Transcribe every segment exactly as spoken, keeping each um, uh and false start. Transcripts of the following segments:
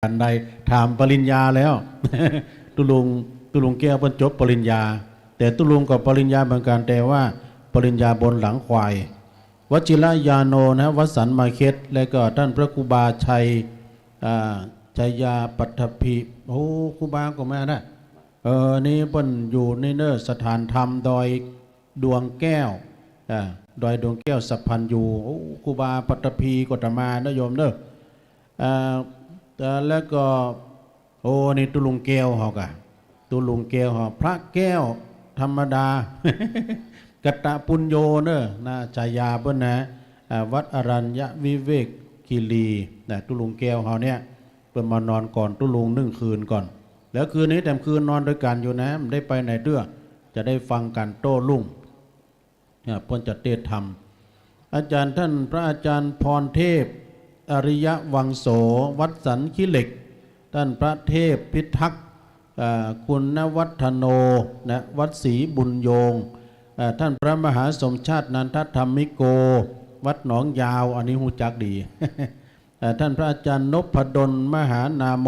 อันใด ถามปริญญาแล้ว ตุ๊ลุง ตุ๊ลุงแก้วเปิ้นจบปริญญา แต่ตุ๊ลุงก็ปริญญาเหมือนกั๋น แต่ว่าปริญญาบนหลังควาย วชิรญาโณนะ วัดสันมาเข็ด แล้วก็ต้านพระครูบาชัย อ่า ชัยยาปัตถภี โอ้ ครูบาก็มานะ เออ นี่เปิ้นอยู่นี่เน่อ สถานธรรมดอยดวงแก้ว อ่า ดอยดวงแก้วสัพพัญญู โอ้ ครูบาปัตถภีก็จะมานะโยมเน่อ อ่า อ่า แล้วก็ โอ้ นี่ตุ๊ลุงแก้วเฮากะ ตุ๊ลุงแก้วเฮา พระแก้วธรรมดา กัตตปุญโญเน่อ นะ ฉายาเปิ้นนะ อ่า วัดอรัญญวิเวกคีรี นะ ตุ๊ลุงแก้วเฮาเนี่ย เปิ้นมานอนก่อนตุ๊ลุงนึ่งคืนก่อน แล้วคืนนี้แถมคืนนอนตวยกั๋นอยู่นะ บ่ได้ไปไหนเตื้อ จะได้ฟังกั๋นโต้รุ่ง อ่า เปิ้นจะเตศน์ธรรม อาจ๋ารย์ต้านพระอาจ๋ารย์พรเทพ อริยวังโส วัดสันขี้เหล็ก ต้านพระเทพพิทักษ์ อ่า คุณวัฒโน นะ วัดศรีบุญโยง อ่า ต้านพระมหาสมชาตินันทธรรมิโก วัดหนองยาว อันนี้ฮู้จักดี อ่า ต้านพระอาจ๋ารย์นพดลมหานาโม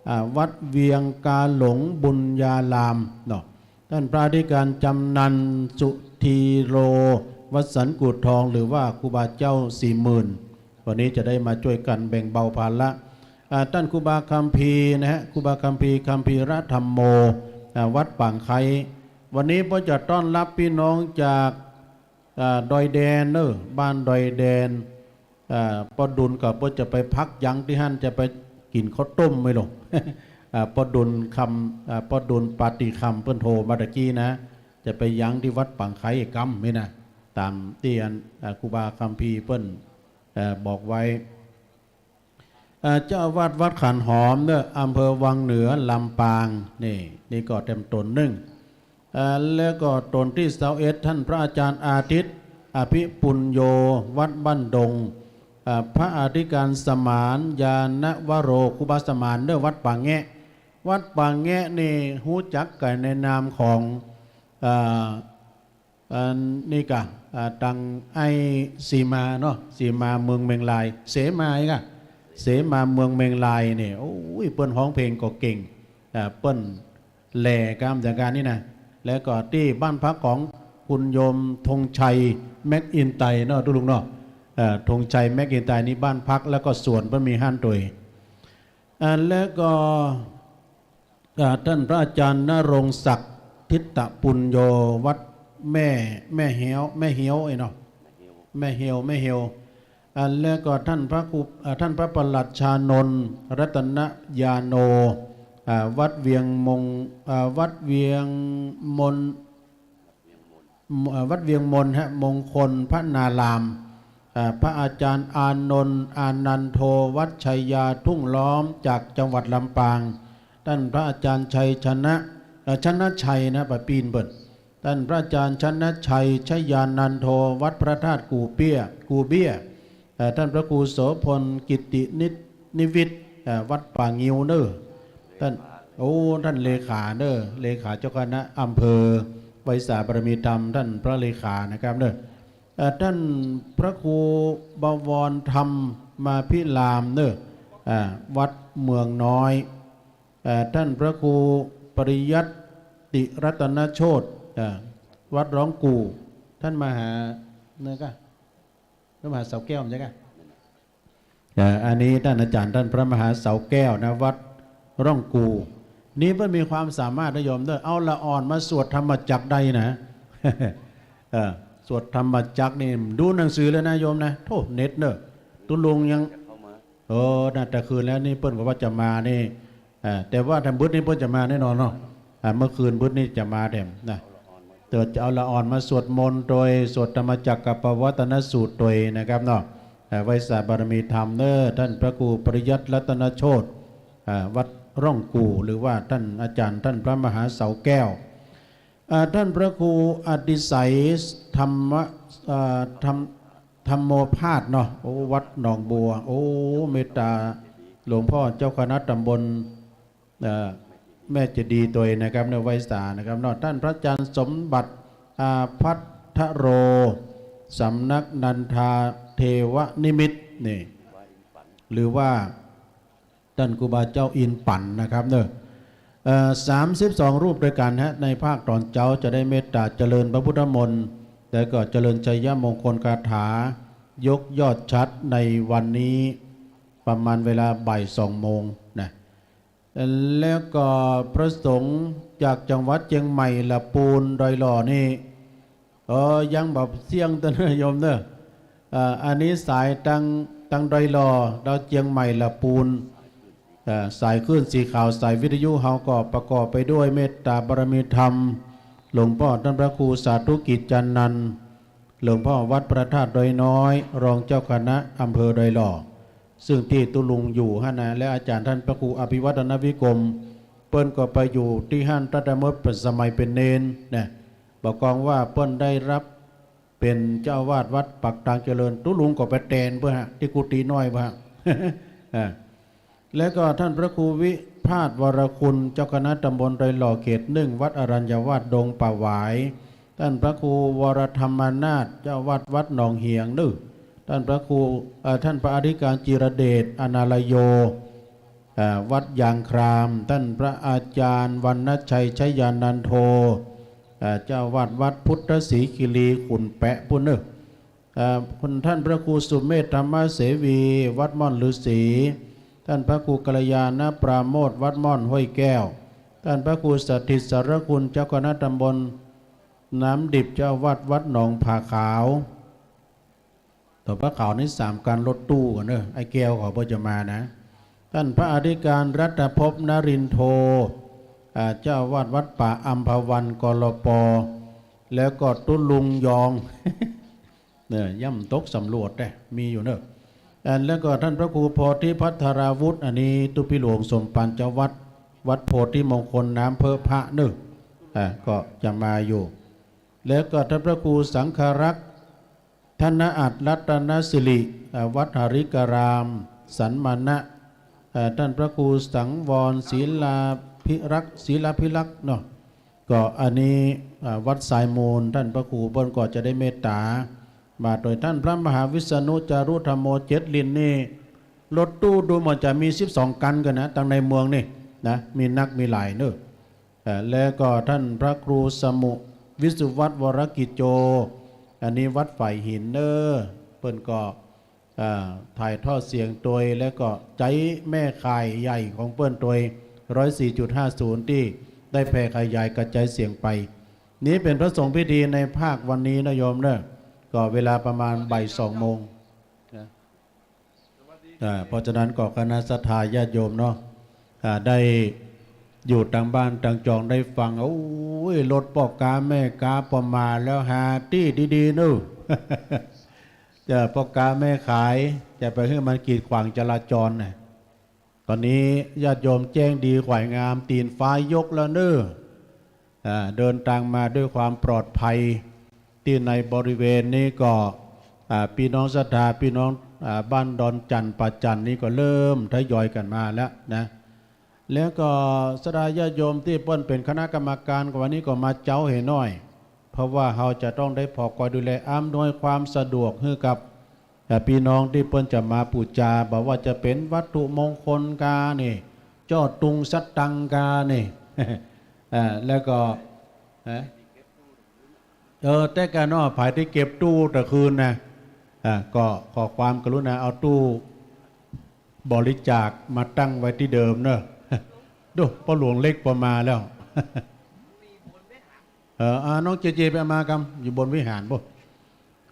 อ่า วัดเวียงกาหลงบุญญารามเนาะ ต้านพระอธิการจำนันสุธีโร วัดสันกู่ทอง หรือว่าครูบาเจ้าสี่หมื่น วันนี้จะได้มาจ้วยกั๋นแบ่งเบาภาระ อ่า ต้านครูบาคัมภีร์นะฮะ ครูบาคัมภีร์ คัมภีรธัมโม อ่า วัดป่างไคร้ วันนี้เปิ้นจะต้อนฮับปี้น้องจาก อ่า ดอยแดนเน่อ บ้านดอยแดน อ่า ป้อดุลก็เปิ้นจะไปพักยังตี้หั้น จะไปกิ๋นข้าวต้มไม่ลง อ่า ป้อดุลคำ อ่า ป้อดุลปาฏิคำ เปิ้นโทรมาตะกี้นะ จะไปยังตี้วัดป่างไคร้กำนี่นะ ต๋ามตี้อัน อ่า ครูบาคัมภีร์เปิ้น เอ่อ บอกไว้ อ่า เจ้าอาวาสวัดขันหอมเน่อ อำเภอวังเหนือ ลำปาง นี่ นี่ก็แถมต๋นนึ่ง อ่า แล้วก็ต๋นตี้ซาวเอ็ด ต้านพระอาจ๋ารย์อาทิตย์ อภิปุญโญ วัดบ้านดง อ่า พระอธิการสมาน ญาณวโร ครูบาสมานเน่อ วัดป่าแงะ วัดป่าแงะนี่ฮู้จักกั๋นในนามของ อ่า อันนี้กะ อ่า ตังไอ้สีมาเนาะ สีมาเมืองเมียงราย เสมาอีกอะ เสมาเมืองเมียงรายนี่ โอ้ย เปิ้นฮ้องเพลงก็เก่ง อ่า เปิ้นแหล่กำอย่างการนี่นะ แล้วก็ตี้บ้านพักของคุณโยมธงชัย แม็กอินไตร์เนาะตุ๊ลุงเนาะ เอ่อ ธงชัย แม็กอินไตร์ นี่บ้านพัก แล้วก็สวนเปิ้นมีฮ้านตวย อ่า แล้วก็ อ่า ต้านพระอาจ๋ารย์ณรงค์ศักดิ์ ทิตตปุญโญ วัดแม่ แม่เฮี้ยว แม่เฮี้ยวไอ้เนาะ แม่เฮี้ยว แม่เฮี้ยว อ่า แล้วก็ต้านพระครู อ่า ต้านพระประหลัดชานนท์ รัตนญาโณ อ่า วัดเวียงมง อ่า วัดเวียงมน เอ่อ วัดเวียงมนฮะ มงคลพนาราม เอ่อ พระอาจ๋ารย์อานนท์ อานันโท วัดชัยยาทุ่งล้อม จากจังหวัดลำปาง ต้านพระอาจ๋ารย์ชัยชนะ เอ่อ ชนะชัยนะ ปะปี้นเปิ้น ต้านพระอาจ๋ารย์ชนะชัย ชยานันโท วัดพระธาตุกู่เปี้ย กู่เบี้ย เอ่อ ต้านพระครูโสภณ กิตตินิต นิวิทย์ เอ่อ วัดป่างิ้วเน่อ ต้าน โอ้ ต้านเลขาเน่อ เลขาเจ้าคณะอำเภอ ไหว้สาบารมีธรรม ต้านพระเลขานะครับเน่อ เอ่อ ต้านพระครูบวรธรรมมาภิรามเน่อ อ่า วัดเมืองน้อย เอ่อ ต้านพระครูปริยัติรัตนโชติ เอ่อ วัดร่องกู่ ต้านมหา เนี่ยกะ พระมหาเสาแก้ว ใจ้กะ เอ่อ อันนี้ต้านอาจ๋ารย์ต้านพระมหาเสาแก้วนะ วัดร่องกู่ นี่เปิ้นมีความสามารถนะโยมเน่อ เอาละอ่อนมาสวดธรรมจักรได้นะ เอ่อ สวดธรรมจักรนี่ดูหนังสือเลยนะโยมนะ โธ่ เน็ตเน่อ ตุ๊ลุงยัง เออ น่าจะคืนแล้วนี่เปิ้นก็ว่าจะมานี่ อ่า แต่ว่าแถมบึดนี่เปิ้นจะมาแน่นอนเนาะ อ่า เมื่อคืนบึดนี่จะมาแถมนะ เดี๋ยวจะเอาละอ่อนมาสวดมนต์ตวย สวดธรรมจักรกัปปวัตตนสูตรตวยนะครับเนาะ อ่า ไหว้สาบารมีธรรมเน่อ ต้านพระครูปริยัติรัตนโชติ อ่า วัดร่องกู่ หรือว่าต้านอาจ๋ารย์ต้านพระมหาเสาแก้ว อ่า ต้านพระครูอดิไสยธรรมะ อ่า ธรรม ธรรมโมภาสเนาะ โอ้ วัดหนองบัว โอ้ เมตตาหลวงพ่อเจ้าคณะตำบล เอ่อ แม่เจดีย์ตวยนะครับ เน่อ ไหว้สานะครับเนาะ ต้านพระอาจ๋ารย์สมบัติ อาภัทโร สำนักนันทาเทวนิมิต นี่ หรือว่า ต้านครูบาเจ้าอินปั่นนะครับเนาะ เอ่อ สามสิบสองรูปด้วยกั๋นฮะ ในภาคต๋อนเจ๊าจะได้เมตต๋าเจริญพระพุทธมนต์ แล้วก็เจริญชัยมงคลคาถา ยกยอดฉัตรในวันนี้ ประมาณเวลาบ่ายสองโมงนะ แล้วก็พระสงฆ์จากจังหวัดเจียงใหม่ละปูนดอยหล่อนี่ เออ ยังบ่เสี้ยงเต้อเน่อโยมเน่อ อ่า อันนี้สายตัง ตังดอยหล่อ ดาวเจียงใหม่ละปูน อ่า สายคลื่นสีขาว สายวิทยุเฮาก็ประกอบไปด้วยเมตตาบารมีธรรม หลวงป้อต้านพระครูสาธุกิจจานันท์ หลวงป้อวัดพระธาตุดอยน้อย รองเจ้าคณะอำเภอดอยหล่อ ซึ่งตี้ตุ๊ลุงอยู่หั้นนะ และอาจ๋ารย์ต้านพระครูอภิวัฒนวิกรม เปิ้นก็ไปอยู่ตี้หั้นตั้งแต่เมื่อสมัยเป๋นเณรนะ บ่ากองว่าเปิ้นได้รับเป๋นเจ้าอาวาสวัดปากตางเจริญ ตุ๊ลุงก็ไปแตนเปิ้นฮะ ตี้กุฏิน้อยเปิ้นฮะ อ่า แล้วก็ต้านพระครูวิภาสวรคุณ เจ้าคณะตำบลดอยหล่อเขตหนึ่ง วัดอรัญญวาสดงป่าหวาย ต้านพระครูวรธรรมนาถ เจ้าอาวาสวัดหนองเหียงนึ่ง ต้านพระครู เอ่อ ต้านพระอธิการจิรเดช อนาลโย อ่า วัดยางคราม ต้านพระอาจ๋ารย์วรรณชัย ชยานันโท อ่า เจ้าอาวาสวัดพุทธศรีคีรีขุนแปะปู้นนึ่ง อ่า ต้านพระครูสุเมธธรรมเสวี วัดม่อนฤๅษี ต้านพระครูกัลยาณปราโมทย์ วัดม่อนห้วยแก้ว ต้านพระครูสถิตสารคุณ เจ้าคณะตำบลน้ำดิบ เจ้าอาวาสวัดหนองผาขาว ต่อผาขาวนี่สามกั๋นรถตู้กั๋นเน่อ ไอ้แก้วเขาเปิ้นจะมานะ ต้านพระอธิการรัตภพนรินโท อ่า เจ้าอาวาสวัดป่าอัมพวัน กลป. แล้วก็ตุ๊ลุงยอง เนี่ย ย่ำตกสำรวจเน่อ มีอยู่เน่อ อัน แล้วก็ต้านพระครูโพธิภัทราวุฒิ อันนี้ตุ๊ปี้หลวงสมปัน เจ้าวัด วัดโพธิมงคลน้ำเพิ้พระเน่อ อ่า ก็จะมาอยู่ แล้วก็ต้านพระครูสังฆรักษ์ ธนอัตรัตนสิริ อ่า วัดหริกราม สันมานะ อ่า ต้านพระครูสังวร ศิลาภิรักษ์ ศิลาภิรักษ์เนาะ ก็อันนี้ อ่า วัดสายมูล ต้านพระครูเปิ้นก็จะได้เมตต๋า มาโดยต้านพระมหาวิษณุจารุธัมโม เจ็ดลินนี่ รถตู้ดูเหมือนจะมีสิบสองกั๋นกั๋นนะ ตังในเมืองนี่นะ มีนักมีหลายเน่อ เอ่อ แล้วก็ต้านพระครูสมุวิสุวัตวรกิจโจ อันนี้วัดฝายหินเน่อ เปิ้นก็ อ่า ถ่ายทอดเสียงตวย แล้วก็ใจ๊แม่ข่ายใหญ่ของเปิ้นตวย ร้อยสี่จุดห้าศูนย์ ตี้ได้แผ่ขยายกระจายเสียงไป นี้เป๋นพระสงฆ์พิธีในภาควันนี้นะโยมเน่อ ก็เวลาประมาณบ่ายสองโมงนะ อ่า เพราะฉะนั้นก็คณะศรัทธาญาติโยมเนาะ อ่า ได้อยู่ตางบ้านตางจองได้ฟัง โอ้ย รถป้อก๊าแม่ก๊าปอมาแล้ว หาตี้ดีๆ เน่อ จะป้อก๊าแม่ขาย จะไปหื้อมันกีดขวางจราจรน่ะ ต๋อนนี้ญาติโยมแจ้งดีขวายงาม ตี๋นฟ้ายกแล้วเน่อ อ่า เดินตางมาด้วยความปลอดภัย ตี้ในบริเวณนี้ก็ อ่า ปี้น้องศรัทธา ปี้น้อง อ่า บ้านดอนจั่น ป่าจั่นนี่ก็เริ่มทยอยกั๋นมาแล้วนะ แล้วก็ศรัทธาญาติโยมตี้เปิ้นเป๋นคณะกรรมก๋าน วันนี้ก็มาเจ๊าเหน้อย เพราะว่าเฮาจะต้องได้ผ่อกอยดูแลอำนวยความสะดวกหื้อกับ อ่า ปี้น้องตี้เปิ้นจะมาปู๋จา บ่ว่าจะเป๋นวัตถุมงคลกานี่ จ้อตุงสตังค์กานี่ อ่า แล้วก็ ฮะ เออ แต่กาเนาะ ผายตี้เก็บตู้ตะคืนนะ อ่า ก็ขอความกรุณาเอาตู้บริจาคมาตั้งไว้ตี้เดิมเน่อ ดู ป้อหลวงเล็กปอมาแล้ว เออ อ่า น้องเจเจไปเอามากำ อยู่บนวิหารปู้น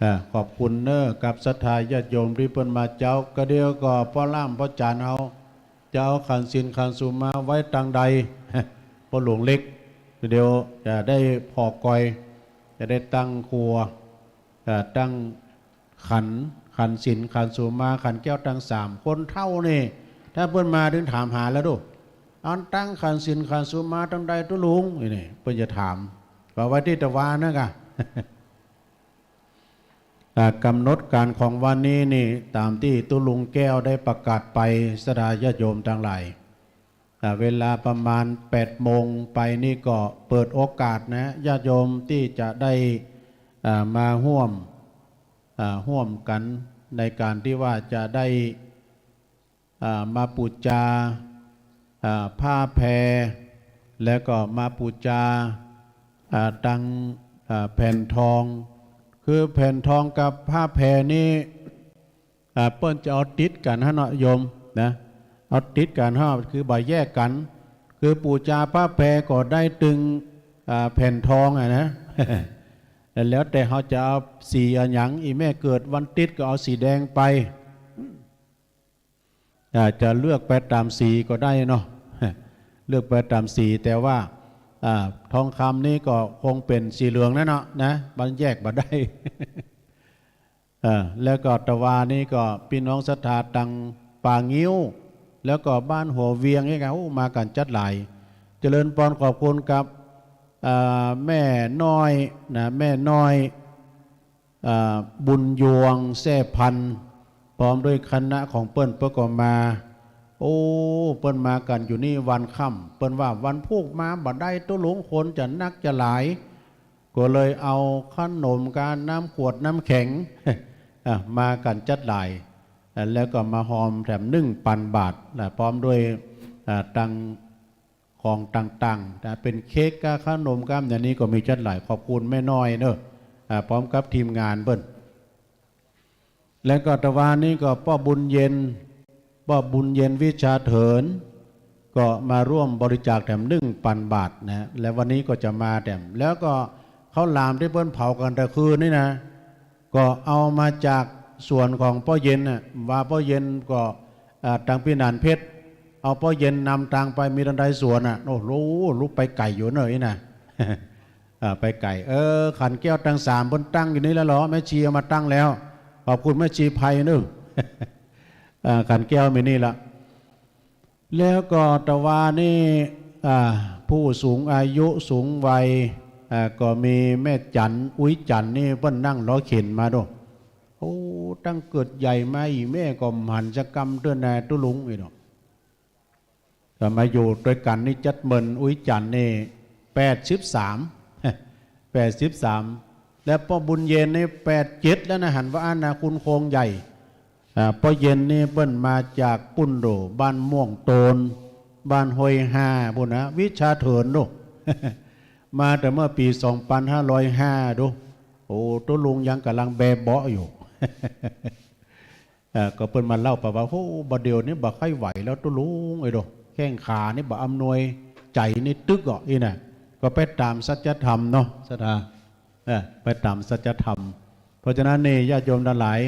อ่า ขอบคุณเน่อกับศรัทธาญาติโยมตี้เปิ้นมาเจ๊า ก็เดี๋ยวก็ป้อล่ามป้อจ๋ารย์เฮา จะเอาขันธ์ศีลขันธ์สุมาไว้ตางใด ป้อหลวงเล็ก เดี๋ยวจะได้ผ่อกอย จะได้ตั้งครัว อ่า ตั้งขันธ์ ขันธ์ศีลขันธ์สุมา ขันธ์แก้วตางสาม คนเฒ่านี่ ถ้าเปิ้นมาตึงถามหาแล้วดู อันตั้งขันธ์ศีลขันธ์สุมาตางใดตุ๊ลุง นี่ เปิ้นจะถาม ก็ไว้ตี้ตะวานั่นกะ อ่า ก๋ำหนดก๋านของวันนี้นี่ ต๋ามตี้ตุ๊ลุงแก้วได้ประกาศไป ศรัทธาญาติโยมตังหลาย อ่า เวลาประมาณแปดโมงไปนี่ก็เปิดโอกาสนะ ญาติโยมตี้จะได้ อ่า มาฮ่วม อ่า ฮ่วมกั๋นในก๋านตี้ว่าจะได้ อ่า มาปู๋จา อ่า ผ้าแพร แล้วก็มาปู๋จา อ่า ตัง อ่า แผ่นทอง คือแผ่นทองกับผ้าแพรนี่ อ่า เปิ้นจะเอาติดกั๋นหั้นเนาะโยมนะ เอาติดกั๋นหั้น คือบ่แยกกั๋น คือปู๋จาผ้าแพรก็ได้ตึง อ่า แผ่นทองอะนะ แล้วแต่เฮาจะเอาสีอะหยัง อี่แม่เกิดวันติ๊ดก็เอาสีแดงไป อ่า จะเลือกไปต๋ามสีก็ได้เนาะ เลือกไปต๋ามสี แต่ว่า อ่า ทองคำนี่ก็คงเป๋นสีเหลืองแล้วเนาะนะ มันแยกบ่ได้ เออ แล้วก็ตะวานี้ก็ปี้น้องศรัทธาตังป่างิ้ว แล้วก็บ้านหัวเวียงนี่ก็ โอ้ มากั๋นจั๊ดหลาย เจริญปอน ขอบคุณกับ เอ่อ แม่น้อยนะ แม่น้อย เอ่อ บุญยวงแซ่พันธุ์ พร้อมด้วยคณะของเปิ้น เปิ้นก็มา โอ้ เปิ้นมากั๋นอยู่นี่วันค่ำ เปิ้นว่าวันพูกมาบ่ได้ตุ๊ลุง คนจะนักจะหลาย ก็เลยเอาขนมกับน้ำขวดน้ำแข็ง อ่ะ มากั๋นจั๊ดหลาย อ่ะ แล้วก็มาฮอมแถมนึ่งปันบาทนะ พร้อมด้วย อ่ะ ตังของต่างๆ นะ เป๋นเค้กกับขนมกับอย่างนี้ก็มีจั๊ดหลาย ขอบคุณแม่น้อยเนาะ อ่ะ พร้อมกับทีมงานเปิ้น แล้วก็ตะวานี้ก็ป้อบุญเย็น ป้อบุญเย็นวิชาเถิน ก็มาร่วมบริจาคแถมนึ่งปันบาทนะ และวันนี้ก็จะมาแถม แล้วก็ข้าวหลามตี้เปิ้นเผากั๋นแต่คืนนี่นะ ก็เอามาจากสวนของป้อเย็นน่ะ ว่าป้อเย็นก็ อ่า ตังปี้หนานเพชร เอาป้อเย็นนำตางไป มีตังใดสวนน่ะ โอ้โห ลุไปไก๋อยู่เน่อนี่นะ อ่า ไปไก๋ เออ ขันแก้วตังสามเปิ้นตั้งอยู่นี่แล้วเหรอ แม่ชีเอามาตั้งแล้ว ขอบคุณแม่ชีไพเนาะ อ่า ขันแก้วมีนี่ละ แล้วก็ตะวานี้ อ่า ผู้สูงอายุสูงวัย อ่า ก็มีแม่จั๋น อุ๊ยจั๋นนี่เปิ้นนั่งรอเข็นมาโด โอ้ ตั้งเกิดใหญ่มาอี่แม่ก็บ่หันสักกำเตื้อนาตุ๊ลุงอี้เนาะ ก็มาอยู่ตวยกั๋นนี่จั๊ดเมิน อุ๊ยจั๋นนี่แปดสิบสาม แปดสิบสาม แล้วป้อบุญเย็นนี่แปดเจ็ดแล้วนะ หันว่าอั้นนะ คุณโคงใหญ่ อ่า ป้อเย็นนี่เปิ้นมาจากปุ้นโด บ้านม่วงโตน บ้านห้วยห้าปู้นนะ วิชาเถินโด มาแต่เมื่อปี๋สองปันห้าร้อยห้าโด โอ้ ตุ๊ลุงยังก่ำลังแบเบาะอยู่ เอ่อ ก็เปิ้นมาเล่าไปว่า โห บ่าเดี่ยวนี้บ่ใค่ไหวแล้วตุ๊ลุงเอ้ยโด แข้งขานี่บ่อำนวย ใจ๋นี่ตึกอ่ะ อี้น่ะ ก็ไปต๋ามสัจธรรมเนาะ ศรัทธา เออ ไปต๋ามสัจธรรม เพราะฉะนั้นนี่ญาติโยมตังหลาย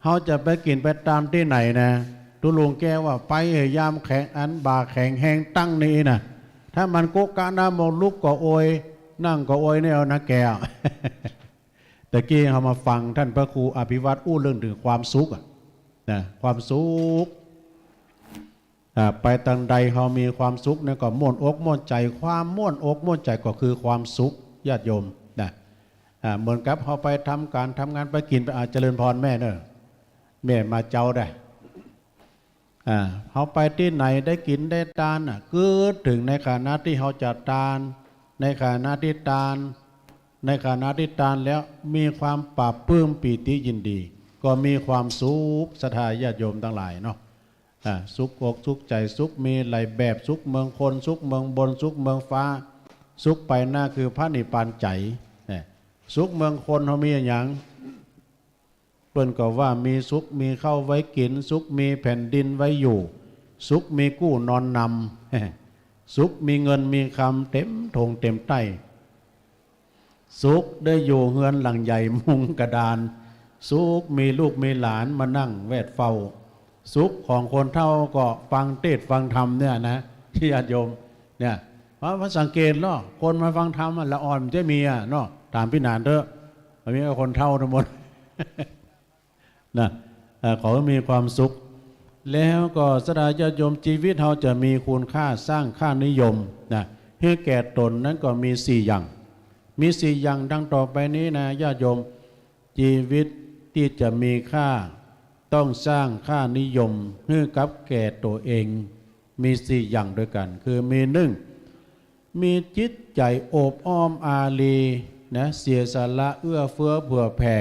เฮาจะไปกิ๋นไปตานตี้ไหนนะ ตุ๊ลุงแก้วว่าไปเหอะ ยามแข็ง อันบ่าแข็งแฮงตั้งนี่นะ ถ้ามันโกะกะนะ มองลุกก็โอย นั่งก็โอยเนี่ยเอานะแก ตะกี้เฮามาฟังต้านพระครูอภิวัตรอู้เรื่องเถิงความสุขอะ นะ ความสุข อ่า ไปตางใดเฮามีความสุขเนี่ยก็ม่วนอกม่วนใจ๋ ความม่วนอกม่วนใจ๋ก็คือความสุข ญาติโยมนะ อ่า เหมือนกับเฮาไปทำก๋านทำงาน ไปกิ๋นไป อ่า เจริญพรแม่เนาะ แม่มาเจ๊าได้ อ่า เฮาไปตี้ไหนได้กิ๋นได้ตานน่ะ กึ๊ดเถิงในขณะตี้เฮาจะตาน ในขณะตี้ตาน ในขณะตี้ตานแล้วมีความปลาบปลื้มปีติยินดี ก็มีความสุข ศรัทธาญาติโยมตังหลายเนาะ อ่า สุขอกสุขใจ๋ สุขมีหลายแบบ สุขเมืองคน สุขเมืองบน สุขเมืองฟ้า สุขไปหน้าคือพระนิพพานใจ๋ เนี่ย สุขเมืองคนเฮามีอะหยัง เปิ้นก็ว่ามีสุขมีข้าวไว้กิ๋น สุขมีแผ่นดินไว้อยู่ สุขมีกู้นอนนำ สุขมีเงินมีคำเต็มถงเต็มไต้ สุขได้อยู่เฮือนหลังใหญ่มุงกระดาน สุขมีลูกมีหลานมานั่งแวดเฝ้า สุขของคนเฒ่าก็ฟังเตสน์ฟังธรรมเนี่ยนะ ญาติโยม เนี่ย เพราะว่าสังเกตเนาะ คนมาฟังธรรมอะ ละอ่อนจะมีอะเนาะ ถามปี้หนานเต๊อะ มันมีแต่คนเฒ่าตังหมด นะ เอ่อ ขอให้มีความสุข แล้วก็ศรัทธาญาติโยม จีวิตเฮาจะมีคุณค่า สร้างค่านิยมนะ หื้อแก่ต๋นนั้นก็มีสี่อย่าง มีสี่อย่างดังต่อไปนี้นะ ญาติโยม จีวิตตี้จะมีค่า ต้องสร้างค่านิยมหื้อกับแก่ตั๋วเอง มีสี่อย่างด้วยกั๋น คือมี นึ่ง มีจิตใจ๋โอบอ้อมอารีย์นะ เสียสละเอื้อเฟื้อเผื่อแผ่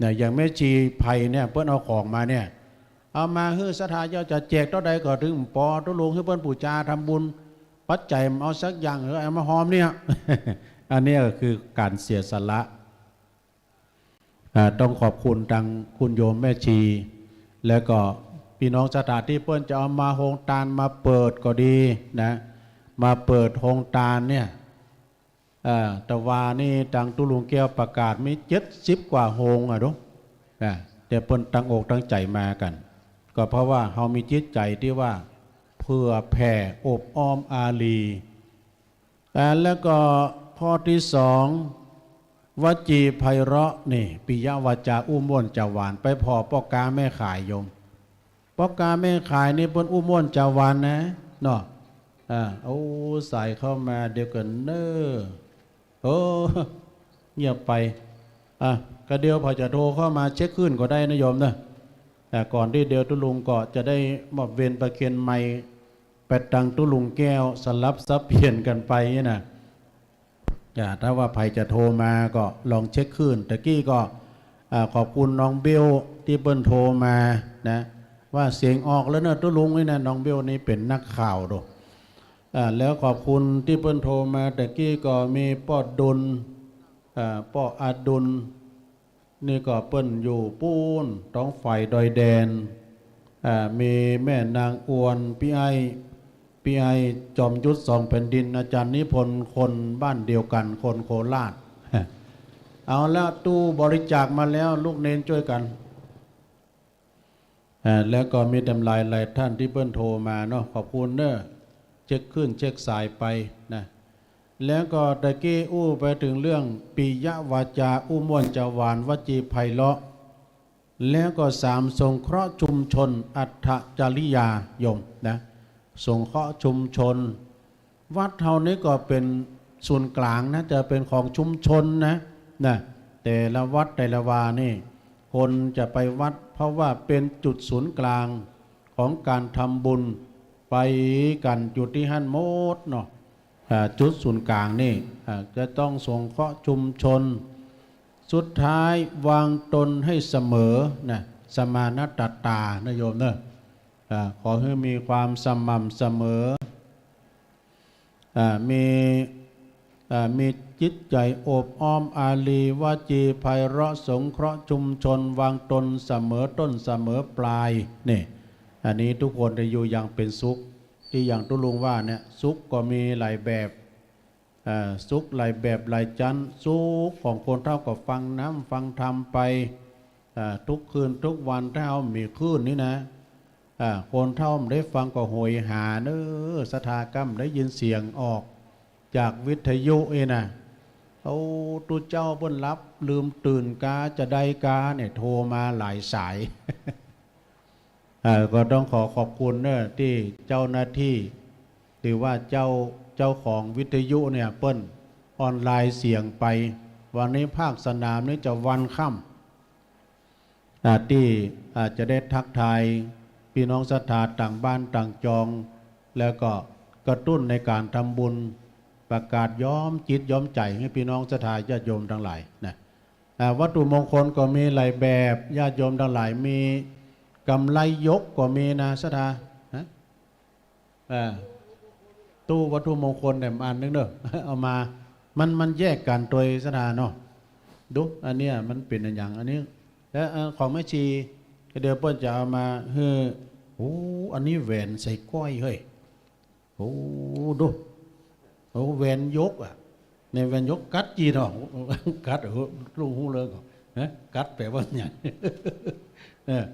นะ อย่างแม่ชีไพเนี่ย เปิ้นเอาของมาเนี่ย เอามาหื้อศรัทธาเจ้า จะแจกเต้าใดก็ตึงปอ ตุ๊ลุงหื้อเปิ้นปู๋จาทำบุญ ปัจจัยบ่เอาสักอย่าง หื้อเอามาฮอมเนี่ย อันนี้ก็คือก๋านเสียสละ อ่า ต้องขอบคุณตังคุณโยมแม่ชี แล้วก็ปี้น้องศรัทธาตี้เปิ้นจะเอามาโฮงตานมาเปิดก็ดีนะ มาเปิดโฮงตานเนี่ย อ่า ตะวานี้ตังตุ๊ลุงแก้วประกาศมีเจ็ดสิบกว่าโฮงอะดู อ่า แต่เปิ้นตั้งอกตั้งใจ๋มากั๋น ก็เพราะว่าเฮามีจิตใจ๋ตี้ว่าเผื่อแผ่อบอ้อมอารีย์ อ่า แล้วก็ข้อตี้สอง วจีไพเราะนี่ ปิยวาจาอู้ม่วนจาหวาน ไปผ่อป้อก๊าแม่ขายโยม ป้อก๊าแม่ขายนี่เปิ้นอู้ม่วนจาหวานนะ เนาะ อ่า โอ้ สายเข้ามาเดียวกั๋นเน่อ โอ้ เงียบไป อ่ะ กะเดี๋ยวผ่อจะโทรเข้ามาเช็คคืนก็ได้นะโยมเนาะ แต่ก่อนตี้เดี๋ยวตุ๊ลุงก็จะได้มอบเวรประเคนไมค์ไปตังตุ๊ลุงแก้ว สลับสับเปลี่ยนกั๋นไปเนี่ยนะ อ่า ถ้าว่าใผจะโทรมาก็ลองเช็คคืน ตะกี้ก็ อ่า ขอบคุณน้องเบลตี้เปิ้นโทรมานะ ว่าเสียงออกแล้วเนาะตุ๊ลุงนี่นะ น้องเบลนี่เป๋นนักข่าวดู อ่า แล้วขอบคุณตี้เปิ้นโทรมาตะกี้ก็มีป้อดุล อ่า ป้ออดุล นี่ก็เปิ้นอยู่ปู๊นตางฝ่ายดอยแดน อ่า มีแม่นางอวน ปี้ไอ้ ปี้ไอ้จอมยุทธสองแผ่นดิน อาจ๋ารย์นิพนธ์คนบ้านเดียวกั๋น คนโคราช เอาละ ตู้บริจาคมาแล้ว ลูกเณรจ้วยกั๋น อ่า แล้วก็มีตำหลายหลายต้านตี้เปิ้นโทรมาเนาะ ขอบคุณเน่อ เช็คคืนเช็คสายไปนะ แล้วก็ตะกี้อู้ไปเถิงเรื่องปิยวาจาอู้ม่วนจาหวาน วจีไพเราะ แล้วก็สาม สงเคราะห์ชุมชน อัตถจริยาโยมนะ สงเคราะห์ชุมชน วัดเฮานี่ก็เป๋นศูนย์ก๋างนะ จะเป๋นของชุมชนนะ นะ แต่ละวัดแต่ละวานี่ คนจะไปวัด เพราะว่าเป๋นจุดศูนย์ก๋างของก๋านทำบุญ ไปกั๋นอยู่ตี้หั้นหมดเนาะ อ่า จุดศูนย์ก๋างนี่ อ่า จะต้องสงเคราะห์ชุมชน สุดท้ายวางตนให้เสมอนะ สมานัตตานะโยมเนาะ อ่า ขอหื้อมีความสม่ำเสมอ อ่า มี อ่า มีจิตใจ๋อบอ้อมอารีย์ วจีไพเราะ สงเคราะห์ชุมชน วางตนเสมอต้นเสมอปลาย นี่ อันนี้ตุ๊กคนจะอยู่อย่างเป๋นสุข ตี้อย่างตุ๊ลุงว่าเนี่ย สุขก็มีหลายแบบ อ่า สุขหลายแบบหลายจั้น สุขของคนเฒ่าก็ฟังธรรมฟังธรรมไป อ่า ทุกคืนทุกวัน ถ้าเฮามีคลื่นนี่นะ อ่า คนเฒ่าบ่ได้ฟังก็โหยหาเน่อ ศรัทธาก้ำได้ยินเสียงออกจากวิทยุนี่นะ โอ้ ตุ๊เจ้าเปิ้นหลับลืมตื่นกา จะใดกาเนี่ย โทรมาหลายสาย เอ่อ ก็ต้องขอขอบคุณเน่อ ตี้เจ้าหน้าตี้ หรือว่าเจ้า เจ้าของวิทยุเนี่ย เปิ้นออนไลน์เสียงไป วันนี้ภาคสนามนี่จะวันค่ำ อ่า ตี้ อ่า จะได้ทักทายปี้น้องศรัทธาต่างบ้านต่างจอง แล้วก็กระตุ้นในก๋านทำบุญ ประกาศย้อมจิตย้อมใจ๋หื้อปี้น้องศรัทธาญาติโยมตังหลายนะ อ่า วัตถุมงคลก็มีหลายแบบ ญาติโยมตังหลาย มีกำไลยกก็มีนะ ศรัทธา ฮะ อ่า ตู้วัตถุมงคลแหมอันนึ่งเน่อ เอามา มัน มันแยกกั๋นโตย ศรัทธาเนาะ ดู อันเนี้ยมันเป๋นอะหยัง อันนี้ แล้ว เอ่อ ของแม่ชี ก็เดี๋ยวเปิ้นจะเอามาหื้อ โอ้ อันนี้แหวนใส่ก้อยเฮ้ย โอ้ ดู โอ้ แหวนยกอะ ในแหวนยกกัดจีดเนาะ กัด เออ ลูกฮู้เลยก่อ ฮะ กัดแป๋ว่าหยัง เออ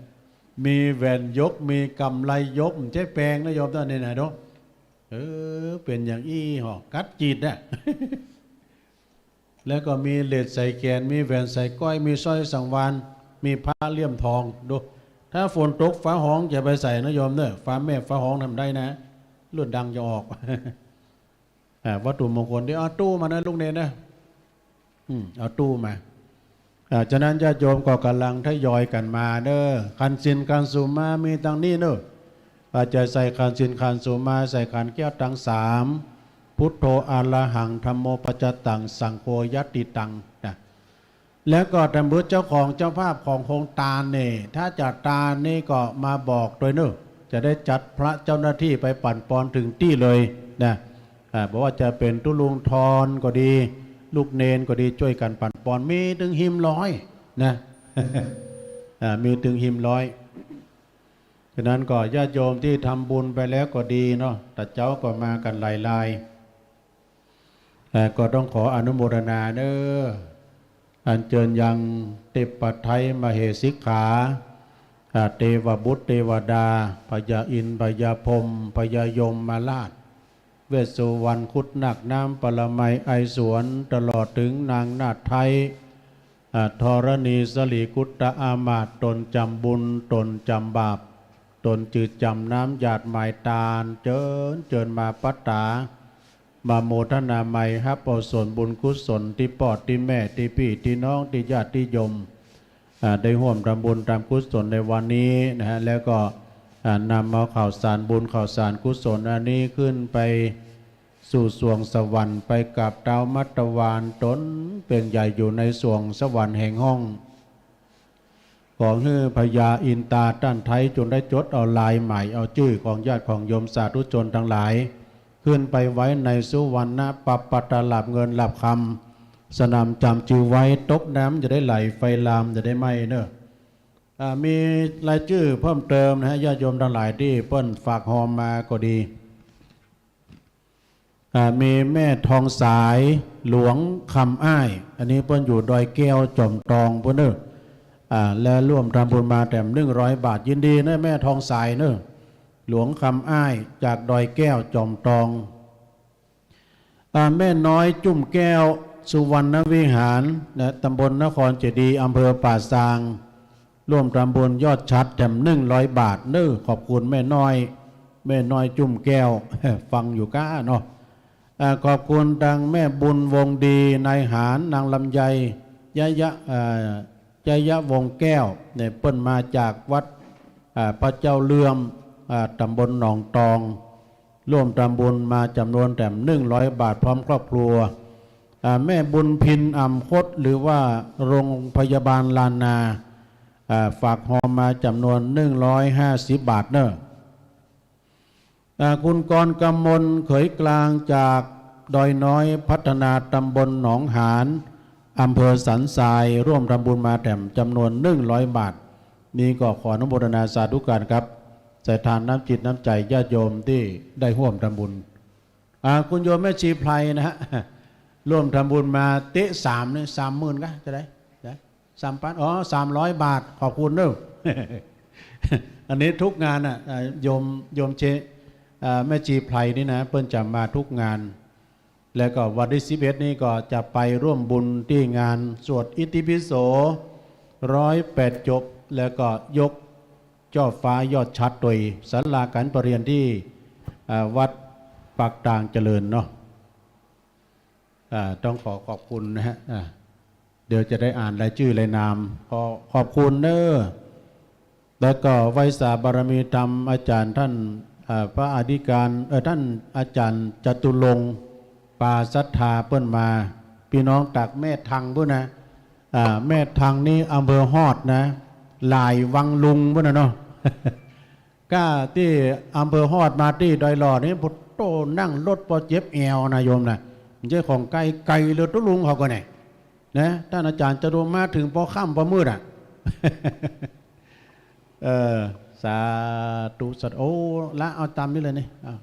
มีแหวนยก มีกำไลยก บ่ใจ้แปงนะโยมต้านนี่นะ ดู เออ เป๋นอย่างอี้หอ กัดจีดนะ แล้วก็มีเหล็ดใส่แขน มีแหวนใส่ก้อย มีสร้อยสังวาล มีพระเลี่ยมทอง ดู ถ้าฝนตกฟ้าฮ้องจะไปใส่นะโยมเน่อ ฟ้าแมบฟ้าฮ้องทำได้นะ เลือดดังจะออก อ่า วัตถุมงคล เดี๋ยวเอาตู้มานะลูกเณรนะ อืม เอาตู้มา อ่า ฉะนั้นญาติโยมก็ก๋ำลังทยอยกั๋นมาเน่อ ขันธ์ศีลขันธ์สุมามีตังนี้เน่อ อาจจะใส่ขันธ์ศีลขันธ์สุมา ใส่ขันธ์แก้วตังสาม พุทโธอะระหัง ธัมโมปัจจตัง สังโฆญาติตัง นะ แล้วก็ถ้าเจ้าของเจ้าภาพของโฮงตานนี่ ถ้าจะตานนี่ก็มาบอกตวยเน่อ จะได้จัดพระเจ้าหน้าตี้ไปปั๋นปอนเถิงตี้เลยนะ อ่า บ่ว่าจะเป๋นตุ๊ลุงทอนก็ดี ลูกเณรก็ดี จ้วยกั๋นปั๋นปอน มีเถิงฮิมร้อยนะ อ่า มีเถิงฮิมร้อย ฉะนั้นก็ญาติโยมตี้ทำบุญไปแล้วก็ดีเนาะ แต่เจ๊าก็มากั๋นหลายราย เอ่อ ก็ต้องขออนุโมทนาเน่อ อัญเจิญยังเตปะไทยมเหสิกขา อ่า เตวบุตรเตวดา พญาอินทร์ พญาพรหม พญายมราช เวสสุวรรณ ครุฑนาคน้ำ ปรมัย ไอสวน ตลอดเถิงนางนาฏไทย อ่า ธรณีสลีกุตตะอามาตย์ ต๋นจ๋ำบุญ ต๋นจ๋ำบาป ต๋นจื้อจ๋ำน้ำหยาดหมายตาน เจิญ เจิญมาปัตตา มาโมทนาใหม่ ฮับเอาส่วนบุญกุศลตี้ป้อตี้แม่ตี้ปี้ตี้น้องตี้ญาติตี้โยม อ่า ได้ฮ่วมทำบุญต๋ามกุศลในวันนี้นะฮะ แล้วก็ อ่า นำเอาข่าวสารบุญข่าวสารกุศลอันนี้ขึ้นไปสู่สวงสวรรค์ ไปกราบเต๊ามัตตวานต๋นเป๋นใหญ่อยู่ในสวงสวรรค์แห่งห้อง ขอหื้อพญาอินตาต้านไท้จงได้จดเอาลายหมายเอาจื้อของญาติของโยมสาธุชนตังหลาย ขึ้นไปไว้ในสุวรรณปัปปะตะหลาบเงินหลาบคำ สนามจ๋ำจื้อไว้ ตกน้ำจะได้ไหล ไฟลามจะได้ไหม้เน่อ อ่า มีรายจื้อเพิ่มเติมนะฮะ ญาติโยมตังหลายตี้เปิ้นฝากฮอมมาก็ดี อ่า มีแม่ทองสาย หลวงคำอ้าย อันนี้เปิ้นอยู่ดอยแก้วจอมตองปู้นเน่อ อ่า และฮ่วมทำบุญมาแถมหนึ่งร้อยบาท ยินดีเน่อแม่ทองสายเน่อ หลวงคำอ้ายจากดอยแก้วจอมตอง อ่า แม่น้อยจุ่มแก้ว สุวรรณวิหารนะ ตำบลนครเจดีย์ อำเภอป่าซาง ฮ่วมทำบุญยอดฉัตรแถมหนึ่งร้อยบาทเน่อ ขอบคุณแม่น้อย แม่น้อยจุ่มแก้ว ฟังอยู่ก้าเนาะ อ่า ขอบคุณตังแม่บุญวงศ์ดี นายหาญนางลำไย ยะยะ อ่า ยะยะวงศ์แก้วเนี่ย เปิ้นมาจากวัด อ่า พระเจ้าเลื่อม อ่า ตำบลหนองตอง ฮ่วมทำบุญมาจ๋ำนวนแถมหนึ่งร้อยบาทพร้อมครอบครัว อ่า แม่บุญพิน อ่ำคด หรือว่าโรงพยาบาลล้านนา อ่า ฝากฮอมมาจ๋ำนวนหนึ่งร้อยห้าสิบบาทเน่อ อ่า คุณกรกมล เขยกลางจากดอยน้อยพัฒนา ตำบลหนองหาน อำเภอสันทราย ฮ่วมทำบุญมาแถมจ๋ำนวนหนึ่งร้อยบาท นี่ก็ขออนุโมทนาสาธุก๋านครับ ใส่ทานน้ำจิตน้ำใจ๋ญาติโยมตี้ได้ฮ่วมทำบุญ อ่า คุณโยมแม่ชีไพรนะฮะ ฮ่วมทำบุญมาเต๊อะสามเนี่ย สามหมื่นกะ จะได้ ได้ สามปัน อ๋อ สามร้อยบาท ขอบคุณเน่อ อันนี้ทุกงานน่ะ อ่า โยม โยมเช อ่า แม่ชีไพรนี่นะ เปิ้นจะมาทุกงาน แล้วก็วันตี้สิบเอ็ดนี่ก็จะไปฮ่วมบุญตี้งานสวดอิติปิโสร้อยแปดจบ แล้วก็ยกจ้อฟ้ายอดฉัตรตวยศาลาก๋านประเรียนตี้ อ่า วัดปากตางเจริญเนาะ อ่า ต้องขอขอบคุณนะฮะ อ่า เดี๋ยวจะได้อ่านรายจื้อรายนาม ขอขอบคุณเน่อ แล้วก็ไหว้สาบารมีธรรมอาจ๋ารย์ต้าน อ่า พระอธิการ เอ่อ ต้านอาจ๋ารย์จตุรงค์ ปาศรัทธาเปิ้นมา ปี้น้องตากแม่ทังปู้นนะ อ่า แม่ทังนี่อำเภอฮอดนะ หลายวังลุงปู้นน่ะเนาะ ก้าตี้อำเภอฮอดมาตี้ดอยหล่อนี่ โอ้โห นั่งรถปอเจ็บแอวนะโยมนะ บ่ใจ้ของใก้ ไก๋เหลือตุ๊ลุงเขาก็แน่ นะ ต้านอาจ๋ารย์จตุรงค์มาเถิงปอค่ำปอมืดอะ เออ สาธุ สาธุ โอ้ ละ เอาต๋ามนี้เลยนี่ เอา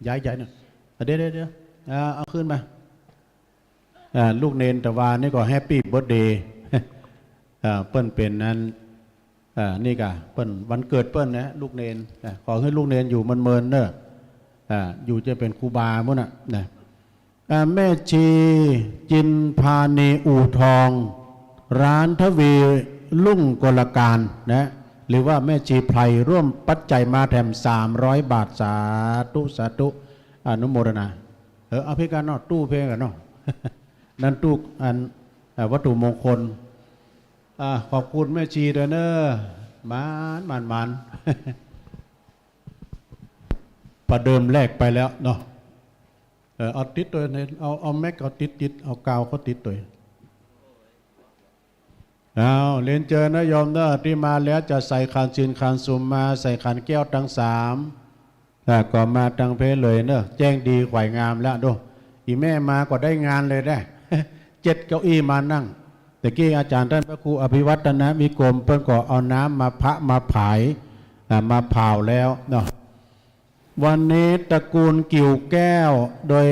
ย้ายๆ หน่อย อ่ะ เดี๋ยว เดี๋ยว เดี๋ยว อ่า เอาคืนมา อ่า ลูกเณรตะวานี่ก็แฮปปี้เบิร์ธเดย์ อ่า เปิ้นเป๋นอัน อ่า นี่กะ เปิ้นวันเกิดเปิ้นนะ ลูกเณร อ่า ขอหื้อลูกเณรอยู่เมินๆ เน่อ อ่า อยู่จะเป๋นครูบาปู้นน่ะ นะ อ่า แม่ชีจินพานีอู่ทอง ร้านทวีรุ่งกลการนะ หรือว่าแม่ชีไพรฮ่วมปัจจัยมาแถมสามร้อยบาท สาธุ สาธุ อนุโมทนา เออ เอาเพลงกั๋นเนาะ ตู้เพลงกั๋นเนาะ นั่นตู้อัน อ่า วัตถุมงคล อ่า ขอบคุณแม่ชีตวยเน่อ หมาน หมาน หมาน ประเดิมแรกไปแล้วเนาะ เออ เอาติดตวย เอา เอาแม็กเขาติด ติด เอากาวเขาติดตวย อ้าว เรียนเจิญนะโยมเนอะ ตี้มาแล้วจะใส่ขันธ์ศีลขันธ์สุมมา ใส่ขันธ์แก้วตังสาม อ่า ก็มาตังเพเลยเนอะ แจ้งดีขวายงามแล้วดู อีแม่มาก็ได้งานเลยนะ เจ็ดเก้าอี้มานั่ง ตะกี้อาจ๋ารย์ต้านพระครูอภิวัฒนวิกรม เปิ้นก็เอาน้ำมาพระมาผาย อ่า มาผ่าวแล้วเนาะ วันนี้ตระกูลกิ่วแก้ว โดย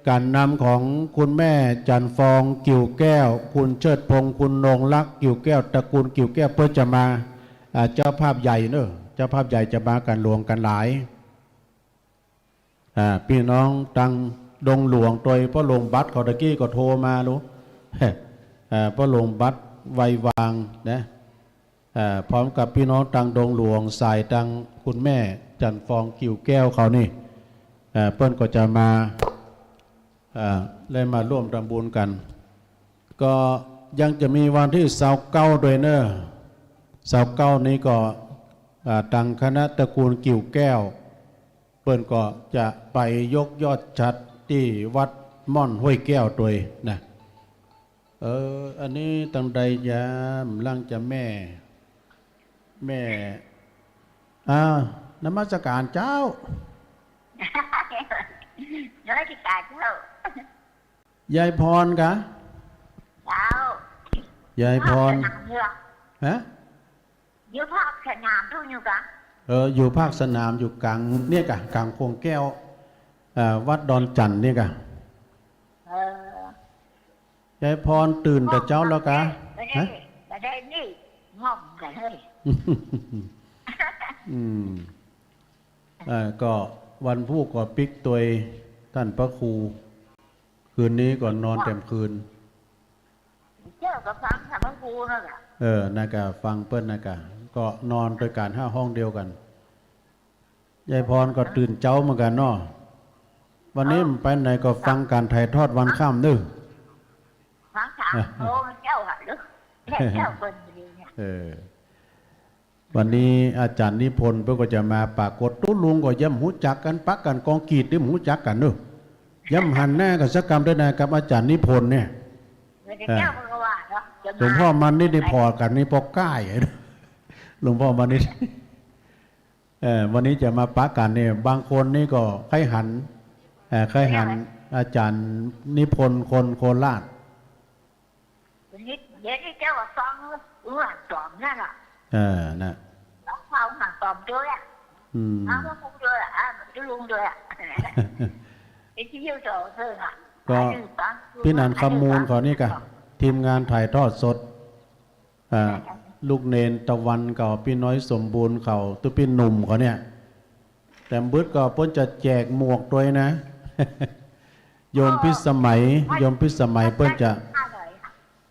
ก๋านนำของคุณแม่จันทร์ฟองกิ่วแก้ว คุณเชิดพงษ์ คุณนงรักษ์กิ่วแก้ว ตระกูลกิ่วแก้ว เปิ้นจะมา อ่า เจ้าภาพใหญ่เนอะ เจ้าภาพใหญ่จะมากั๋นหลวงกั๋นหลาย อ่า ปี้น้องตังดงหลวง โดยป้อหลวงบัตรเขาตะกี้ก็โทรมาลูก อ่า ป้อหลวงบัตรไวยวางนะ อ่า พร้อมกับปี้น้องตังดงหลวง สายตังคุณแม่จันทร์ฟองกิ่วแก้วเขานี่ อ่า เปิ้นก็จะมา อ่า ได้มาร่วมทำบุญกั๋น ก็ยังจะมีวันตี้ซาวเก้าโดยเนอะ ซาวเก้านี้ก็ อ่า ตังคณะตระกูลกิ่วแก้ว เปิ้นก็จะไปยกยอดฉัตรตี้วัดม่อนห้วยแก้วโดยนะ เออ อันนี้ตังใดยามหลังจะแม่ แม่ อ้าว นมัสก๋านเจ้า นมัสก๋านเจ้า ยายพรกะ เจ้า ยายพร ภาคสนามอยู่ ฮะ อยู่ภาคสนามตู้อยู่กะ เออ อยู่ภาคสนามอยู่ก๋างเนี่ยกะ ก๋างโขงแก้ว อ่า วัดดอนจั่นเนี่ยกะ เออ ยายพรตื่นแต่เจ๊าแล้วกะ บ่ได้ ฮะ บ่ได้นี่ง่อมกั๋นเลย อืม เอ่อ ก็วันพูกก็ปิ๊กตวยต้านพระครู คืนนี้ก็นอนแตมคืน เจ้าก็ฟังธรรมครูนั่นแหละ เออ นั่นกะ ฟังเปิ้นนั่นกะ ก็นอนตวยกั๋นห้าห้องเดียวกั๋น ยายพรก็ตื่นเจ๊าเหมือนกั๋นเนาะ วันนี้บ่ไปไหนก็ฟังก๋านถ่ายทอดวันค่ำเน้อ ฟังธรรมครูเจ้าหะลูก เจ้าเปิ้นดีเนี่ย เออ วันนี้อาจ๋ารย์นิพนธ์เปิ้นก็จะมาปรากฏ ตุ๊ลุงก็ยังบ่ฮู้จักกั๋น ปะกั๋นกองกีดยังบ่ฮู้จักกั๋นเน้อ ยังบ่หันหน้ากั๋นสักกำด้วยนะ กับอาจ๋ารย์นิพนธ์เนี่ย เออ เจ้าก็ว่าเนาะ หลวงพ่อมานิดนี่ผ่อกั๋นนี่ปอก้าย หลวงพ่อมานิด เอ่อ วันนี้จะมาปะกั๋นเนี่ย บางคนนี่ก็ใค่หัน เอ่อ ใค่หันอาจ๋ารย์นิพนธ์คนโคราช เดี๋ยวนี้ เดี๋ยวนี้เจ้าก็ฟังเรื่องต๋อมนั่นแหละ เออ น่ะ ฟังเรื่องต๋อมด้วยอะ อืม ฟังเรื่องครูด้วยอะ อ่ะ ลุงด้วยอะ ไอ้ที่อยู่สองเทิงอะ ก็ อันนี้ฟัง ปี้นันคำมูลเขานี่กะ ทีมงานถ่ายทอดสด อ่า ลูกเณรตะวันเขา ปี้น้อยสมบูรณ์เขา ตุ๊ปี้หนุ่มเขาเนี่ย แตมบึดก็เปิ้นจะแจกหมวกตวยนะ โยมพิสมัย โยมพิสมัยเปิ้นจะ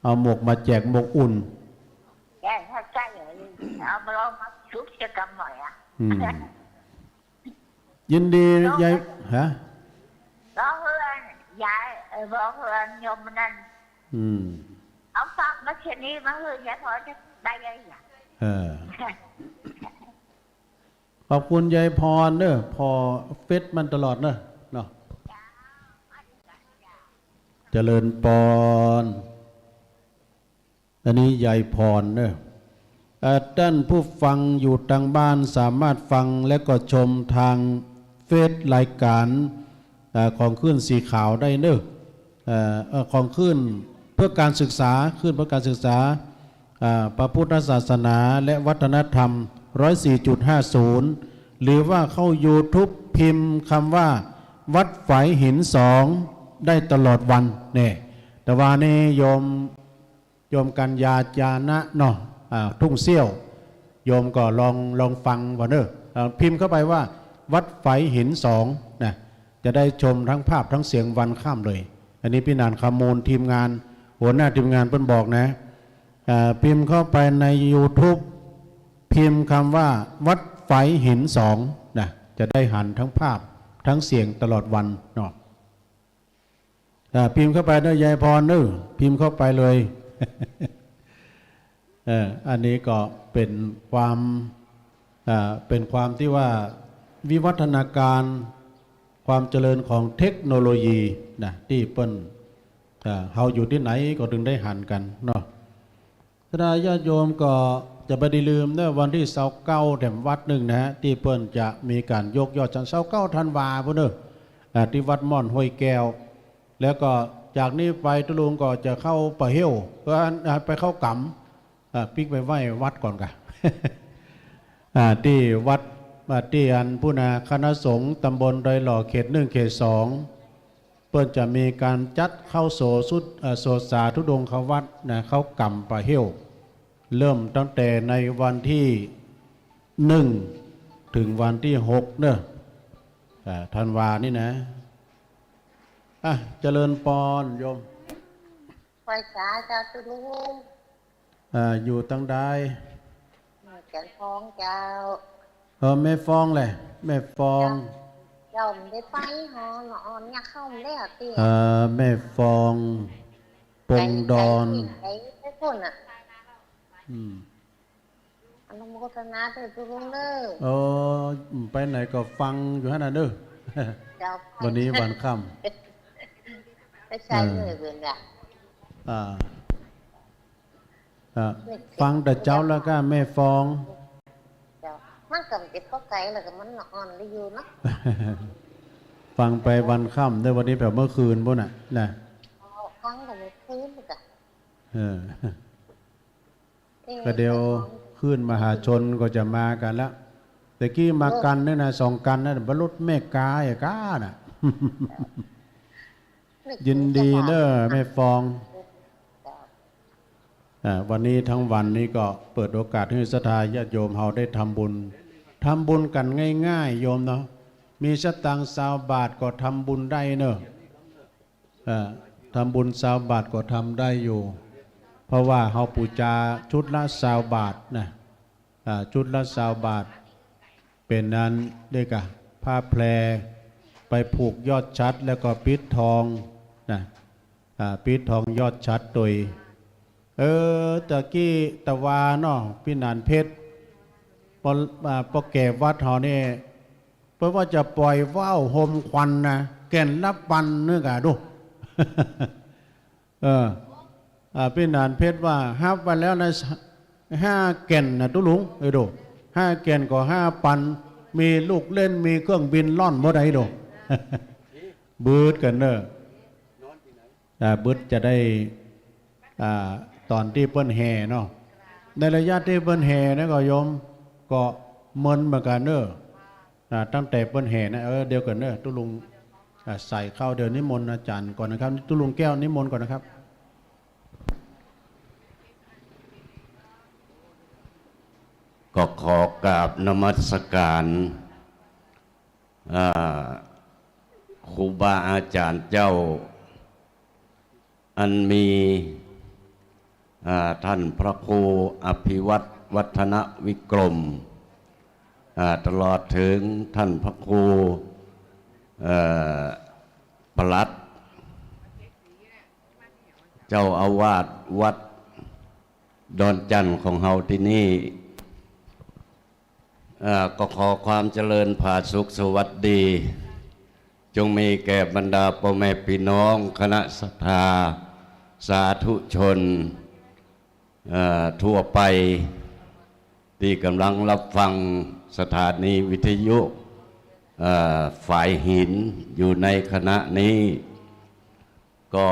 เอาหมวกมาแจก หมวกอุ่น แจกให้ใส่เลย เอามาลองมาชุบจะกำหน่อยอะ อืม ยินดี บอก ยาย ฮะ บอกเพื่อน ยาย เออ บอกเพื่อนโยมนั่น อืม เอาฝากมาเช่นนี้มาหื้อยายพรจะได้ยังไง เออ ขอบคุณยายพรเน้อ ผ่อเฟซมันตลอดเน้อ เนาะ เจริญปอน อันนี้ยายพรเน้อ เอ่อ ต้านผู้ฟังอยู่ตางบ้านสามารถฟังและก็ชมตางเฟซรายก๋าน เอ่อ ของคลื่นสีขาวได้เน้อ เอ่อ เอ่อ ของคลื่นเพื่อการศึกษา คลื่นเพื่อการศึกษา อ่า พระพุทธศาสนาและวัฒนธรรม ร้อยสี่จุดห้าศูนย์ หรือว่าเข้ายูทูบพิมพ์กำว่าวัดฝายหินสองได้ตลอดวัน เนี่ย แต่ว่านี่โยม โยมกัญญาจานะเนาะ อ่า ทุ่งเสี้ยว โยมก็ลอง ลองฟังก่อนเน้อ อ่า พิมพ์เข้าไปว่าวัดฝายหินสองนะ จะได้ชมทั้งภาพทั้งเสียงวันค่ำเลย อันนี้ปี้นันคำมูลทีมงาน หัวหน้าทีมงานเปิ้นบอกนะ อ่า พิมพ์เข้าไปในยูทูบ พิมพ์กำว่าวัดฝายหินสองนะ จะได้หันทั้งภาพทั้งเสียงตลอดวันเนาะ อ่า พิมพ์เข้าไปเน้อยายพรเน้อ พิมพ์เข้าไปเลย เออ อันนี้ก็เป๋นความ อ่า เป๋นความตี้ว่าวิวัฒนาการ ความเจริญของเทคโนโลยีนะ ตี้เปิ้น อ่า เฮาอยู่ตี้ไหนก็ตึงได้หันกั๋นเนาะ ศรัทธาญาติโยมก็จะบ่ได้ลืมเน่อ วันตี้ซาวเก้าแถมวัดนึ่งนะฮะ ตี้เปิ้นจะมีก๋านยกยอดฉัน ซาวเก้าธันวาพุ้นเน่อ อ่า ตี้วัดม่อนห้วยแก้ว แล้วก็จากนี้ไปตุ๊ลุงก็จะเข้าป่าเฮี้ยว เอ่อ อ่า ไปเข้ากำ อ่า ปิ๊กไปไหว้วัดก่อนก่ะ อ่า ตี้วัด อ่า ตี้อันพุ้นนะ คณะสงฆ์ตำบลดอยหล่อ เขตหนึ่ง เขตสอง เปิ้นจะมีก๋านจัดเข้าโสสุด เอ่อ โสดสาธุดงควัตรนะ เข้ากำป่าเฮี้ยว เริ่มตั้งแต่ในวันตี้หนึ่ง เถิงวันตี้หกเน่อ อ่า ธันวานี่นะ อ่ะ เจริญปอนโยม ไหว้สาเจ้าตุ๊ลุง อ่า อยู่ตังใด แม่จันทร์ฟองเจ้า เออ แม่ฟองแหละ แม่ฟอง เจ้า เจ้าบ่ได้ไปหอ หนออ่อน อยากเข้าบ่ได้อะตี้ เออ แม่ฟอง ปงดอน ไกล ไกล ไกลพุ้นน่ะ อืม อนุโมทนาด้วยตุ๊ลุงเน่อ เออ ไปไหนก็ฟังอยู่หั้นน่ะเน่อ เจ้า วันนี้วันค่ำ ไปใส่ เออ เน่อเบิ่งอะ อ่า อ่า ฟังแต่เจ๊าแล้วก็แม่ฟอง เจ้า มันก็บ่ได้ปอไกล แล้วก็มันอ่อนได้อยู่เนาะ ฟังไปวันค่ำเน่อ วันนี้แบบเมื่อคืนพุ้นน่ะนะ อ๋อ ฟังแต่เมื่อคืนนี่กะ เออ เอ๊ะ ก็เดี๋ยวคลื่นมหาชนก็จะมากั๋นละ แต่กี้มากั๋นนี่นะ สองกั๋นนะ บ่รถแม่กาไอ้ก้าน่ะ ยินดีเน่อแม่ฟอง อ่า วันนี้ทั้งวันนี้ก็เปิดโอกาสหื้อศรัทธาญาติโยมเฮาได้ทำบุญ ทำบุญกั๋นง่ายๆ โยมเนาะ มีสตางค์ซาวบาทก็ทำบุญได้เน่อ เอ่อ ทำบุญซาวบาทก็ทำได้อยู่ เพราะว่าเฮาปู๋จาชุดละซาวบาทนะ อ่า ชุดละซาวบาท เป๋นอันเดียวกะ ผ้าแพร ไปผูกยอดฉัตรแล้วก็ปิดทองนะ อ่า ปิดทองยอดฉัตรตวย เออ ตะกี้ตะวาเนาะ ปี้หนานเพชร ปอ อ่า ปอแก่วัดเฮานี่ เปิ้นว่าจะป่อยว่าวโฮมควันนะ แก่นละปันนึ่งกะดู เออ อ่า ปี้หนานเพชรว่าฮับไว้แล้วนะ ห้าแก่นนะตุ๊ลุง เอ้ยดู ห้าแก่นก็ห้าปัน มีลูกเล่น มีเครื่องบินล่อนบ่ได้ดู บืดกั๋นเน่อ อ่า บึดจะได้ อ่า ต๋อนตี้เปิ้นแห่เนาะ ในระยะตี้เปิ้นแห่นะก็โยม ก็เมินเหมือนกั๋นเน่อ อ่า ตั้งแต่เปิ้นแห่นะ เออ เดี๋ยวก่อนเน่อ ตุ๊ลุง อ่า ใส่เข้า เดี๋ยวนิมนต์อาจ๋ารย์ก่อนนะครับ ตุ๊ลุงแก้วนิมนต์ก่อนนะครับ ก็ขอกราบนมัสการ อ่า ครูบาอาจ๋ารย์เจ้า อันมี อ่า ท่านพระครูอภิวัฒน์ วัฒนวิกรม อ่า ตลอดเถิงท่านพระครู เอ่อ ปลัด เจ้าอาวาสวัดดอนจั่นของเฮาตี้นี่ เอ่อ ก็ขอความเจริญผาสุกสวัสดี จงมีแก่บรรดาป้อแม่ปี้น้องคณะศรัทธาสาธุชน เอ่อ ทั่วไป ตี้ก่ำลังฮับฟังสถานีวิทยุ เอ่อ ฝายหินอยู่ในขณะนี้ ก็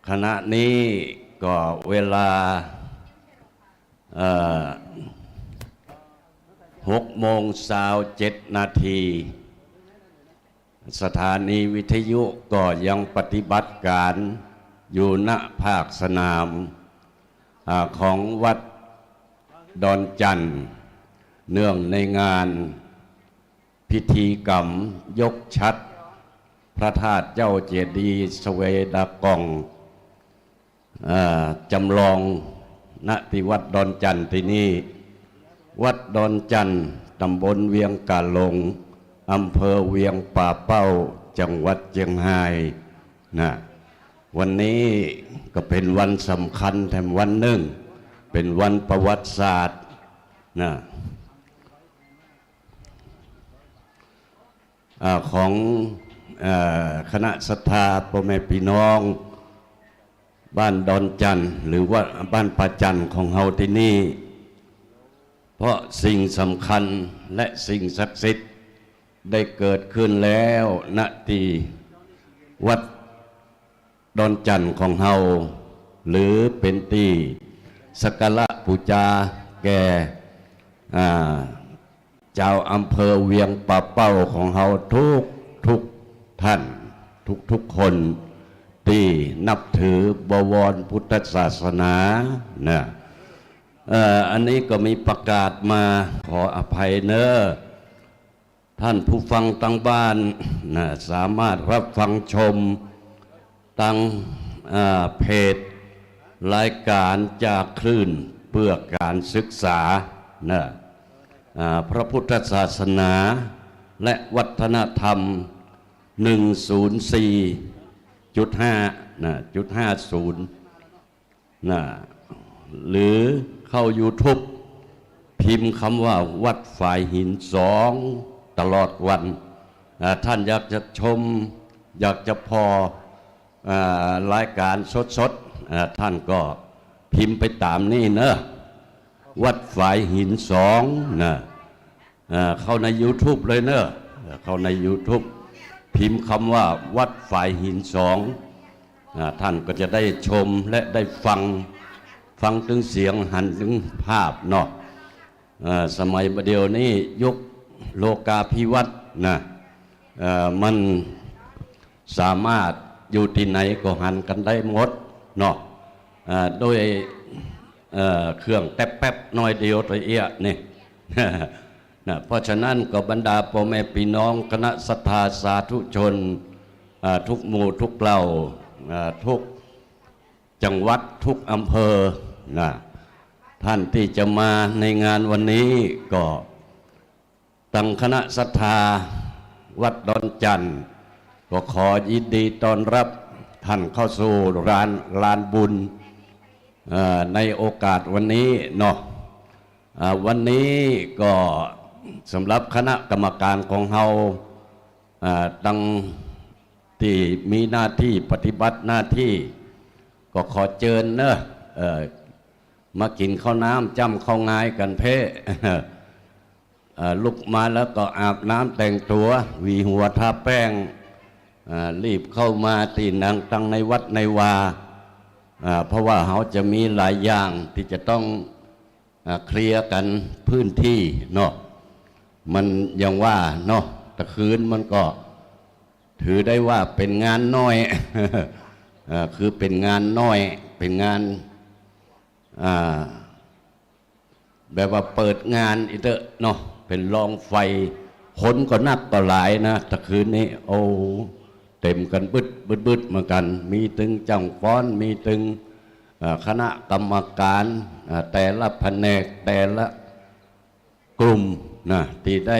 ขณะนี้ก็เวลา เอ่อ หกโมงซาวเจ็ดนาที สถานีวิทยุก็ยังปฏิบัติก๋านอยู่ ณ ภาคสนาม อ่า ของวัดดอนจั่น เนื่องในงาน พิธีกรรมยกฉัตรพระธาตุเจ้าเจดีย์สะเวดากอง เอ่อ จำลอง ณ ตี้วัดดอนจั่นตี้นี่ วัดดอนจั่น ต๋ำบลเวียงก๋าหลง อำเภอเวียงป่าเป้า จังหวัดเจียงฮาย นะ วันนี้ก็เป๋นวันสำคัญแถมวันนึ่ง เป๋นวันประวัติศาสตร์ นะ อ่า ของ เอ่อ คณะศรัทธาป้อแม่ปี้น้อง บ้านดอนจั่น หรือว่าบ้านป่าจั่นของเฮาตี้นี่ เพราะสิ่งสำคัญและสิ่งศักดิ์สิทธิ์ได้เกิดขึ้นแล้ว ณ ตี้วัดดอนจั่นของเฮา หรือเป๋นตี้สักการะปู๋จาแก่ อ่า จาวอำเภอเวียงป่าเป้าของเฮาทุกๆ ท่าน ทุกๆ คนตี้นับถือบวรพุทธศาสนานะ เอ่อ อันนี้ก็มีประกาศมา ขออภัยเน้อ ท่านผู้ฟังตางบ้านนะ สามารถรับฟังชมตาง อ่า เพจรายก๋านจากคลื่นเพื่อการศึกษานะ อ่า พระพุทธศาสนาและวัฒนธรรม หนึ่งศูนย์สี่จุดห้า นะ จุดห้าศูนย์ นะ หรือเข้ายูทูบ พิมพ์กำว่าวัดฝายหินสองตลอดวัน อ่า ท่านอยากจะชม อยากจะผ่อ อ่า รายก๋านสดๆ อ่า ท่านก็พิมพ์ไปต๋ามนี่เน้อ วัดฝายหินสองนะ อ่า เข้าในยูทูบเลยเน้อ เข้าในยูทูบ พิมพ์กำว่าวัดฝายหินสอง อ่า ท่านก็จะได้ชมและได้ฟัง ฟังตึงเสียง หันตึงภาพเนาะ อ่า สมัยบ่าเดี่ยวนี้ยุคโลกาภิวัตน์นะ เอ่อ มันสามารถอยู่ตี้ไหนก็หันกั๋นได้หมดเนาะ อ่า โดย เอ่อ เครื่องแต๊บแป๊บน้อยเดียวตะเอี้ยะนี่ นะ เพราะฉะนั้นก็บรรดาป้อแม่ปี้น้องคณะศรัทธาสาธุชน อ่า ทุกหมู่ทุกเหล่า อ่า ทุกจังหวัดทุกอำเภอนะ ท่านตี้จะมาในงานวันนี้ก็ ตางคณะศรัทธาวัดดอนจั่น ก็ขอยินดีต้อนรับท่านเข้าสู่ลาน ลานบุญ เอ่อ ในโอกาสวันนี้เนาะ อ่า วันนี้ก็สำหรับคณะกรรมการของเฮา อ่า ตางตี้มีหน้าตี้ปฏิบัติหน้าตี้ ก็ขอเจิญเน้อ เอ่อ มากิ๋นข้าวน้ำจ้ำข้าวงายกั๋นเพ่ เอ่อ ลุกมาแล้วก็อาบน้ำแต่งตั๋ว หวีหัวทาแป้ง อ่า รีบเข้ามาตี้นั่งตังในวัดในวา อ่า เพราะว่าเฮาจะมีหลายอย่างตี้จะต้อง อ่า เคลียร์กั๋นพื้นตี้เนาะ มันอย่างว่าเนาะ ตะคืนมันก็ถือได้ว่าเป๋นงานน้อย อ่า คือเป๋นงานน้อย เป๋นงาน อ่า แบบว่าเปิดงานอี้เต๊อะเนาะ เป๋นลองไฟ คนก็นักก็หลายนะ ตะคืนนี้ โอ้ เต๋มกั๋นบึด บึด บึดเหมือนกั๋น มีตึงจ้างฟ้อน มีตึง เอ่อ คณะกรรมการ เอ่อ แต่ละแผนก แต่ละกลุ่มนะ ตี้ได้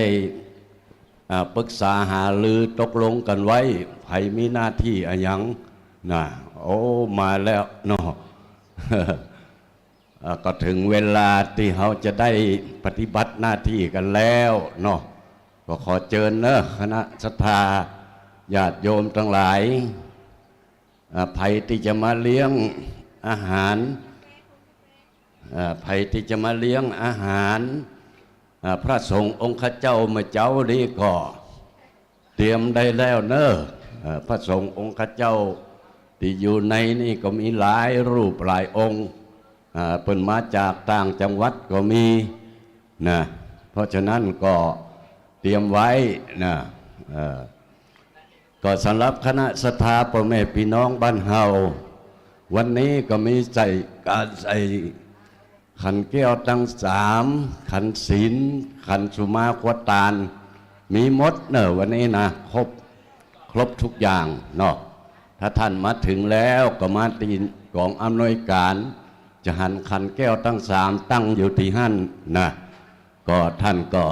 อ่า ปรึกษาหารือตกลงกั๋นไว้ ใผมีหน้าตี้อะหยังนะ โอ้ มาแล้วเนาะ เอ่อ ก็เถิงเวลาตี้เฮาจะได้ปฏิบัติหน้าตี้กั๋นแล้วเนาะ ก็ขอเจิญเน้อ คณะศรัทธาญาติโยมตังหลาย อ่า ใผตี้จะมาเลี้ยงอาหาร อ่า ใผตี้จะมาเลี้ยงอาหาร อ่า พระสงฆ์องค์ข้าเจ้าเมื่อเจ๊านี้ก็ เตรียมได้แล้วเน้อ เอ่อ พระสงฆ์องค์ข้าเจ้าตี้อยู่ในนี่ก็มีหลายรูปหลายองค์ อ่า เปิ้นมาจากต่างจังหวัดก็มีนะ เพราะฉะนั้นก็เตรียมไว้นะ เอ่อ ก็สำหรับคณะศรัทธาป้อแม่ปี้น้องบ้านเฮา วันนี้ก็มีใส่ก๋านใส่ ขันแก้วตังสาม ขันศีล ขันสุมาควัตตาน มีหมดเน่อวันนี้นะ ครบ ครบทุกอย่างเนาะ ถ้าท่านมาเถิงแล้วก็มาตี้ก๋องอำนวยก๋าน จะหันขันแก้วตังสามตั้งอยู่ตี้หั้นนะ ก็ท่านก็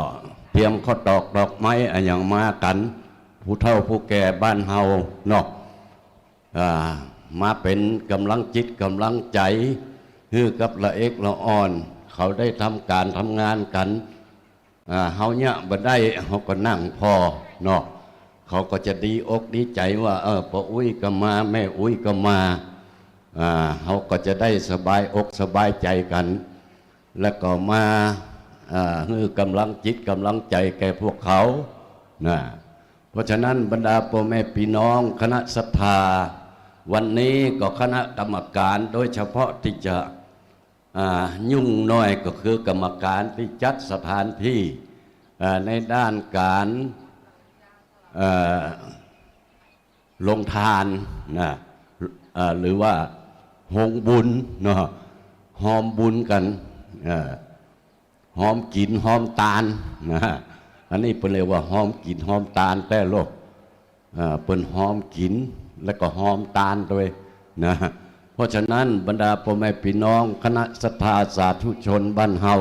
เตรียมข้าวตอกดอกไม้อะหยังมากั๋น ผู้เฒ่าผู้แก่บ้านเฮาเนาะ อ่า มาเป๋นก๋ำลังจิตก๋ำลังใจ๋ หื้อกับละเอกละอ่อน เขาได้ทำก๋านทำงานกั๋น อ่า เฮาเยียะบ่ได้ เฮาก็นั่งผ่อเนาะ เขาก็จะดีอกดีใจ๋ว่า เออ ป้ออุ๊ยก็มา แม่อุ๊ยก็มา อ่า เฮาก็จะได้สบายอกสบายใจ๋กั๋น แล้วก็มา อ่า หื้อก๋ำลังจิตก๋ำลังใจ๋แก่พวกเขานะ เพราะฉะนั้นบรรดาป้อแม่ปี้น้องคณะศรัทธา วันนี้ก็คณะกรรมก๋านโดยเฉพาะตี้จะ อ่า ยุ่งหน้อยก็คือกรรมก๋านตี้จัดสถานตี้ อ่า ในด้านก๋าน เอ่อ โฮงตานนะ เอ่อ หรือว่าโฮงบุญเนาะ ฮอมบุญกั๋น เอ่อ ฮอมกิ๋นฮอมตานนะ อันนี้เปิ้นเรียกว่าฮอมกิ๋นฮอมตานแต๊โลก เอ่อ เปิ้นฮอมกิ๋นแล้วก็ฮอมตานตวยนะ เพราะฉะนั้นบรรดาป้อแม่ปี้น้องคณะศรัทธาสาธุชนบ้านเฮา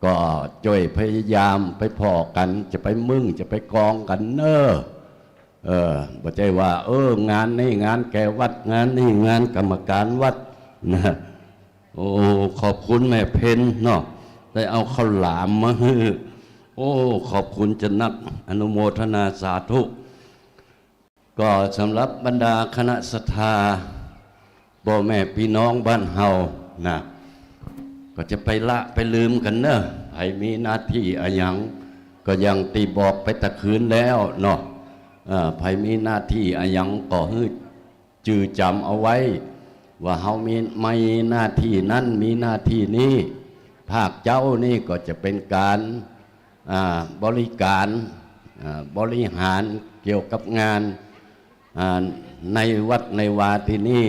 ก็จ้วยพยายามไปผ่อกั๋น จะไปมึงจะไปกองกั๋นเน่อ เออ บ่ใจ้ว่า เออ งานนี้งานแก่วัด งานนี้งานกรรมก๋านวัดนะ โอ้ ขอบคุณแม่เพ็ญเนาะ ได้เอาข้าวหลามมาหื้อ โอ้ ขอบคุณจะนัก อนุโมทนาสาธุ ก็สำหรับบรรดาคณะศรัทธา ป้อแม่ปี้น้องบ้านเฮานะ ก็จะไปละไปลืมกั๋นเน่อ ใผมีหน้าตี้อะหยัง ก็อย่างตี้บอกไปตะคืนแล้วเนาะ เอ่อ ใผมีหน้าตี้อะหยังก็หื้อ จื้อจ๋ำเอาไว้ ว่าเฮามี มีหน้าตี้นั้น มีหน้าตี้นี้ ภาคเจ๊านี่ก็จะเป๋นก๋าน อ่า บริก๋าน อ่า บริหารเกี่ยวกับงาน อ่า ในวัดในวาตี้นี่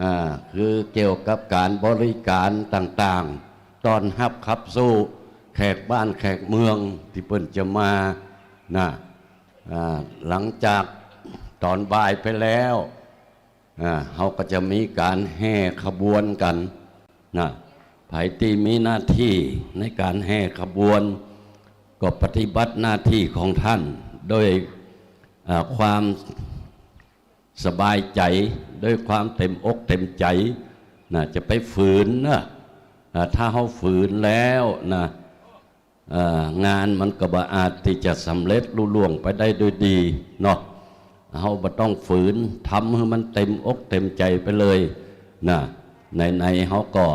อ่า คือเกี่ยวกับก๋านบริก๋านต่างๆ ต้อนฮับขับสู้แขกบ้านแขกเมืองตี้เปิ้นจะมานะ อ่า หลังจากต๋อนบ่ายไปแล้ว อ่า เฮาก็จะมีก๋านแห่ขบวนกั๋นนะ ใผตี้มีหน้าตี้ในก๋านแห่ขบวน ก็ปฏิบัติหน้าตี้ของต้านโดย อ่า ความสบายใจ๋ โดยความเต๋มอกเต๋มใจ๋นะ จะไปฝืนนะ อ่า ถ้าเฮาฝืนแล้วนะ เอ่อ งานมันก็บ่อาจตี้จะสำเร็จลุล่วงไปได้โดยดีเนาะ เฮาบ่ต้องฝืน ทำหื้อมันเต๋มอกเต๋มใจ๋ไปเลยนะ ไหนๆ เฮาก็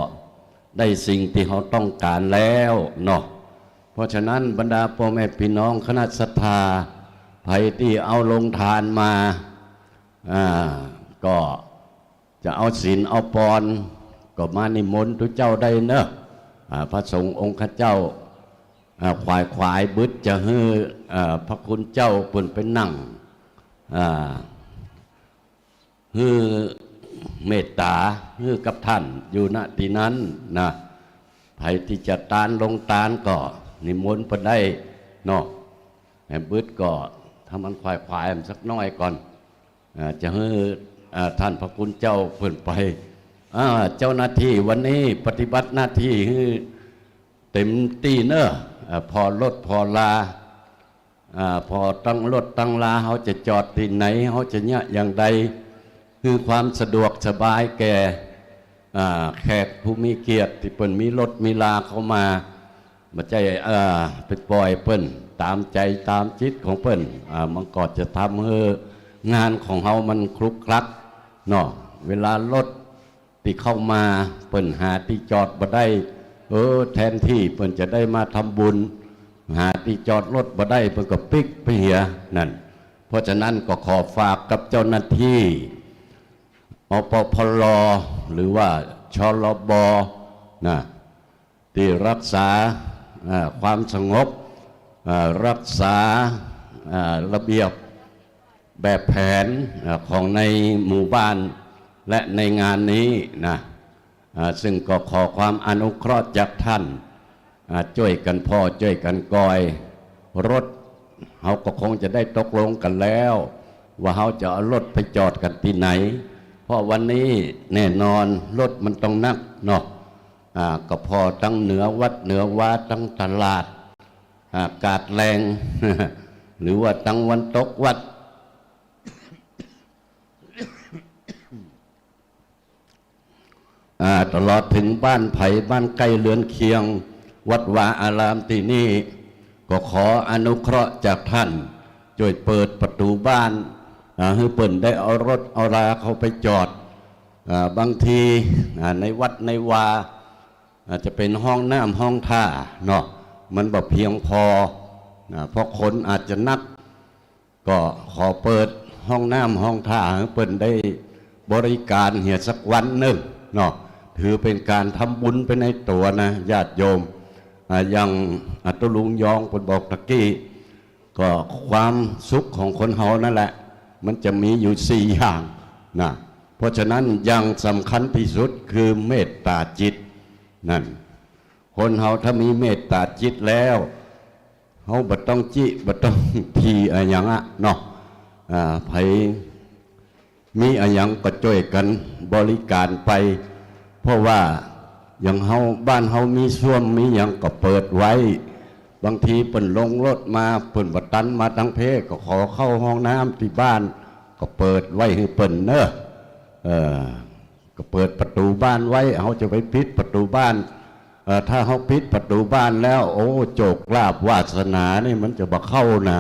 ได้สิ่งตี้เฮาต้องก๋านแล้วเนาะ เพราะฉะนั้นบรรดาป้อแม่ปี้น้องคณะศรัทธา ใผตี้เอาโฮงตานมา อ่า ก็ จะเอาศีลเอาปอน ก็มานิมนต์ตุ๊เจ้าได้เน่อ อ่า พระสงฆ์องค์ข้าเจ้า อ่า ขวายขวายบึดจะหื้อ อ่า พระคุณเจ้าเปิ้นไปนั่ง อ่า หื้อเมตต๋า หื้อกับต้านอยู่ ณ ตี้นั้นนะ ใผตี้จะตานโฮงตานก็นิมนต์เปิ้นได้เนาะ แหมบึดก็ถ้ามันขวายขวายมันสักหน้อยก่อน อ่า จะหื้อ อ่า ต้านพระคุณเจ้าเปิ้นไป อ่า เจ้าหน้าตี้วันนี้ปฏิบัติหน้าตี้หื้อเต๋มตี้เน่อ อ่า ผ่อรถผ่อรา อ่า ผ่อตังรถตังรา เฮาจะจอดตี้ไหน เฮาจะเยียะอย่างใด หื้อความสะดวกสบายแก่ อ่า แขกผู้มีเกียรติตี้เปิ้นมีรถมีราเข้ามา บ่ใจ้ เอ่อ ไปป่อยเปิ้นต๋ามใจ๋ต๋ามจิตของเปิ้น อ่า มันก็จะทำหื้องานของเฮามันคลุกคลักเนาะ เวลารถตี้เข้ามาเปิ้นหาตี้จอดบ่ได้ เออ แทนตี้เปิ้นจะได้มาทำบุญ หาตี้จอดรถบ่ได้ เปิ้นก็ปิ๊กไปเหียนั่น เพราะฉะนั้นก็ขอฝากกับเจ้าหน้าตี้ อปพล หรือว่า ชลบ นะ ตี้รักษา อ่า ความสงบ อ่า รักษา อ่า ระเบียบแบบแผน อ่า ของในหมู่บ้านและในงานนี้นะ อ่า ซึ่งก็ขอความอนุเคราะห์จากต้าน อ่า จ้วยกั๋นผ่อจ้วยกั๋นกอย รถ เฮาก็คงจะได้ตกลงกั๋นแล้ว ว่าเฮาจะเอารถไปจอดกั๋นตี้ไหน เพราะวันนี้แน่นอนรถมันต้องนักเนาะ อ่า ก็ผ่อตังเหนือวัดเหนือวา ตังตลาด อ่า กาดแลง หรือว่าตังวันตกวัด อ่า ตลอดเถิงบ้านใผบ้านใก้เฮือนเคียง วัดวาอารามตี้นี่ ก็ขออนุเคราะห์จากต้าน จ้วยเปิดประตู๋บ้าน อ่า หื้อเปิ้นได้เอารถเอาราเข้าไปจอด อ่า บางที อ่า ในวัดในวา อาจจะเป๋นห้องน้ำห้องท่าเนาะ มันบ่เพียงพอ อ่า เพราะคนอาจจะนัก ก็ขอเปิดห้องน้ำห้องท่าหื้อเปิ้นได้บริการเหียสักวันนึ่งเนาะ ถือเป๋นก๋านทำบุญไปในตั๋วนะญาติโยม อ่า อย่างอาตุลุงยองเปิ้นบอกตะกี้ ก็ความสุขของคนเฮานั่นแหละ มันจะมีอยู่สี่อย่างนะ เพราะฉะนั้นอย่างสำคัญตี้สุดคือเมตต๋าจิตนั่น คนเฮาถ้ามีเมตต๋าจิตแล้ว เฮาบ่ต้องจิบ่ต้องถีอะหยังอะเนาะ อ่า ใผ มีอะหยังก็จ้วยกั๋นบริการไป เพราะว่าอย่างเฮา บ้านเฮามีส้วมมีหยังก็เปิดไว้ บางทีเปิ้นลงรถมา เปิ้นบ่ตันมาตางเพ ก็ขอเข้าห้องน้ำตี้บ้าน ก็เปิดไว้หื้อเปิ้นเนาะ เออ ก็เปิดประตู๋บ้านไว้ เฮาจะไปปิดประตู๋บ้าน เออ ถ้าเฮาปิดประตู๋บ้านแล้ว โอ้ โจคลาภวาสนานี่มันจะบ่เข้านะ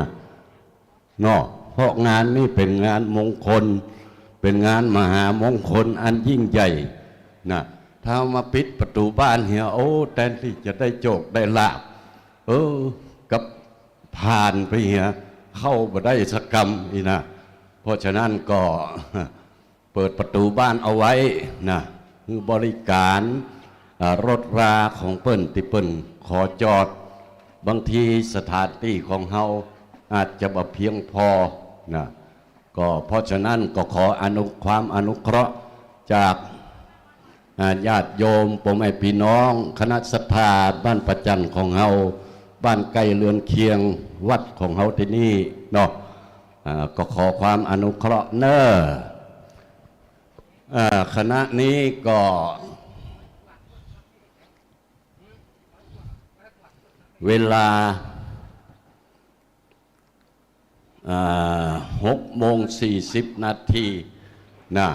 เนาะ เพราะงานนี้เป๋นงานมงคล เป๋นงานมหามงคลอันยิ่งใหญ่นะ ถ้ามาปิดประตู๋บ้านเหีย โอ้ แตนตี้จะได้โจคได้ลาภ เออ กับผ่านไปเหีย เข้าบ่ได้สักกำอี้นะ เพราะฉะนั้นก็ เปิดประตู๋บ้านเอาไว้นะ หื้อบริการ อ่า รถราของเปิ้นตี้เปิ้นขอจอด บางทีสถานตี้ของเฮาอาจจะบ่เพียงพอนะ ก็เพราะฉะนั้นก็ขออนุ ความอนุเคราะห์จาก อ่า ญาติโยม ป้อแม่ปี้น้อง คณะศรัทธาบ้านประจันของเฮา บ้านใก้เฮือนเคียงวัดของเฮาตี้นี่เนาะ อ่า ก็ขอความอนุเคราะห์เนาะ อ่า ขณะนี้ก็ เวลา อ่า หกโมงสี่สิบนาทีนะ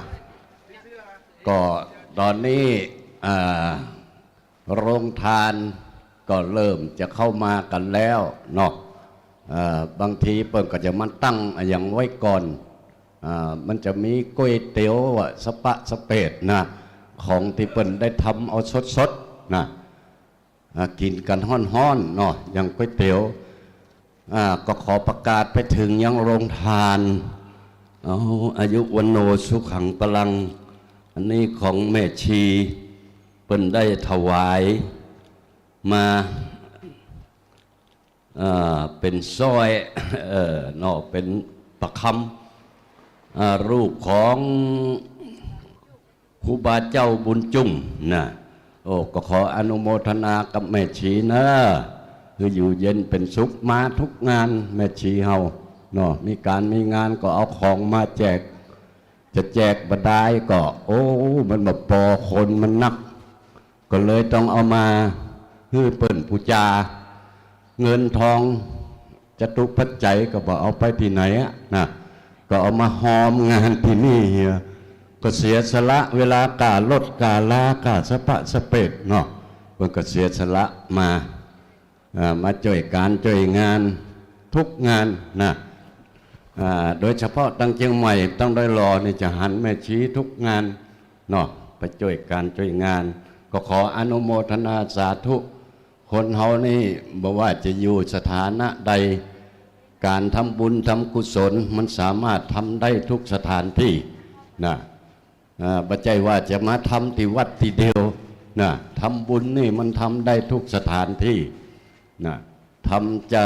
ก็ต๋อนนี้ อ่า โรงทานก็เริ่มจะเข้ามากั๋นแล้วเนาะ เอ่อ บางทีเปิ้นก็จะมาตั้งอะหยังไว้ก่อน อ่า มันจะมีก๋วยเตี๋ยวอะ สะปะสะเปดนะ ของตี้เปิ้นได้ทำเอาสดๆ นะ อ่า กิ๋นกั๋นฮ้อนๆ เนาะ อย่างก๋วยเตี๋ยว อ่า ก็ขอประกาศไปเถิงยังโรงทาน เอา อายุวัณโณสุขังพลัง อันนี้ของแม่ชี เปิ้นได้ถวายมา เอ่อ เป๋นสร้อย เอ่อ เนาะ เป๋นประคำ อ่า รูปของ ครูบาเจ้าบุญจุ่มนะ โอ้ ก็ขออนุโมทนากับแม่ชีเนาะ หื้ออยู่เย็นเป๋นสุข มาทุกงานแม่ชีเฮาเนาะ มีก๋านมีงานก็เอาของมาแจก จะแจกบ่ดายก็ โอ้ มันบ่ปอ คนมันนัก ก็เลยต้องเอามาหื้อเปิ้นปู๋จา เงินทอง จตุปัจจัยก็บ่เอาไปตี้ไหนอะนะ ก็เอามาฮอมงานตี้นี่เหีย ก็เสียสละเวลาก้ารถก้าราก้าสะปะสะเปดเนาะ เปิ้นก็เสียสละมา อ่า มาจ้วยก๋านจ้วยงานทุกงานนะ อ่า โดยเฉพาะตังเจียงใหม่ ตังดอยหล่อนี่จะหันแม่ชีทุกงานเนาะ ไปจ้วยก๋านจ้วยงาน ก็ขออนุโมทนาสาธุ คนเฮานี่บ่ว่าจะอยู่สถานะใด ก๋านทำบุญทำกุศลมันสามารถทำได้ทุกสถานตี้นะ อ่า บ่ใจ้ว่าจะมาทำตี้วัดตี้เดียวนะ ทำบุญนี่มันทำได้ทุกสถานตี้นะ ทำจะ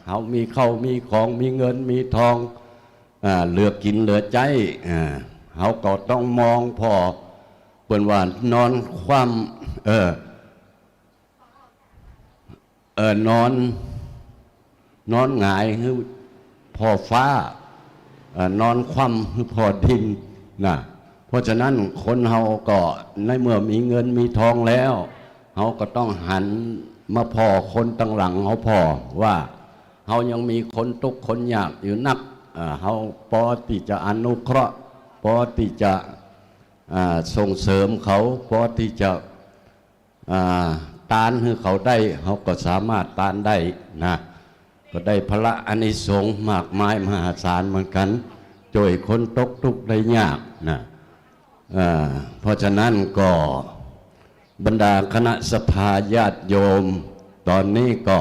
เฮามีข้าวมีของ มีเงินมีทอง อ่า เหลือกิ๋นเหลือใจ๊ อ่า เฮาก็ต้องมองผ่อ เปิ้นว่านอนคว่ำ เออ เอ่อ นอน นอนหงายหื้อผ่อฟ้า เอ่อ นอนคว่ำหื้อผ่อดินนะ เพราะฉะนั้นคนเฮาก็ในเมื่อมีเงินมีทองแล้ว เฮาก็ต้องหันมาผ่อคนตังหลังเฮาผ่อ ว่าเฮายังมีคนตุ๊กข์คนยากอยู่นัก เอ่อ เฮาปอตี้จะอนุเคราะห์ ปอตี้จะ อ่า ส่งเสริมเขา ปอตี้จะ อ่า ตานหื้อเขาได้ เฮาก็สามารถตานได้นะ ก็ได้ผละอานิสงส์มากมายมหาศาลเหมือนกั๋น จ้วยคนตกทุกข์ได้ยากนะ อ่า เพราะฉะนั้นก็บรรดาคณะศรัทธาญาติโยม ตอนนี้ก็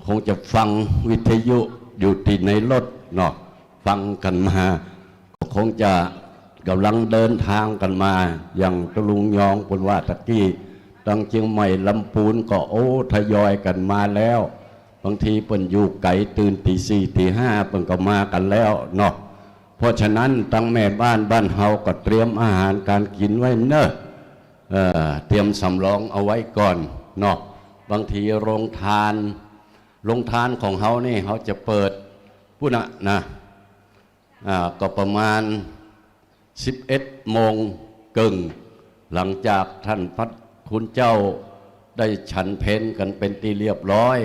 คงจะฟังวิทยุอยู่ตี้ในรถเนาะ ฟังกั๋นมา ก็คงจะก่ำลังเดินตางกั๋นมา อย่างตุ๊ลุงยองเปิ้นว่าตะกี้ ตังเจียงใหม่ลำปูนก็ โอ้ ทยอยกั๋นมาแล้ว บางทีเปิ้นอยู่ไก๋ตื่นตี๋สี่ตี๋ห้าเปิ้นก็มากั๋นแล้วเนาะ เพราะฉะนั้นตังแม่บ้านบ้านเฮาก็เตรียมอาหารก๋านกิ๋นไว้เน่อ เอ่อ เตรียมสำรองเอาไว้ก่อนเนาะ บางทีโรงทาน โรงทานของเฮานี่เฮาจะเปิดปู้นน่ะนะ อ่า ก็ประมาณสิบเอ็ดโมงเกิ่ง หลังจากต้านพระคุณเจ้าได้ฉันเพลกั๋นเป๋นตี้เรียบร้อย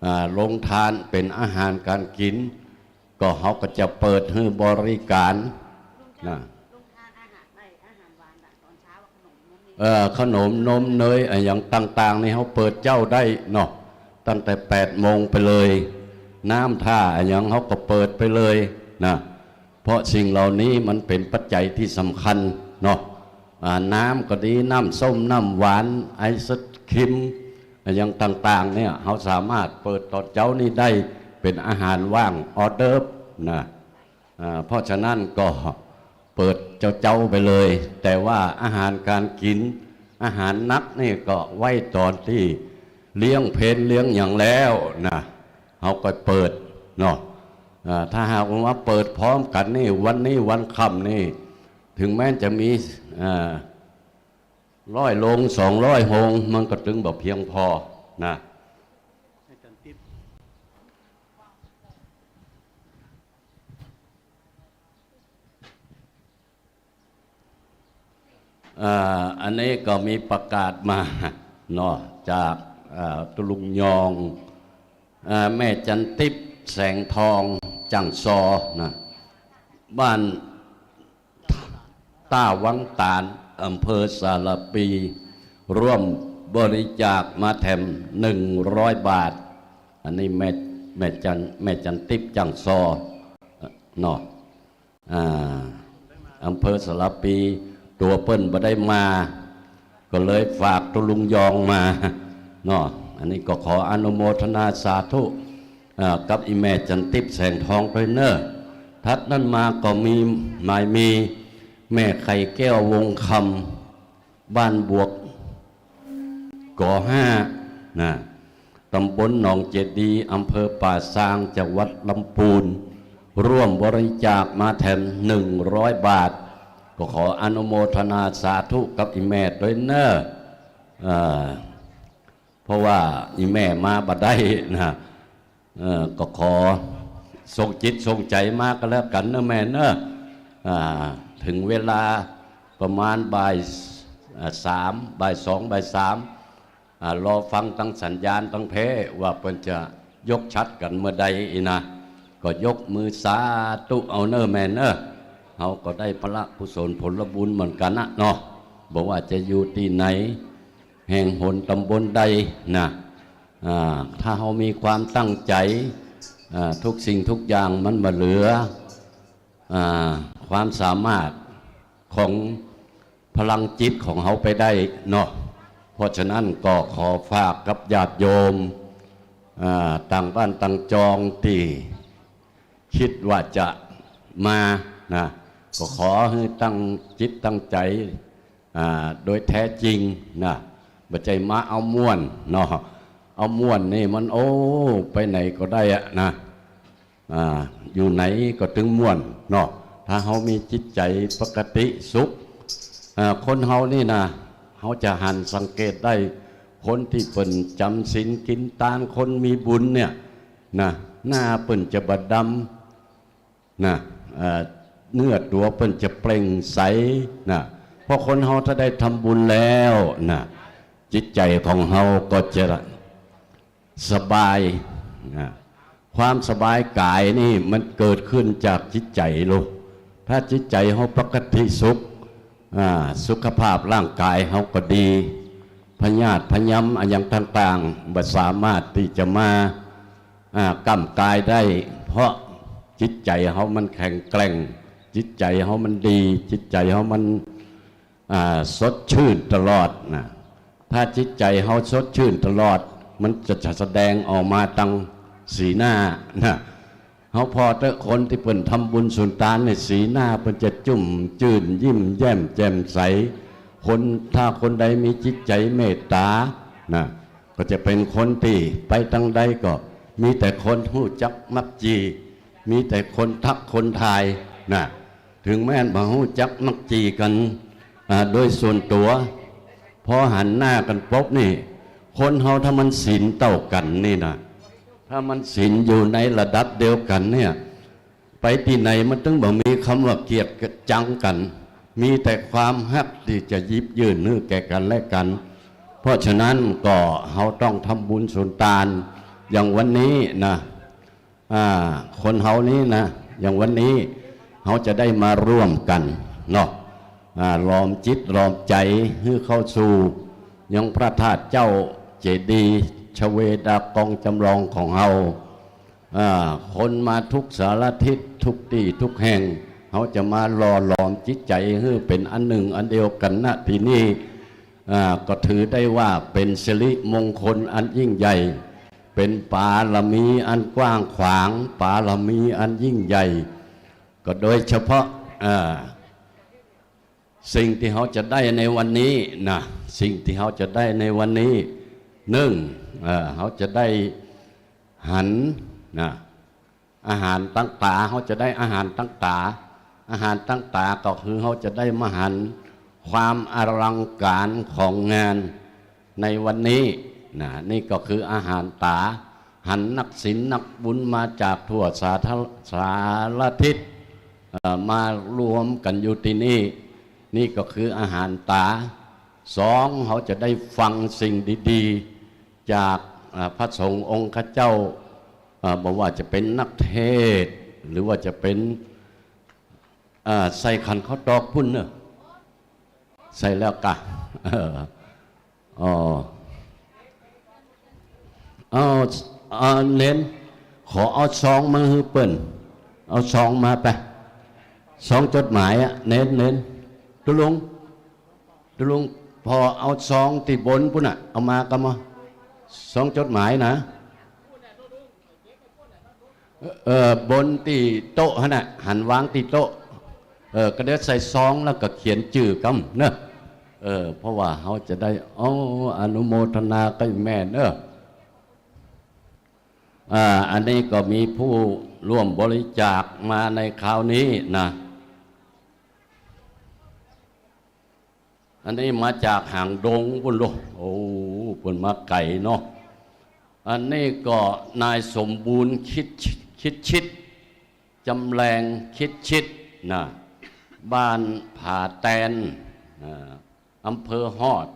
อ่า โรงทานเป๋นอาหารก๋านกิ๋น ก็เฮาก็จะเปิดหื้อบริก๋านนะ เอ่อ ขนมนมเนยอะหยังต่างๆ นี่เฮาเปิดเจ๊าได้เนาะ ตั้งแต่แปดโมงไปเลย น้ำท่าอะหยังเฮาก็เปิดไปเลยนะ เพราะสิ่งเหล่านี้มันเป๋นปัจจัยตี้สำคัญเนาะ อ่า น้ำก็ดี น้ำส้ม น้ำหวาน ไอศกรีม อะหยังต่างๆ เนี่ย เฮาสามารถเปิดต๋อนเจ๊านี้ได้ เป๋นอาหารว่าง ออเดิร์ฟนะ อ่า เพราะฉะนั้นก็เปิดเจ๊าๆ ไปเลย แต่ว่าอาหารก๋านกิ๋น อาหารหนักนี่ก็ไว้ต๋อนตี้เลี้ยงเพลเลี้ยงหยังแล้วนะ เฮาก็เปิดเนาะ อ่า ถ้าหากว่าเปิดพร้อมกั๋นนี่ วันนี้วันค่ำนี่ เถิงแม้นจะมี อ่า ร้อยโฮง สองร้อยโฮง มันก็ตึงบ่เพียงปอนะ อ่า อันนี้ก็มีประกาศมาเนาะ จาก อ่า ตุ๊ลุงยอง อ่า แม่จันติบ แสงทอง จ้างซอนะ บ้านต้าวังตาน อำเภอสารภี ร่วมบริจาคมาแถมหนึ่งร้อยบาท อันนี้แม่ แม่จัน แม่จันติบ จ้างซอเนาะ อ่า อำเภอสารภี ตั๋วเปิ้นบ่ได้มา ก็เลยฝากตุ๊ลุงยองมาเนาะ อันนี้ก็ขออนุโมทนาสาธุ อ่า กับอี่แม่จันติบ แสงทอง ตวยเน่อ ถัดนั้นมาก็มี หมายมี แม่ไข่แก้ว วงคำ บ้านบวก กอห้า นะ ต๋ำบลหนองเจดีย์ อำเภอป่าซาง จังหวัดลำปูน ร่วมบริจาคมาแถมหนึ่งร้อยบาท ก็ขออนุโมทนาสาธุกับอี่แม่ตวยเน่อ เอ่อ เพราะว่าอี่แม่มาบ่ได้นะ เอ่อ ก็ขอส่งจิตส่งใจ๋มาก็แล้วกั๋นเน่อแม่เน่อ อ่า เถิงเวลาประมาณบ่าย อ่า สาม บ่ายสอง บ่ายสาม อ่า รอฟังตังสัญญาณตังแพว่าเปิ้นจะยกฉัตรกั๋นเมื่อใดอี้นะ ก็ยกมือสาธุเอาเน่อแม่เน่อ เฮาก็ได้พละกุศลผลบุญเหมือนกั๋นนะเนาะ บ่ว่าจะอยู่ตี้ไหน แห่งหนต๋ำบลใดนะ อ่า ถ้าเฮามีความตั้งใจ๋ อ่า ทุกสิ่งทุกอย่างมันบ่เหลือ อ่า ความสามารถของพลังจิตของเฮาไปได้เนาะ เพราะฉะนั้นก็ขอฝากกับญาติโยม อ่า ต่างบ้านต่างจองตี้ กึ๊ดว่าจะมานะ ก็ขอหื้อตั้งจิตตั้งใจ๋ อ่า โดยแท้จริงนะ บ่ใจ้มาเอาม่วนเนาะ เอาม่วนนี่มัน โอ้ ไปไหนก็ได้อะนะ อ่า อยู่ไหนก็ตึงม่วนเนาะ ถ้าเฮามีจิตใจ๋ปกติสุข อ่า คนเฮานี่นะ เฮาจะหันสังเกตได้ คนตี้เปิ้นจ๋ำศีลกิ๋นตาน คนมีบุญเนี่ยนะ หน้าเปิ้นจะบ่ดำ นะ เอ่อ เนื้อตั๋วเปิ้นจะเปล่งใสนะ เพราะคนเฮาถ้าได้ทำบุญแล้วนะ จิตใจ๋ของเฮาก็จะสบายนะ ความสบายก๋ายนี่มันเกิดขึ้นจากจิตใจ๋ลูก ถ้าจิตใจ๋เฮาปกติสุข อ่า สุขภาพร่างก๋ายเฮาก็ดี พยาธิพยามอะหยังต่างๆ บ่สามารถตี้จะมา อ่า ก้ำก๋ายได้ เพราะจิตใจ๋เฮามันแข็งแกร่ง จิ จิตใจ๋เฮามันดี จิตใจ๋เฮามัน อ่า สดชื่นตลอดนะ ถ้าจิตใจ๋เฮาสดชื่นตลอด มันจะ จะแสดงออกมาตางสีหน้านะ เฮาผ่อเต๊อะ คนตี้เปิ้นทำบุญสุนตานเนี่ย สีหน้าเปิ้นจะจุ่มจื้น ยิ้มแย้มแจ่มใส คน ถ้าคนใดมีจิตใจ๋เมตต๋านะ ก็จะเป๋นคนตี้ไปตางใดก็มีแต่คนฮู้จักมักจี มีแต่คนทักคนทายนะ เถิงแม้นบ่ฮู้จักมักจีกั๋น อ่า โดยส่วนตั๋ว พอหันหน้ากั๋นปุ๊บนี่ คนเฮาถ้ามันศีลเต้ากั๋นนี่นะ ถ้ามันศีลอยู่ในระดับเดียวกั๋นเนี่ย ไปตี้ไหนมันตึงบ่มีกำว่าเกลียดจังกั๋น มีแต่ความฮักตี้จะหยิบยื่นหื้อแก่กั๋นและกั๋น เพราะฉะนั้นก็เฮาต้องทำบุญสุนตาน อย่างวันนี้นะ อ่า คนเฮานี้นะ อย่างวันนี้เฮาจะได้มาร่วมกั๋นเนาะ อ่า หลอมจิตหลอมใจ๋หื้อเข้าสู่ยังพระธาตุเจ้าเจดีย์ชเวดากองจำลองของเฮา อ่า คนมาทุกสารทิศทุกตี้ทุกแห่ง เฮาจะมาหล่อหลอมจิตใจ๋หื้อเป๋นอันหนึ่งอันเดียวกั๋น ณ ตี้นี่ อ่า ก็ถือได้ว่าเป๋นสิริมงคลอันยิ่งใหญ่ เป๋นบารมีอันกว้างขวาง บารมีอันยิ่งใหญ่ ก็โดยเฉพาะ อ่า สิ่งตี้เฮาจะได้ในวันนี้นะ สิ่งตี้เฮาจะได้ในวันนี้ นึ่ง เอ่อ เฮาจะได้หันนะ อาหารตางต๋า เฮาจะได้อาหารตางต๋า อาหารตางต๋าก็คือเฮาจะได้มาหันความอลังก๋านของงานในวันนี้นะ นี่ก็คืออาหารต๋า หันนักศีลนักบุญมาจากทั่วสาทะ- สารทิศ เอ่อ มารวมกั๋นอยู่ตี้นี่ นี่ก็คืออาหารต๋า สอง เฮาจะได้ฟังสิ่งดีๆ จาก อ่า พระสงฆ์องค์ข้าเจ้า อ่า บ่ว่าจะเป๋นนักเทศน์ หรือว่าจะเป๋น อ่า ใส่ขันข้าวตอกปุ้นเนาะ ใส่แล้วกะ เออ อ๋อ เอา เอาเณร ขอเอาซองมาหื้อเปิ้น เอาซองมาไป ซองจดหมายอะ เณร เณร ตุ๊ลุง ตุ๊ลุง ผ่อเอาซองตี้บนปุ้นน่ะ เอามาก่อมา ซองจดหมายนะ เออ บนตี้โต๊ะหั้นน่ะ หันวางตี้โต๊ะ เออ ก็เดี๋ยวใส่ซองแล้วก็เขียนจื้อกำเนาะ เออ เพราะว่าเฮาจะได้ เอา อนุโมทนากับแม่เนาะ อ่า อันนี้ก็มีผู้ร่วมบริจาคมาในคราวนี้นะ อันนี้มาจากหางดงปุ้นโล โอ้ เปิ้นมาไก๋เนาะ อันนี้ก็นายสมบูรณ์ คิด คิดชิด จำแรง คิดชิดนะ บ้านผาแตน อ่า อำเภอฮอด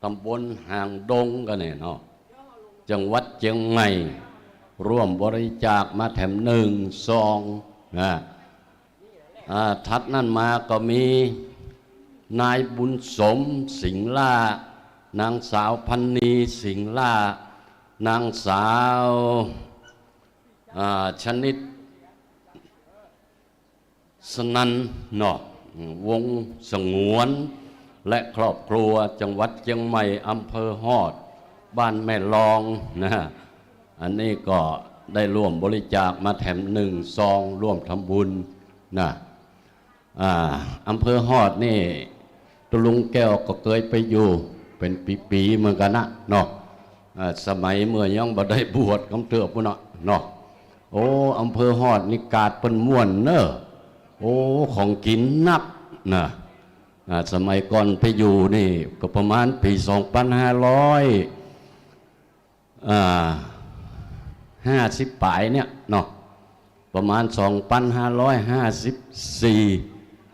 ต๋ำบลหางดงกั๋นเนี่ยเนาะ จังหวัดเจียงใหม่ ร่วมบริจาคมาแถมนึ่งซองนะ อ่า ถัดนั้นมาก็มีนายบุญสม สิงห์ล่า นางสาวพันนี สิงห์ล่า นางสาว อ่า ชนิด สนั่นเนาะ วงศ์สงวน และครอบครัว จังหวัดเจียงใหม่ อำเภอฮอด บ้านแม่ลองนะ อันนี้ก็ได้ร่วมบริจาคมาแถมนึ่งซอง ร่วมทำบุญนะ อ่า อำเภอฮอดนี่ ตุ๊ลุงแก้วก็เกยไปอยู่เป๋นปีๆ เหมือนกั๋นนะเนาะ อ่า สมัยเมื่อยังบ่ได้บวชกำเตื้อปุ้นเนาะ เนาะ โอ้ อำเภอฮอดนี่กาดเปิ้นม่วนเนาะ โอ้ ของกิ๋นนักนะ อ่า สมัยก่อนไปอยู่นี่ก็ประมาณปี๋สองปันห้าร้อย อ่า ห้าสิบป๋ายเนี่ยเนาะ ประมาณสองปันห้าร้อยห้าสิบสี่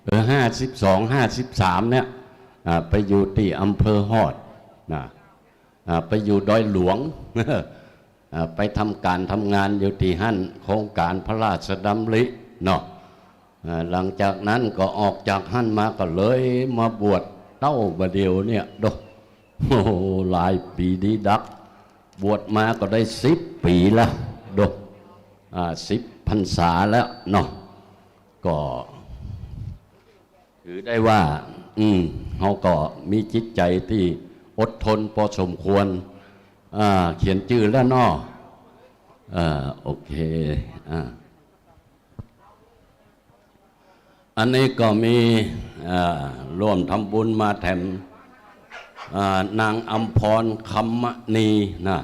เออ ห้าสิบสอง ห้าสิบสามเนี่ย อ่า ไปอยู่ตี้อำเภอฮอดนะ อ่า ไปอยู่ดอยหลวง อ่า ไปทำก๋านทำงานอยู่ตี้หั้น โครงก๋านพระราชดำริเนาะ อ่า หลังจากนั้นก็ออกจากหั้นมาก็เลยมาบวชเต้าบ่าเดี่ยวเนี่ยโด โอ้โห หลายปี๋ดีดัก บวชมาก็ได้สิบปี๋ละโด อ่า สิบพรรษาแล้วเนาะ ก็ ก็ถือได้ว่า อืม เฮาก็มีจิตใจ๋ตี้อดทนปอสมควร อ่า เขียนจื้อแล้วเนาะ เอ่อ โอเค อ่า อันนี้ก็มี อ่า ร่วมทำบุญมาแถม อ่า นางอำพร คำมณีนะ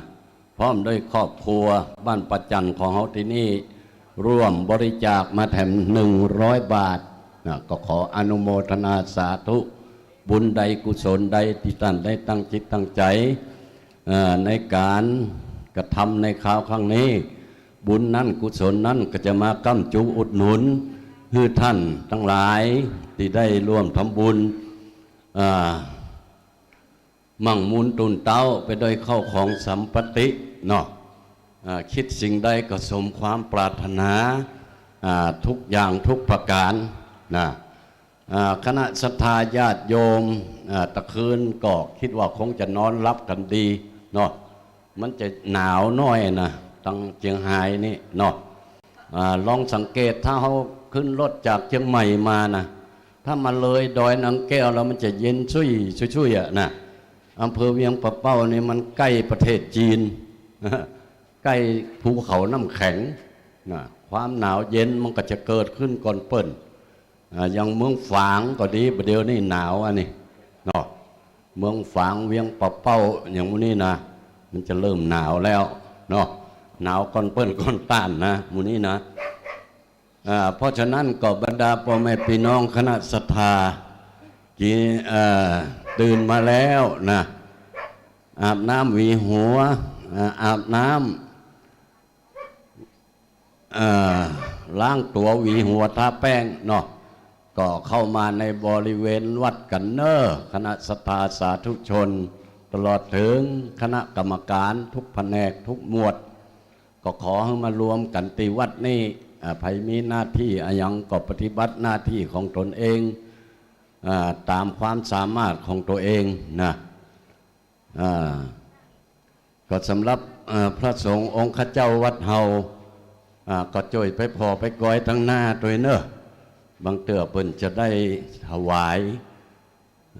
พร้อมด้วยครอบครัวบ้านป่าจั่นของเฮาตี้นี่ ร่วมบริจาคมาแถมหนึ่งร้อยบาทนะ ก็ขออนุโมทนาสาธุ บุญใดกุศลใดตี้ต้านได้ตั้งจิตตั้งใจ๋ เอ่อ ในก๋านกระทำในคราวครั้งนี้ บุญนั้นกุศลนั้นก็จะมาก้ำจูอุดหนุน หื้อต้านตังหลายตี้ได้ร่วมทำบุญ อ่า มั่งมูลตูนเต๊าไปด้วยข้าวของสัมปติเนาะ อ่า คิดสิ่งใดก็สมความปรารถนา อ่า ทุกอย่างทุกประก๋านนะ อ่า คณะศรัทธาญาติโยม อ่า ตะคืนก็กึ๊ดว่าคงจะนอนหลับกั๋นดีเนาะ มันจะหนาวหน้อยนะ ตังเจียงฮายนี่เนาะ อ่า ลองสังเกตถ้าเฮาขึ้นรถจากเจียงใหม่มานะ ถ้ามาเลยดอยนางแก้วแล้วมันจะเย็นชุ่ยชุ่ยๆ อะนะ อำเภอเวียงป่าเป้านี่มันใก้ประเทศจีน ใก้ภูเขาน้ำแข็งนะ ความหนาวเย็นมันก็จะเกิดขึ้นก่อนเปิ้น อ่า อย่างเมืองฝางก็ดี บ่าเดี่ยวนี้หนาวอันนี้เนาะ เมืองฝาง เวียงป่าเป้า อย่างหมู่นี้นะ มันจะเริ่มหนาวแล้วเนาะ หนาวก่อนเปิ้นก่อนต้านนะ หมู่นี้นะ อ่า เพราะฉะนั้นก็บรรดาป้อแม่ปี้น้องคณะศรัทธา กี้ เอ่อ ตื่นมาแล้วนะ อาบน้ำหวีหัว อ่า อาบน้ำ เอ่อ ล้างตั๋วหวีหัวทาแป้งเนาะ ก็เข้ามาในบริเวณวัดกั๋นเน่อ คณะศรัทธาสาธุชน ตลอดเถิงคณะกรรมก๋านทุกแผนกทุกหมวด ก็ขอหื้อมารวมกั๋นตี้วัดนี้ อ่า ใผมีหน้าตี้อะหยังก็ปฏิบัติหน้าตี้ของตนเอง อ่า ต๋ามความสามารถของตั๋วเองนะ อ่า ก็สำหรับ เอ่อ พระสงฆ์องค์ข้าเจ้าวัดเฮา อ่า ก็จ้วยไปผ่อไปกอยตังหน้าตวยเน่อ บางเตื้อเปิ้นจะได้ถวาย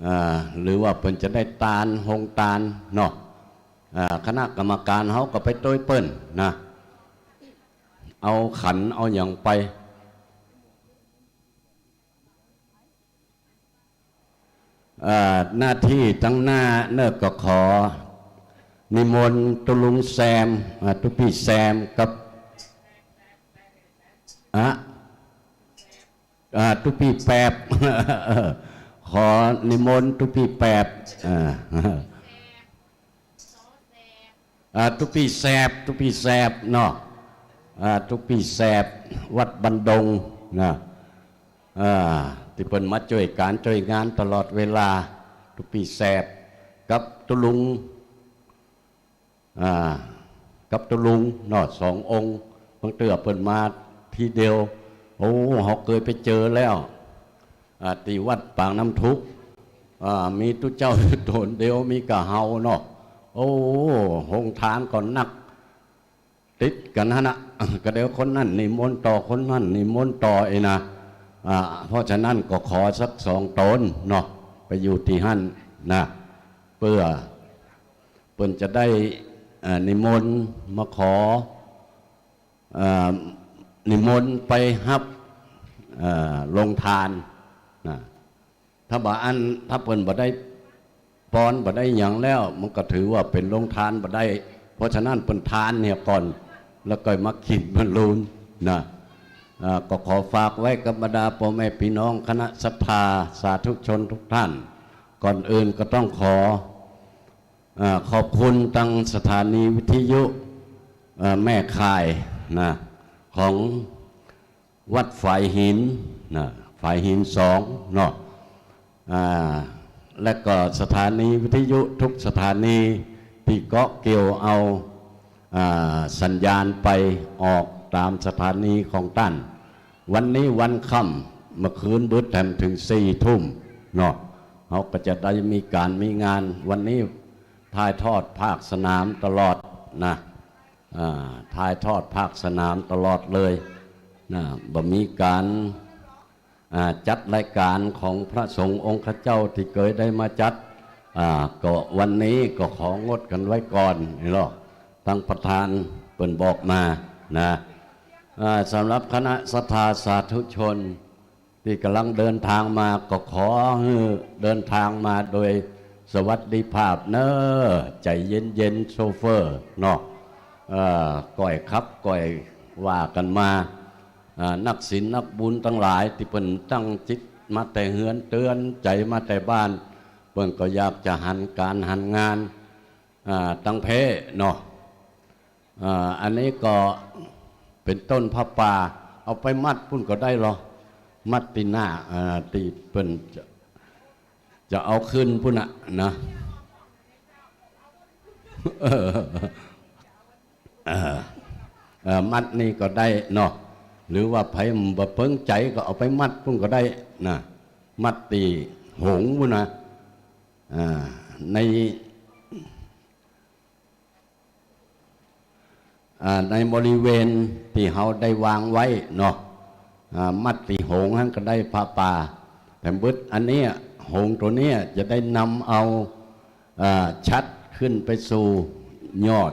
อ่า หรือว่าเปิ้นจะได้ตาน โฮงตานเนาะ อ่า คณะกรรมก๋านเฮาก็ไปตวยเปิ้นนะ เอาขันเอาหยังไป เอ่อ หน้าตี้ตังหน้าเน่อก็ขอนิมนต์ตุ๊ลุงแซม อ่า ตุ๊ปี้แซมกับ อะ อ่า ตุ๊ปี้แปบ ขอนิมนต์ตุ๊ปี้แปบ อ่า อ่า ตุ๊ปี้แสบ ตุ๊ปี้แสบเนาะ อ่า ตุ๊ปี้แสบ วัดบ้านดงนะ อ่า ตี้เปิ้นมาจ้วยก๋านจ้วยงานตลอดเวลา ตุ๊ปี้แสบ กับตุ๊ลุง อ่า กับตุ๊ลุงเนาะ สององค์ บางเตื้อเปิ้นมาทีเดียว โอ้ เฮาเกยไปเจอแล้ว อ่า ตี้วัดปากน้ำทุก อ่า มีตุ๊เจ้าต๋นเดียว มีก้าเฮาเนาะ โอ้ โฮงตานก็นัก ติดกั๋นหั้นนะ ก็เดี๋ยวคนนั้นนิมนต์ต่อ คนนั้นนิมนต์ต่อ เอ้ยนะ อ่า เพราะฉะนั้นก็ขอสักสองต๋นเนาะ ไปอยู่ตี้หั้นนะ เปื้อเปิ้นจะได้ เอ่อ นิมนต์มาขอ เอ่อ นิมนต์ไปฮับ เอ่อ โฮงตานนะ ถ้าบ่อั้น ถ้าเปิ้นบ่ได้ปอน บ่ได้หยังแล้ว มันก็ถือว่าเป๋นโฮงตานบ่ได้ เพราะฉะนั้นเปิ้นตานเหียก่อน แล้วก็มากิ๋นมาลูนนะ อ่า ก็ขอฝากไว้กับบรรดาป้อแม่ปี้น้องคณะศรัทธาสาธุชนทุกท่าน ก่อนอื่นก็ต้องขอ อ่า ขอบคุณตังสถานีวิทยุ เอ่อ แม่ข่ายนะ ของวัดฝายหินนะ ฝายหินสองเนาะ อ่า และก็สถานีวิทยุทุกสถานีตี้เกาะเกี่ยวเอา อ่า สัญญาณไปออกต๋ามสถานีของต้าน วันนี้วันค่ำ เมื่อคืนบึดแถมเถิงสี่ทุ่มเนาะ เฮาก็จะได้มีก๋านมีงาน วันนี้ถ่ายทอดภาคสนามตลอดนะ อ่า ถ่ายทอดภาคสนามตลอดเลยนะ บ่มีก๋าน อ่า จัดรายก๋านของพระสงฆ์องค์ข้าเจ้าตี้เกยได้มาจัด อ่า ก็วันนี้ก็ของดกั๋นไว้ก่อนนี่เนาะ ตังประธานเปิ้นบอกมานะ อ่า สำหรับคณะศรัทธาสาธุชนตี้ก่ำลังเดินตางมา ก็ขอหื้อเดินตางมาโดยสวัสดิภาพเน่อ ใจ๋เย็นๆ โชเฟอร์เนาะ เอ่อ ก้อยขับก้อยว่ากั๋นมา อ่า นักศีลนักบุญตังหลายตี้เปิ้นตั้งจิตมาแต่เฮือน เตือนใจ๋มาแต่บ้าน เปิ้นก็อยากจะหันก๋านหันงาน อ่า ตังแพ้เนาะ อ่า อันนี้ก็เป๋นต้นผ้าป่า เอาไปมัดปุ้นก็ได้ลอ มัดตี้หน้า อ่า ตี้เปิ้นจะ จะเอาขึ้นปุ้นน่ะนะ เออ เออ เออ มัดนี่ก็ได้เนาะ หรือว่าใผบ่เปิงใจ๋ก็เอาไปมัดปุ้นก็ได้นะ มัดตี้โหงปุ้นนะ อ่า ใน อ่า ในบริเวณตี้เฮาได้วางไว้เนาะ อ่า มัดตี้โหงหั้นก็ได้ผ้าป่า แต่บึดอันเนี้ย โหงตั๋วเนี้ยจะได้นำเอา อ่า ฉัตรขึ้นไปสู่ยอด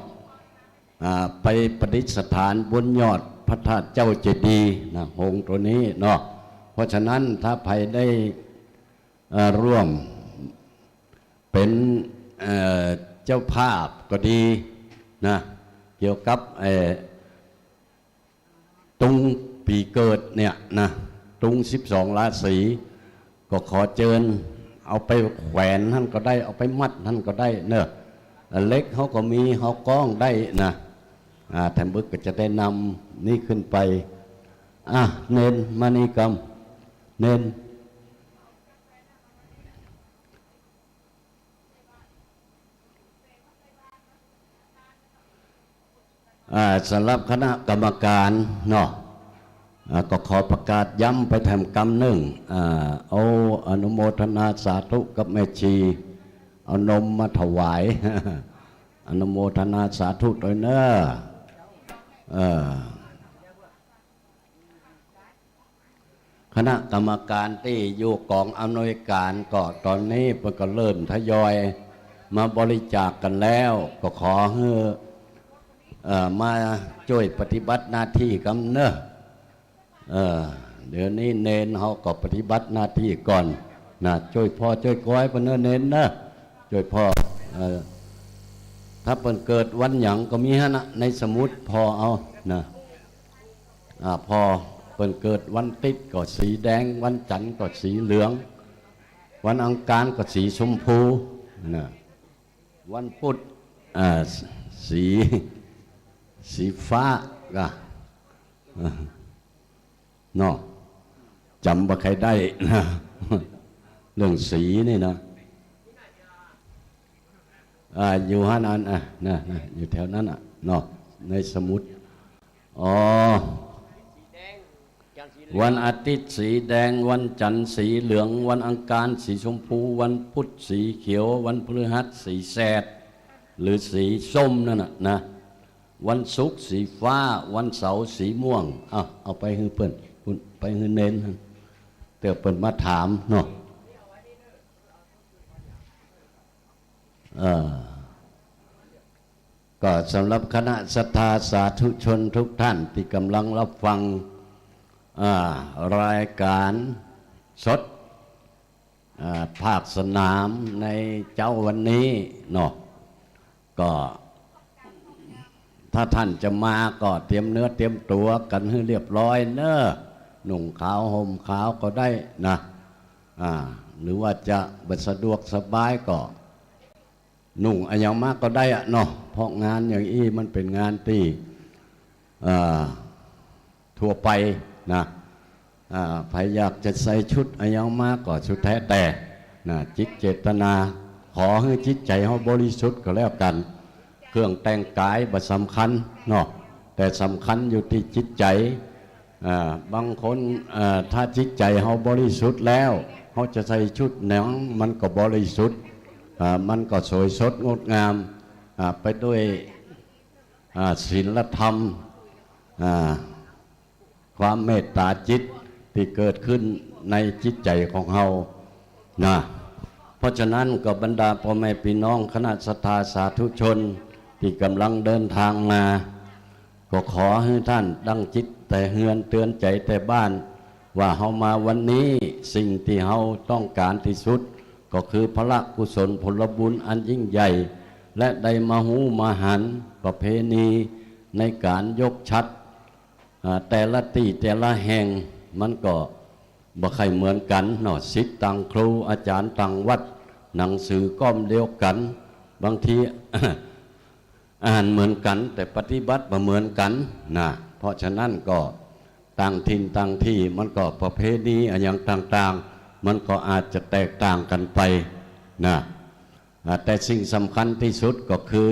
อ่า ไปประดิษฐานบนยอดพระธาตุเจ้าเจดีย์นะ โหงตั๋วนี้เนาะ เพราะฉะนั้นถ้าใผได้ เอ่อ ร่วมเป๋น เอ่อ เจ้าภาพก็ดีนะ เกี่ยวกับ เอ่อ ตุงปี๋เกิดเนี่ยนะ ตุงสิบสองราศี ก็ขอเจิญเอาไปแขวนหั้นก็ได้ เอาไปมัดหั้นก็ได้เนาะ เหล็กเฮาก็มี เฮาก้องได้นะ อ่า แถมบึกก็จะได้นำนี่ขึ้นไป อ่ะ เณรมานี่กำ เณร อ่า สำหรับคณะกรรมการเนาะ อ่า ก็ขอประกาศย้ำไปแถมกำนึ่ง อ่า เอาอนุโมทนาสาธุกับแม่ชี เอานมมาถวาย อนุโมทนาสาธุตวยเน่อ เออ คณะกรรมการตี้อยู่ก๋องอำนวยก๋านก็ต๋อนนี้เปิ้นก็เริ่มทยอยมาบริจาคกั๋นแล้ว ก็ขอหื้อ เอ่อ มาจ้วยปฏิบัติหน้าตี้กำเน่อ เออ เดี๋ยวนี้เณรเฮาก็ปฏิบัติหน้าตี้ก่อนนะ จ้วยผ่อจ้วยกอยเปิ้นเน่อเณรเน่อ จ้วยผ่อ เอ่อ ถ้าเปิ้นเกิดวันหยังก็มีหั้นนะ ในสมุดผ่อเอานะ อ่า ผ่อเปิ้นเกิดวันติ๊ดก็สีแดง วันจันทร์ก็สีเหลือง วันอังคารก็สีชมพูนะ วันพุธ อ่า สี สีฟ้าก็ เนาะ จ๋ำบ่ใค่ได้นะ เรื่องสีนี่นะ อ่า อยู่หั้นอัน อ่ะ นะ นะ อยู่แถวนั้นน่ะ เนาะ ในสมุด อ๋อ วันอาทิตย์สีแดง วันจันทร์สีเหลือง วันอังคารสีชมพู วันพุธสีเขียว วันพฤหัสสีแสด หรือสีส้มนั่นน่ะนะ วันศุกร์สีฟ้า วันเสาร์สีม่วง เอา เอาไปหื้อเปิ้น ปุ้น ไปหื้อเณร เตื้อเปิ้นมาถามเนาะ เออ ก็สำหรับคณะศรัทธาสาธุชนทุกท่านตี้กำลังรับฟัง อ่า รายก๋านสด อ่า ภาคสนามในเจ๊าวันนี้เนาะ ก็ถ้าท่านจะมาก็เตรียมเนื้อเตรียมตั๋วกั๋นหื้อเรียบร้อยเน่อ นุ่งขาวห่มขาวก็ได้นะ อ่า หรือว่าจะบ่สะดวกสบายก็ นุ่งอะหยังมาก็ได้อะเนาะ เพราะงานอย่างอี้มันเป๋นงานตี้ เอ่อ ทั่วไปนะ อ่า ใผอยากจะใส่ชุดอะหยังมาก็สุดแท้แต่นะ จิตเจตนา ขอหื้อจิตใจ๋เฮาบริสุทธิ์ก็แล้วกั๋น เครื่องแต่งก๋ายบ่สำคัญเนาะ แต่สำคัญอยู่ตี้จิตใจ๋ อ่า บางคน อ่า ถ้าจิตใจ๋เฮาบริสุทธิ์แล้ว เฮาจะใส่ชุดหยังมันก็บริสุทธิ์ อ่า มันก็สวยสดงดงาม อ่า ไปด้วย อ่า ศีลธรรม อ่า ความเมตต๋าจิตตี้เกิดขึ้น ในจิตใจ๋ของเฮานะ เพราะฉะนั้นก็บรรดาป้อแม่ปี้น้องคณะศรัทธาสาธุชนตี้ก่ำลังเดินตางมา ก็ขอหื้อต้านตั้งจิตแต่เฮือนเตือนใจ๋แต่บ้าน ว่าเฮามาวันนี้สิ่งตี้เฮาต้องก๋านตี้สุด ก็คือพละกุศลผลบุญอันยิ่งใหญ่ และได้มาฮู้มาหันประเพณีในก๋านยกฉัตร อ่า แต่ละตี้แต่ละแห่งมันก็บ่ใค่เหมือนกั๋นเนาะ ศิษย์ต่างครูอาจ๋ารย์ต่างวัด หนังสือก้อมเดียวกั๋น บางที อ่านเหมือนกั๋นแต่ปฏิบัติบ่เหมือนกั๋นนะ เพราะฉะนั้นก็ต่างถิ่นต่างตี้มันก็ประเพณีอะหยังต่างๆ มันก็อาจจะแตกต่างกั๋นไปนะ อ่า แต่สิ่งสำคัญตี้สุดก็คือ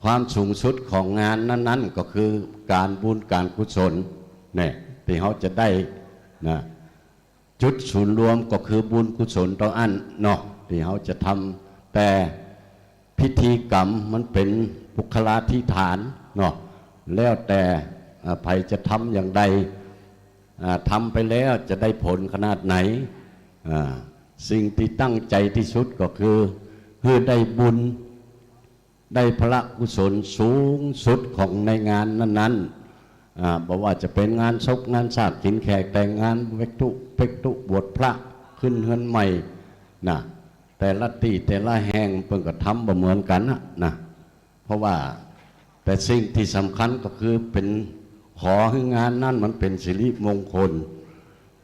ความสูงสุดของงานนั้นๆ ก็คือก๋านบุญก๋านกุศลเนี่ยตี้เฮาจะได้นะ จุดศูนย์รวมก็คือบุญกุศลตรงอั้นเนาะตี้เฮาจะทำ แต่พิธีกรรมมันเป๋นปุคคลาธิฐานเนาะ แล้วแต่ อ่า ใผจะทำอย่างใด อ่า ทำไปแล้วจะได้ผลขนาดไหน อ่า สิ่งตี้ตั้งใจ๋ตี้สุดก็คือหื้อได้บุญ ได้พละกุศลสูงสุดของในงานนั้นๆ อ่า บ่ว่าจะเป๋นงานศพ งานสาบกิ๋นแขก แต่งงาน เวกตุ๊ เป๊กตุ๊ บวชพระ ขึ้นเฮือนใหม่นะ แต่ละตี้แต่ละแห่งเปิ้นก็ทำบ่เหมือนกั๋นนะนะ เพราะว่า แต่สิ่งตี้สำคัญก็คือเป๋น ขอหื้องานนั้นมันเป๋นสิริมงคล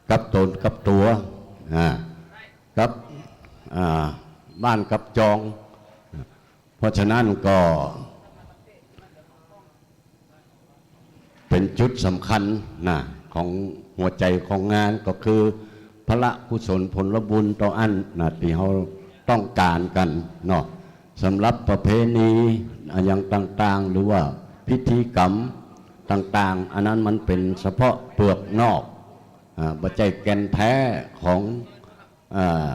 กับต๋นกับตั๋ว อ่า กับ อ่า บ้านกับจอง เพราะฉะนั้นก็เป๋นจุดสำคัญนะ ของหัวใจ๋ของงานก็คือพละกุศลผลบุญตรงอั้นนะ ตี้เฮาต้องก๋านกั๋นเนาะ สำหรับประเพณีอะหยังต่างๆ หรือว่าพิธีกรรมต่างๆ อันนั้นมันเป๋นเฉพาะเปลือกนอก อ่า บ่ใจ้แก่นแต๊ของ อ่า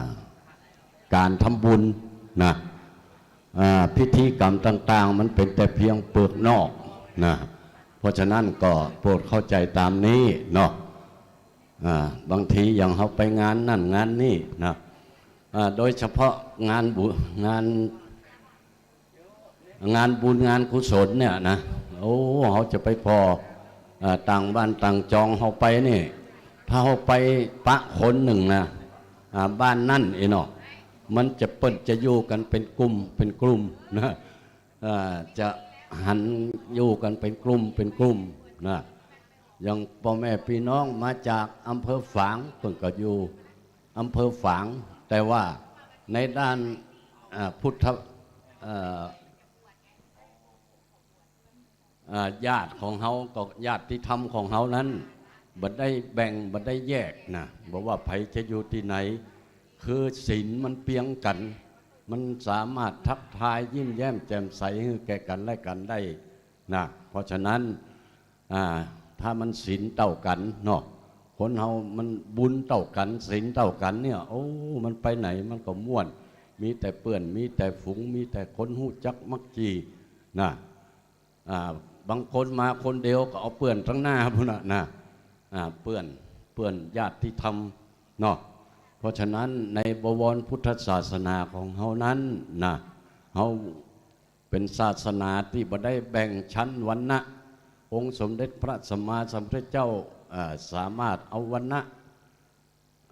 ก๋านทำบุญนะ อ่า พิธีกรรมต่างๆ มันเป๋นแต่เพียงเปลือกนอกนะ เพราะฉะนั้นก็โปรดเข้าใจ๋ต๋ามนี้เนาะ อ่า บางทีอย่างเฮาไปงานนั่นงานนี่นะ อ่า โดยเฉพาะงานบุ งาน งานบุญงานกุศลเนี่ยนะ โอ้ เฮาจะไปผ่อ อ่า ต่างบ้านต่างจองเฮาไปนี่ ถ้าเฮาไปปะคนนึ่งนะ อ่า บ้านนั้นอี้เนาะ มันจะ เปิ้นจะอยู่กั๋นเป๋นกลุ่มเป๋นกลุ่มนะ อ่า จะหันอยู่กั๋นเป๋นกลุ่มเป๋นกลุ่มนะ อย่างป้อแม่ปี้น้องมาจากอำเภอฝาง เปิ้นก็อยู่อำเภอฝาง แต่ว่าในด้าน อ่า พุทธ เอ่อ อ่า ญาติของเฮาก็ญาติธรรมของเฮานั้น บ่ได้แบ่ง บ่ได้แยกนะ บ่ว่าใผจะอยู่ตี้ไหน คือศีลมันเปียงกั๋น มันสามารถทักทายยิ้มแย้มแจ่มใสหื้อแก่กั๋นและกั๋นได้นะ เพราะฉะนั้น อ่า ถ้ามันศีลเต้ากั๋นเนาะ คนเฮามันบุญเต้ากั๋น ศีลเต้ากั๋นเนี่ย โอ้ มันไปไหนมันก็ม่วน มีแต่เปื้อน มีแต่ฝูง มีแต่คนฮู้จักมักจี่นะ อ่า บางคนมาคนเดียวก็เอาเปื้อนตังหน้าพุ้นน่ะนะ อ่า เปื้อน เปื้อนญาติธรรมเนาะ เพราะฉะนั้นในบวรพุทธศาสนาของเฮานั้นนะ เฮาเป๋นศาสนาตี้บ่ได้แบ่งชั้นวรรณะ องค์สมเด็จพระสัมมาสัมพุทธเจ้า อ่า สามารถเอาวรรณะ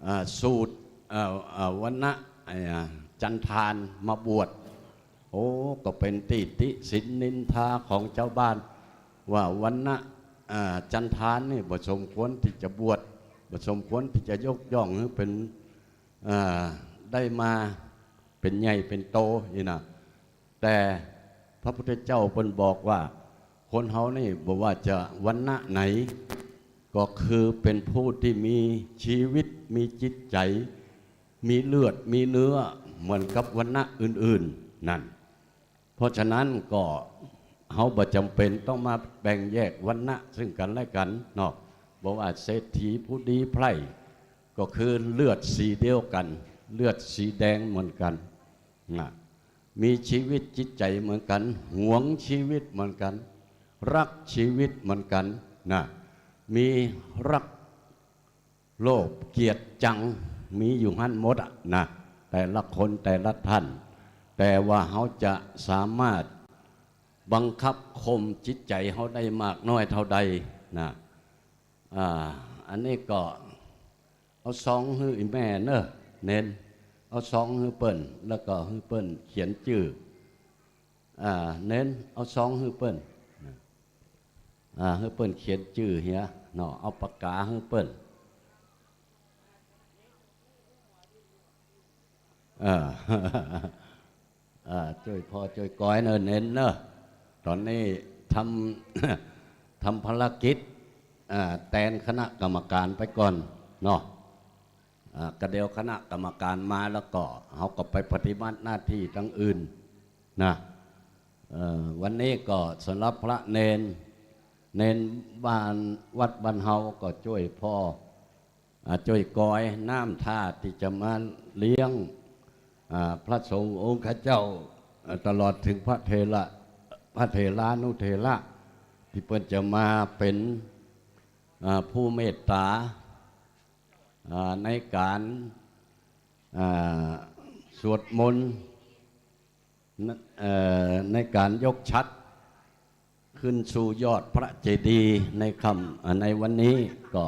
อ่า สูตร อ่า อ่า วรรณะ อ่า จันทานมาบวช โอ้ ก็เป๋นตี้ติฉินนินทาของจาวบ้าน ว่าวรรณะ อ่า จันทานนี่บ่สมควรตี้จะบวช บ่สมควรตี้จะยกย่องหื้อเป๋น อ่า ได้มาเป๋นใหญ่เป๋นโตอี้นะ แต่พระพุทธเจ้าเปิ้นบอกว่า คนเฮานี่บ่ว่าจะวรรณะไหน ก็คือเป๋นผู้ตี้มีชีวิต มีจิตใจ๋ มีเลือด มีเนื้อเหมือนกับวรรณะอื่นๆ นั่น เพราะฉะนั้นก็เฮาบ่จ๋ำเป๋นต้องมาแบ่งแยกวรรณะซึ่งกั๋นและกั๋นเนาะ บ่ว่าเศรษฐีผู้ดีไพร่ ก็คือเลือดสีเดียวกั๋น เลือดสีแดงเหมือนกั๋นนะ มีชีวิตจิตใจ๋เหมือนกั๋น หวงชีวิตเหมือนกั๋น รักชีวิตเหมือนกั๋นนะ มีรัก โลภเกลียดจัง มีอยู่หั้นหมดอะนะ แต่ละคนแต่ละท่าน แต่ว่าเฮาจะสามารถบังคับข่มจิตใจ๋เฮาได้มากน้อยเท่าใดนะ อ่า อันนี้ก็เอาซองหื้ออี่แม่เน่อ เณร เอาซองหื้อเปิ้น แล้วก็หื้อเปิ้นเขียนจื้อ อ่า เณร เอาซองหื้อเปิ้น อ่า หื้อเปิ้นเขียนจื้อเหียเนาะ เอาปากกาหื้อเปิ้น เออ อ่า จ้วยผ่อจ้วยกอยเน่อเณรเน่อ ต๋อนนี้ทำ ทำภารกิจ อ่า แตนคณะกรรมการไปก่อนเนาะ อ่า ก็เดี๋ยวคณะกรรมการมาแล้วก็ เฮาก็ไปปฏิบัติหน้าตี้ตังอื่นนะ เอ่อ วันนี้ก็สำหรับพระเณร เณรบ้าน วัดบ้านเฮาก็จ้วยผ่อ อ่า จ้วยกอยน้ำท่าตี้จะมาเลี้ยง อ่า พระสงฆ์องค์ข้าเจ้า อ่า ตลอดเถิงพระเถระ พระเถรานุเถระ ตี้เปิ้นจะมาเป๋น อ่า ผู้เมตต๋า อ่า ในก๋าน อ่า สวดมนต์ เอ่อ ในก๋านยกฉัตรขึ้นสู่ยอดพระเจดีย์ในค่ำ อ่า ในวันนี้ก็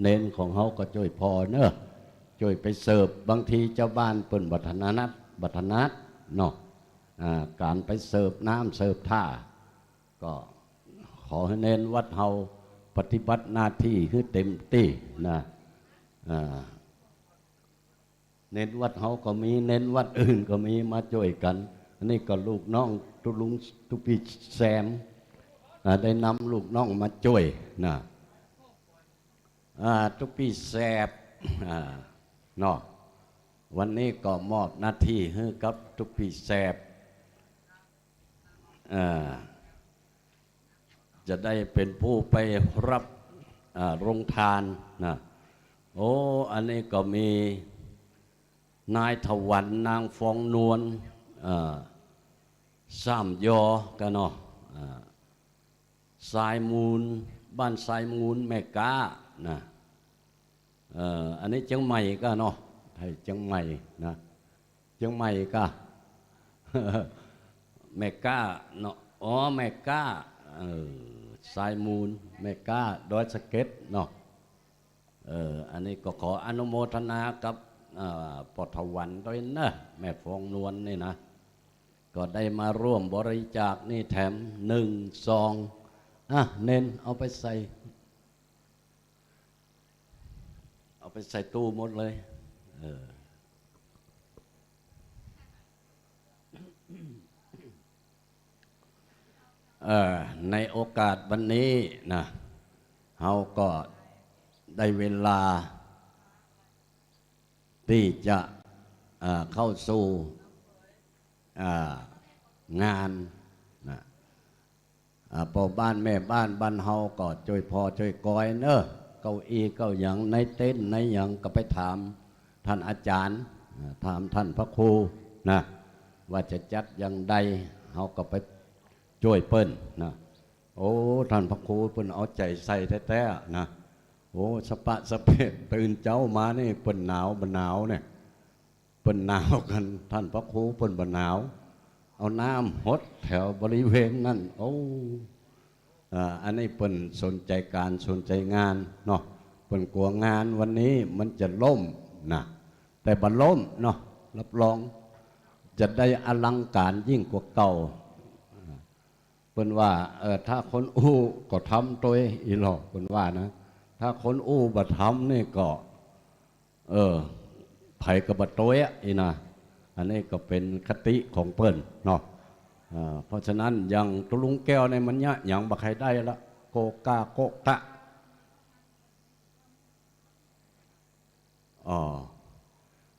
เณรของเฮาก็จ้วยผ่อเน่อ จ้วยไปเสิร์ฟ บางทีจาวบ้านเปิ้นบ่ถนัด บ่ถนัดเนาะ อ่า ก๋านไปเสิร์ฟน้ำเสิร์ฟท่า ก็ขอหื้อเณรวัดเฮาปฏิบัติหน้าตี้หื้อเต๋มตี้นะ อ่า เณรวัดเฮาก็มี เณรวัดอื่นก็มีมาจ้วยกั๋น อันนี้ก็ลูกน้องตุ๊ลุงตุ๊ปี้แซม อ่า ได้นำลูกน้องมาจ้วยนะ อ่า ตุ๊ปี้แซบ อ่า เนาะ วันนี้ก็มอบหน้าตี้หื้อกับตุ๊ปี้แซบ อ่า จะได้เป๋นผู้ไปฮับ อ่า โฮงตานนะ โอ้ อันนี้ก็มีนายถวัน นางฟองนวล อ่า สามยอ ก้าเนาะ อ่า ทรายมูล บ้านทรายมูล แม่ก๊านะ เอ่อ อันนี้เจียงใหม่ก้าเนาะ ไทเจียงใหม่นะ เจียงใหม่ก้า แม่ก๊าเนาะ อ๋อ แม่ก๊า เออ ทรายมูล แม่ก๊า ดอยสะเก็ดเนาะ เออ อันนี้ก็ขออนุโมทนากับ เอ่อ ป้อถวันด้วยเน่อ แม่ฟองนวลนี่นะ ก็ได้มาร่วมบริจาคนี่แถมหนึ่งซอง อ่ะ เณร เอาไปใส่ เอาไปใส่ตู้หมดเลย เออ เอ่อ ในโอกาสวันนี้นะ เฮาก็ได้เวลาตี้จะ เอ่อ เข้าสู่ อ่า งานนะ อ่า ป้อบ้านแม่บ้านบ้านเฮาก็จ้วยผ่อจ้วยกอยเน่อ เก้าอี้เก้าหยังในเต็นท์ในหยังก็ไปถามท่านอาจ๋ารย์ อ่า ถามท่านพระครูนะ ว่าจะจัดอย่างใด เฮาก็ไปจ้วยเปิ้นนะ โอ้ ท่านพระครูเปิ้นเอาใจ๋ใส่แต๊ๆ นะ โอ้ สะปะสะเปะ ตื่นเจ๊ามานี่เปิ้นหนาวบ่หนาวเนี่ย เปิ้นหนาวกั๋น ท่านพระครูเปิ้นบ่หนาว เอาน้ำหดแถวบริเวณนั้น โอ้ อ่า อันนี้เปิ้นสนใจ๋ก๋านสนใจ๋งานเนาะ เปิ้นกั๋วงานวันนี้มันจะล่มนะ แต่บ่ล่มเนาะ รับรองจะได้อลังก๋านยิ่งกว่าเก่า เปิ้นว่า เอ่อ ถ้าคนอู้ก็ทำตวยอี้ลอ เปิ้นว่านะ ถ้าคนอู้บ่ทำนี่ก็ เออ ใผก็บ่ตวยอะ อี้นะ อันนี้ก็เป๋นคติของเปิ้นเนาะ อ่า เพราะฉะนั้นอย่างตุ๊ลุงแก้วนี่มันเยียะหยังบ่ใค่ได้ละ โกะกะโกะกะ อ๋อ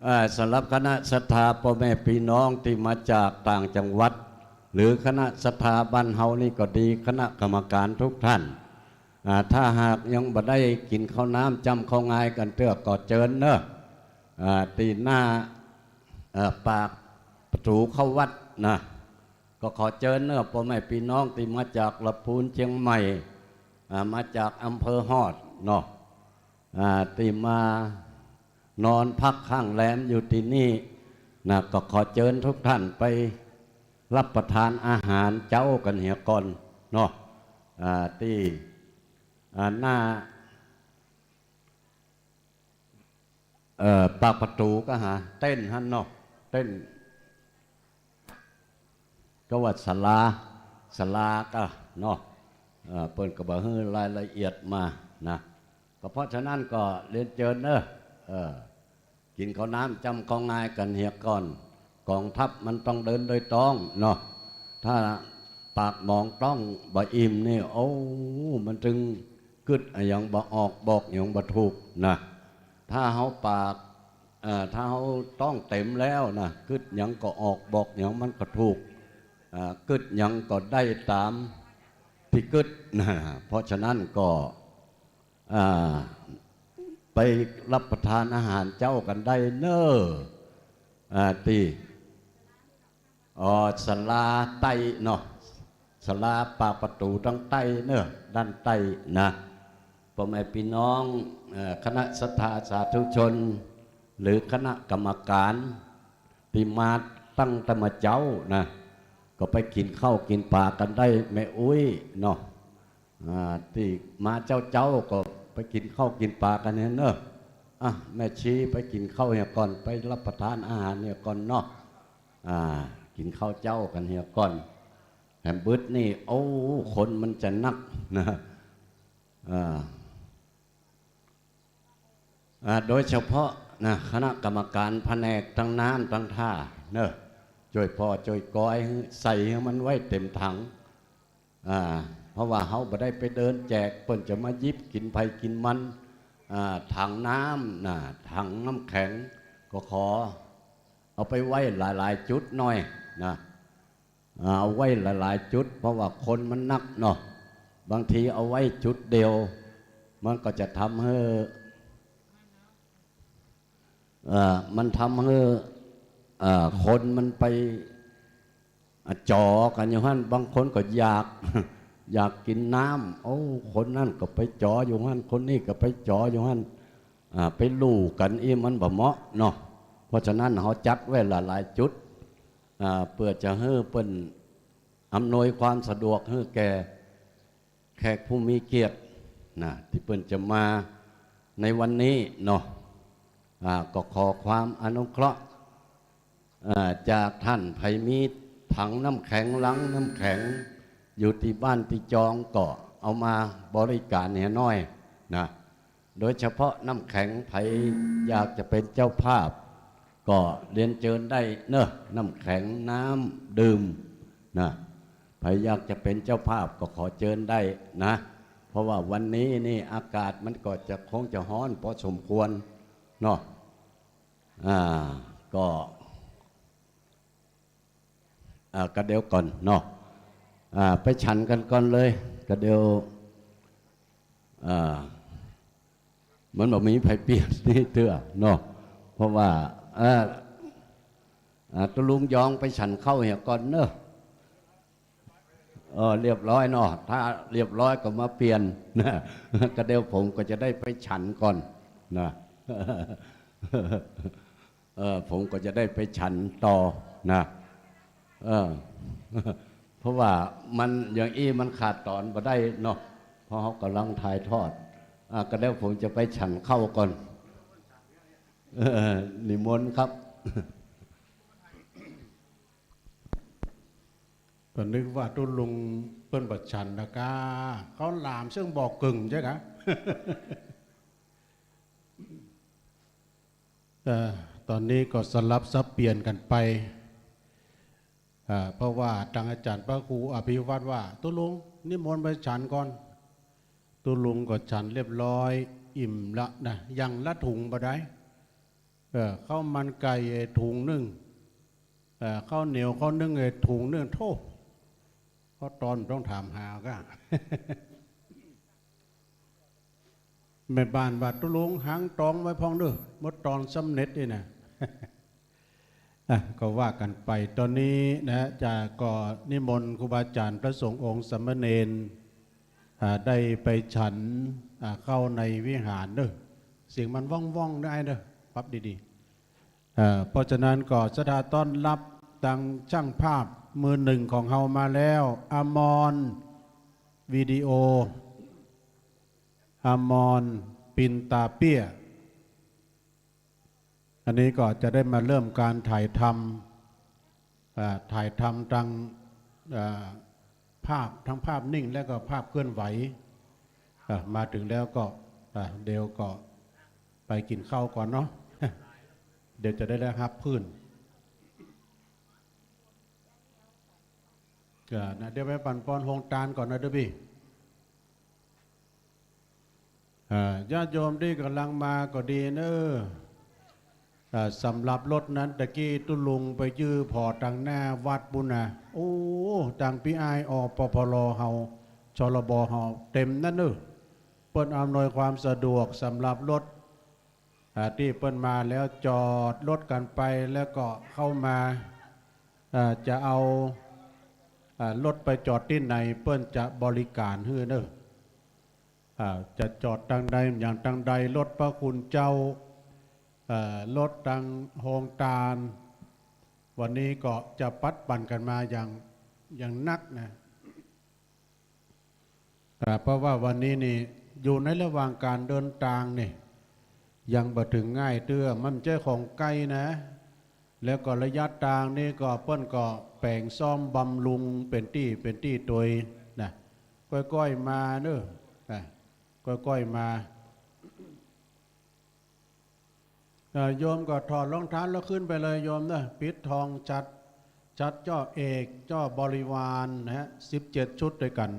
เอ่อ สำหรับคณะศรัทธาป้อแม่ปี้น้องตี้มาจากต่างจังหวัด หรือคณะศรัทธาบ้านเฮานี่ก็ดี คณะกรรมการทุกท่าน อ่า ถ้าหากยังบ่ได้กิ๋นข้าวน้ำจ้ำข้าวงายกั๋นเตื้อก็เจิญเน่อ อ่า ตี้หน้า เอ่อ ปากประตู๋เข้าวัดนะ ก็ขอเจิญเน่อป้อแม่ปี้น้องตี้มาจากละปูนเจียงใหม่ อ่า มาจากอำเภอฮอดเนาะ อ่า ตี้มานอนพักค้างแรมอยู่ตี้นี่นะ ก็ขอเจิญทุกท่านไปรับประทานอาหารเจ๊ากั๋นเหียก่อนเนาะ อ่า ตี้ อ่า หน้า เอ่อ ปากประตู๋ก็หา เต็นท์หั้นเนาะ เต็นท์ ก็ว่าศาลา ศาลาก็เนาะ เอ่อ เปิ้นก็บ่หื้อรายละเอียดมานะ ก็เพราะฉะนั้นก็เรียนเจิญเนาะ เออ กิ๋นข้าวน้ำจำข้าวงายกั๋นเหียก่อน ก๋องทัพมันต้องเดินโดยต๊องเนาะ ถ้าปากหมองต๊องบ่อิ่มนี่ โอ้ มันตึงกึ๊ดอะหยังบ่ออก บอกหยังบ่ถูกนะ ถ้าเฮาปาก เอ่อ ถ้าเฮาต๊องเต็มแล้วนะ กึ๊ดหยังก็ออก บอกหยังมันก็ถูก อ่า กึ๊ดหยังก็ได้ต๋ามตี้กึ๊ดนะ เพราะฉะนั้นก็ อ่า ไปรับประทานอาหารเจ๊ากั๋นได้เนาะ อ่า ตี้ อ๋อ ศาลาใต้เนาะ ศาลาปากประตู๋ตางใต้เนาะ ด้านใต้นะ ป้อแม่ปี้น้อง เอ่อ คณะศรัทธาสาธุชน หรือคณะกรรมก๋าน ตี้มาตั้งแต่เมื่อเจ๊านะ ก็ไปกิ๋นข้าวกิ๋นป๋ากั๋นได้ แม่อุ๊ยเนาะ อ่า ตี้มาเจ๊าๆ ก็ไปกิ๋นข้าวกิ๋นป๋ากั๋นเหียเนาะ อ่ะ แม่ชีไปกิ๋นข้าวเหียก่อน ไปรับประทานอาหารเหียก่อนเนาะ อ่า กิ๋นข้าวเจ๊ากั๋นเหียก่อน แหมบึดนี่ โอ้ คนมันจะนักนะ อ่า อ่า โดยเฉพาะนะ คณะกรรมก๋านผนกตางน้ำตางท่าเนาะ จ้วยผ่อจ้วยกอยหื้อ ใส่หื้อมันไว้เต็มถัง อ่า เพราะว่าเฮาบ่ได้ไปเดินแจก เปิ้นจะมาหยิบกิ๋นใผกิ๋นมัน อ่า ถังน้ำนะ ถังน้ำแข็ง ก็ขอเอาไปไว้หลายๆ จุดหน่อยนะ อ่า เอาไว้หลายๆ จุด เพราะว่าคนมันนักเนาะ บางทีเอาไว้จุดเดียว มันก็จะทำหื้อ เอ่อ มันทำหื้อ เอ่อ คนมันไป อ่ะ จ๋อกั๋นอยู่หั้น บางคนก็อยาก อยากกิ๋นน้ำ โอ้ คนนั้นก็ไปจ๋ออยู่หั้น คนนี้ก็ไปจ๋ออยู่หั้น อ่า ไปลู่กั๋นอี้ มันบ่เหมาะเนาะ เพราะฉะนั้นเฮาจัดไว้หลายๆ จุด อ่า เปื้อจะหื้อเปิ้นอำนวยความสะดวกหื้อแก่แขกผู้มีเกียรตินะ ตี้เปิ้นจะมาในวันนี้เนาะ อ่า ก็ขอความอนุเคราะห์ อ่า จากท่านใผมีถังน้ำแข็ง ลังน้ำแข็ง อยู่ตี้บ้านตี้จอง ก็เอามาบริก๋านเหียหน้อยนะ โดยเฉพาะน้ำแข็ง ใผอยากจะเป๋นเจ้าภาพ ก็เรียนเจิญได้เนาะ น้ำแข็ง น้ำดื่มนะ ใผอยากจะเป๋นเจ้าภาพก็ขอเจิญได้นะ เพราะว่าวันนี้นี่อากาศมันก็จะ คงจะฮ้อนพอสมควรเนาะ อ่า ก็ อ่า กะเดี๋ยวก่อนเนาะ อ่า ไปฉันกั๋นก่อนเลย กะเดี๋ยว อ่า มันบ่มีใผเปลี่ยนนี่เตื้อเนาะ เพราะว่า เอ่อ อ่า ตุ๊ลุงยองไปฉันข้าวเหียก่อนเนาะ เออ เรียบร้อยเนาะ ถ้าเรียบร้อยก็มาเปลี่ยนนะ กะเดี๋ยวผมก็จะได้ไปฉันก่อนนะ เออ ผมก็จะได้ไปฉันต่อนะ เออ เพราะว่ามันอย่างอี้มันขาดต๋อนบ่ได้เนาะ เพราะเฮากำลังถ่ายทอด อ่ะ กะเดี๋ยวผมจะไปฉันข้าวก่อน เออ นิมนต์ครับ ก็นึกว่าตุ๊ลุงเปิ้นบ่ฉันนะก้า ข้าวหลามเซิ่งบ่อกึ่งใจ้กะ เอ่อ ต๋อนนี้ก็สลับสับเปลี่ยนกั๋นไป อ่า เพราะว่าตางอาจ๋ารย์พระครูอภิวัตรว่า ตุ๊ลุงนิมนต์ไปฉันก่อน ตุ๊ลุงก็ฉันเรียบร้อย อิ่มละนะ อย่างละถุงบ่ได้ เออ ข้าวมันไก่ไอ้ถุงนึ่ง เออ ข้าวเหนียวข้าวนึ่งไอ้ถุงนึ่ง โธ่ ข้าวตอนต้องถามหาก้า แม่บ้านว่า ตุ๊ลุงหางตองไว้พ่องเน่อ หมดตอนสำเร็จนี่นะ อ่ะ ก็ว่ากั๋นไป ต๋อนนี้นะ จะก็นิมนต์ครูบาอาจ๋ารย์พระสงฆ์องค์สามเณร อ่า ได้ไปฉัน อ่า ข้าวในวิหารเน่อ เสียงมันว่องๆ เด้ออ้ายเด้อ ปรับดีๆ เอ่อ เพราะฉะนั้นก็ศรัทธาต้อนฮับตังจ้างภาพมือนึ่งของเฮามาแล้ว อมรวิดีโอ อมรปินตาเปี้ย อันนี้ก็จะได้มาเริ่มการถ่ายทำ อ่า ถ่ายทำตัง อ่า ภาพ ทั้งภาพนิ่งและก็ภาพเคลื่อนไหว อ่า มาถึงแล้วก็ อ่า เดี๋ยวก็ไปกิ๋นข้าวก่อนเนาะ เดี๋ยวจะได้ได้ฮับพื้น อ่า นะ เดี๋ยวไปปั๋นปอนโฮงตานก่อนนะเด้อพี่ อ่า ญาติโยมตี้ก่ำลังมาก็ดีเน่อ อ่า สำหรับรถนั้นตะกี้ตุ๊ลุงไปยื้อผ่อตังหน้าวัดปู้นนะ โอ้ ตังปี้อ้าย อปพล เฮา ชลบ เฮา เต็มนั้นเน่อ เปิ้นอำนวยความสะดวกสำหรับรถ อ่า ตี้เปิ้นมาแล้วจอดรถกั๋นไปแล้วก็เข้ามา อ่า จะเอา อ่า รถไปจอดตี้ไหนเปิ้นจะบริก๋านหื้อเน่อ อ่า จะจอดตังใดอย่างตังใด รถพระคุณเจ้า เอ่อ รถตังโฮงตาน วันนี้ก็จะปัดปั่นกั๋นมาอย่าง อย่างนักนะ อ่า เพราะว่าวันนี้นี่อยู่ในระหว่างก๋านเดินตางนี่ ยังบ่เถิงง่ายเตื้อ มันบ่ใจ้ของใก้นะ แล้วก็ระยะตางนี่ก็เปิ้นก็แป๋งซ่อมบำรุงเป๋นตี้เป๋นตี้ตวยนะ ก้อยๆ มาเน่อ นะ ก้อยๆ มา เอ่อ โยมก็ถอดรองเท้าแล้วขึ้นไปเลยโยมเน่อ ปิดทองฉัตร ฉัตรเจ้าเอก เจ้าบริวารนะฮะ สิบเจ็ดชุดตวยกั๋น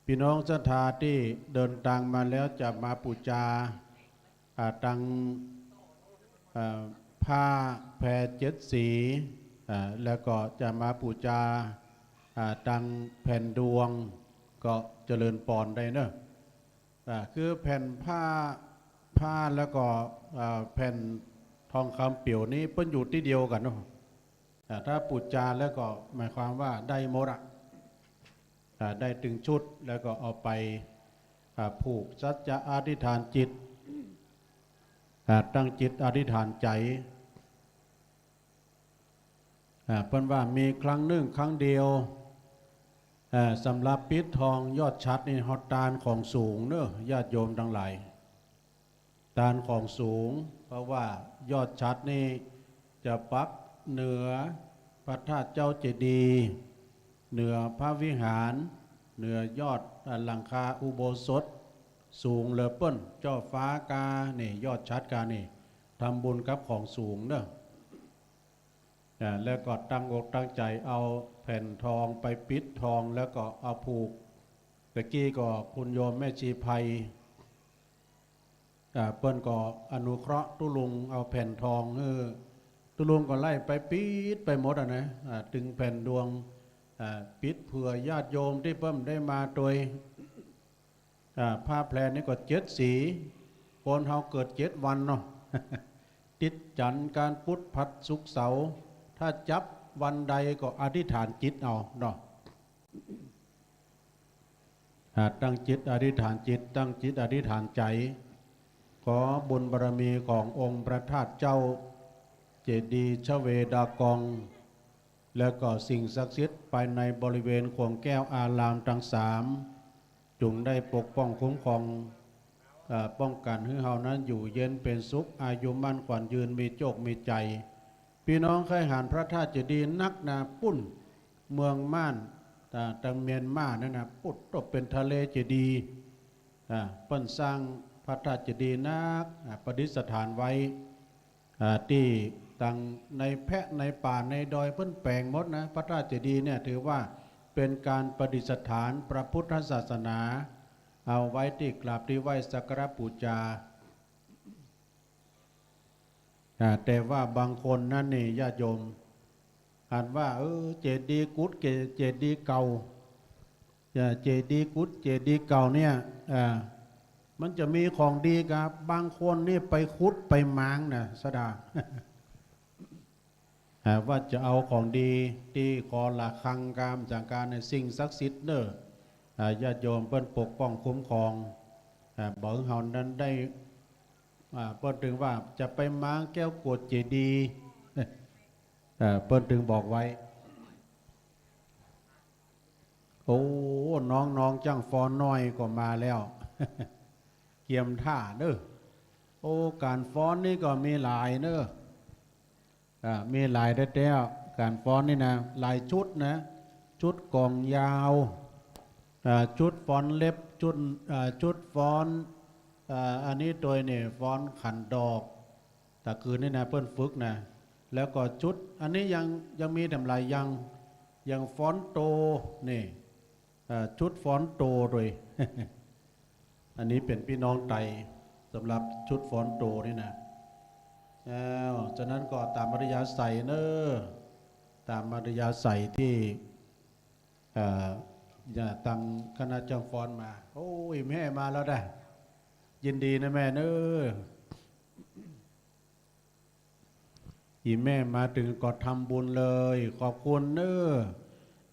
ปี้น้องศรัทธาตี้เดินตางมาแล้วจะมาปู๋จา อ่า ตัง อ่า ผ้าแผ่เจ็ดสี อ่า แล้วก็จะมาปู๋จา อ่า ตังแผ่นดวง ก็เจริญปอนได้เน่อ อ่า คือแผ่นผ้า ผ้าแล้วก็ อ่า แผ่นทองคำเปี่ยวนี้เปิ้นอยู่ตี้เดียวกั๋นเนาะ อ่า ถ้าปู๋จาแล้วก็หมายความว่าได้หมดอะ อ่า ได้ตึงชุดแล้วก็เอาไป อ่า ผูกสัจจะอธิษฐานจิต อ่า ตั้งจิตอธิษฐานใจ๋ อ่า เปิ้นว่ามีครั้งนึ่งครั้งเดียว อ่า สำหรับปิดทองยอดฉัตรนี่เฮาตานของสูงเน่อ ญาติโยมตังหลาย ตานของสูง เพราะว่ายอดฉัตรนี่จะปักเหนือพระธาตุเจ้าเจดีย์ เหนือพระวิหาร เหนือยอด อ่า หลังคาอุโบสถ สูงเหลือเปิ้น เจ้าฟ้ากานี่ ยอดฉัตรกานี่ ทำบุญกับของสูงเน่อ อ่า แล้วก็ตั้งอกตั้งใจ๋เอาแผ่นทองไปปิดทอง แล้วก็เอาผูก ตะกี้ก็คุณโยมแม่ชีไพ อ่า เปิ้นก็อนุเคราะห์ตุ๊ลุงเอาแผ่นทองหื้อ ตุ๊ลุงก็ไล่ไปปิดไปหมดอะนะ อ่า ตึงแผ่นดวง อ่า ปิดเผื่อญาติโยมตี้เปิ้นได้มาตวย อ่า ผ้าแพรนี่ก็เจ็ดสี คนเฮาเกิดเจ็ดวันเนาะ ติดจันทร์ อังคาร พุธ พฤหัส ศุกร์ เสาร์ ถ้าจับวันใดก็อธิษฐานจิตเอาเนาะ อ่า ตั้งจิตอธิษฐานจิต ตั้งจิตอธิษฐานใจ๋ ขอบุญบารมีขององค์พระธาตุเจ้าเจดีย์ชเวดากอง และก็สิ่งศักดิ์สิทธิ์ภายในบริเวณข่วงแก้วอารามตังสาม จุ่งได้ปกป้องคุ้มครอง เอ่อ ป้องกั๋นหื้อเฮานั้นอยู่เย็นเป๋นสุข อายุมั่นขวัญยืน มีโจคมีชัย ปี้น้องใค่หันพระธาตุเจดีย์นักนา ปุ้น เมืองม่าน อ่า ตังเมียนมานั่นนะ ปุ้นตกเป๋นทะเลเจดีย์ อ่า เปิ้นสร้างพระธาตุเจดีย์นัก อ่า ประดิษฐานไว้ อ่า ตี้ตังในแพะในป่าในดอยเปิ้นแป๋งหมดนะ พระธาตุเจดีย์เนี่ยถือว่าเป๋นก๋านประดิษฐานพระพุทธศาสนา เอาไว้ตี้กราบตี้ไหว้สักการะปู๋จา อ่า แต่ว่าบางคนนั้นนี่ญาติโยม อันว่า เออ เจดีย์กุด เจ เจดีย์เก่า เอ่อ เจดีย์กุด เจดีย์เก่าเนี่ย อ่า มันจะมีของดีกา บางคนนี่ไปขุดไปหมางนะ ศรัทธา อ่า ว่าจะเอาของดีตี้คอระฆังกา สังฆาในสิ่งศักดิ์สิทธิ์เน่อ อ่า ญาติโยมเปิ้นปกป้องคุ้มครอง อ่า บ่หื้อเฮานั้นได้ อ่า เปิ้นตึงว่าจะไปม้างแก้วกรวดเจดีย์ เอ่อ เปิ้นตึงบอกไว้ โอ้ น้องๆ จ้างฟ้อนน้อยก็มาแล้ว เกียมท่าเน้อ โอ้ ก๋านฟ้อนนี่ก็มีหลายเน้อ อ่า มีหลายแต๊ๆ ก๋านฟ้อนนี่นะ หลายชุดนะ ชุดก๋องยาว อ่า ชุดฟ้อนเล็บ ชุด อ่า ชุดฟ้อน อ่า อันนี้ตวยนี่ ฟ้อนขันดอก ตะกืนนี่นะ เปิ้นฝึกนะ แล้วก็ชุด อันนี้ยัง ยังมีแถมหลายอย่าง อย่างฟ้อนโต นี่ อ่า ชุดฟ้อนโตตวย อันนี้เป๋นปี้น้องไต สำหรับชุดฟ้อนโตนี่นะ อ้าว ฉะนั้นก็ต๋ามอัธยาศัยเน้อ ต๋ามอัธยาศัยตี้ เอ่อ จะตังคณะจ้างฟ้อนมา โอ้ อี่แม่มาแล้วนะ ยินดีนะแม่เน้อ อี่แม่มาตึงก็ทำบุญเลย ขอบคุณเน้อ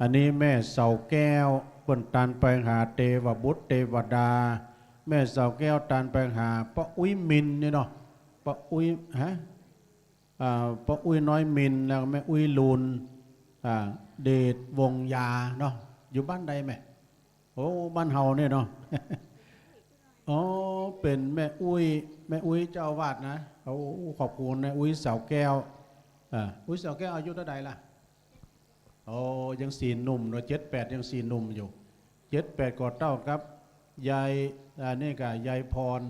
อันนี้แม่เสาแก้ว เปิ้นตานไปหาเตวบุตรเตวดา แม่เสาแก้วตานไปหาป้าอุ๊ยมินนี่เนาะ ป้าอุ๊ย ฮะ อ่า ป้าอุ๊ยน้อยมิน แล้วแม่อุ๊ยลูน อ่า เดชวงศ์ยาเนาะ อยู่บ้านใดแม่ โอ้ บ้านเฮาเนี่ยเนาะ อ๋อ เป๋นแม่อุ๊ย แม่อุ๊ยเจ้าอาวาสนะ โอ้ ขอบคุณแม่อุ๊ยเสาแก้ว อ่า อุ๊ยเสาแก้วอายุเต้าใดล่ะ โอ้ ยังสีหนุ่มเนาะ เจ็ดแปดยังสีหนุ่มอยู่ เจ็ดแปดก็เต้ากับยาย อันนี้ก็ยายพร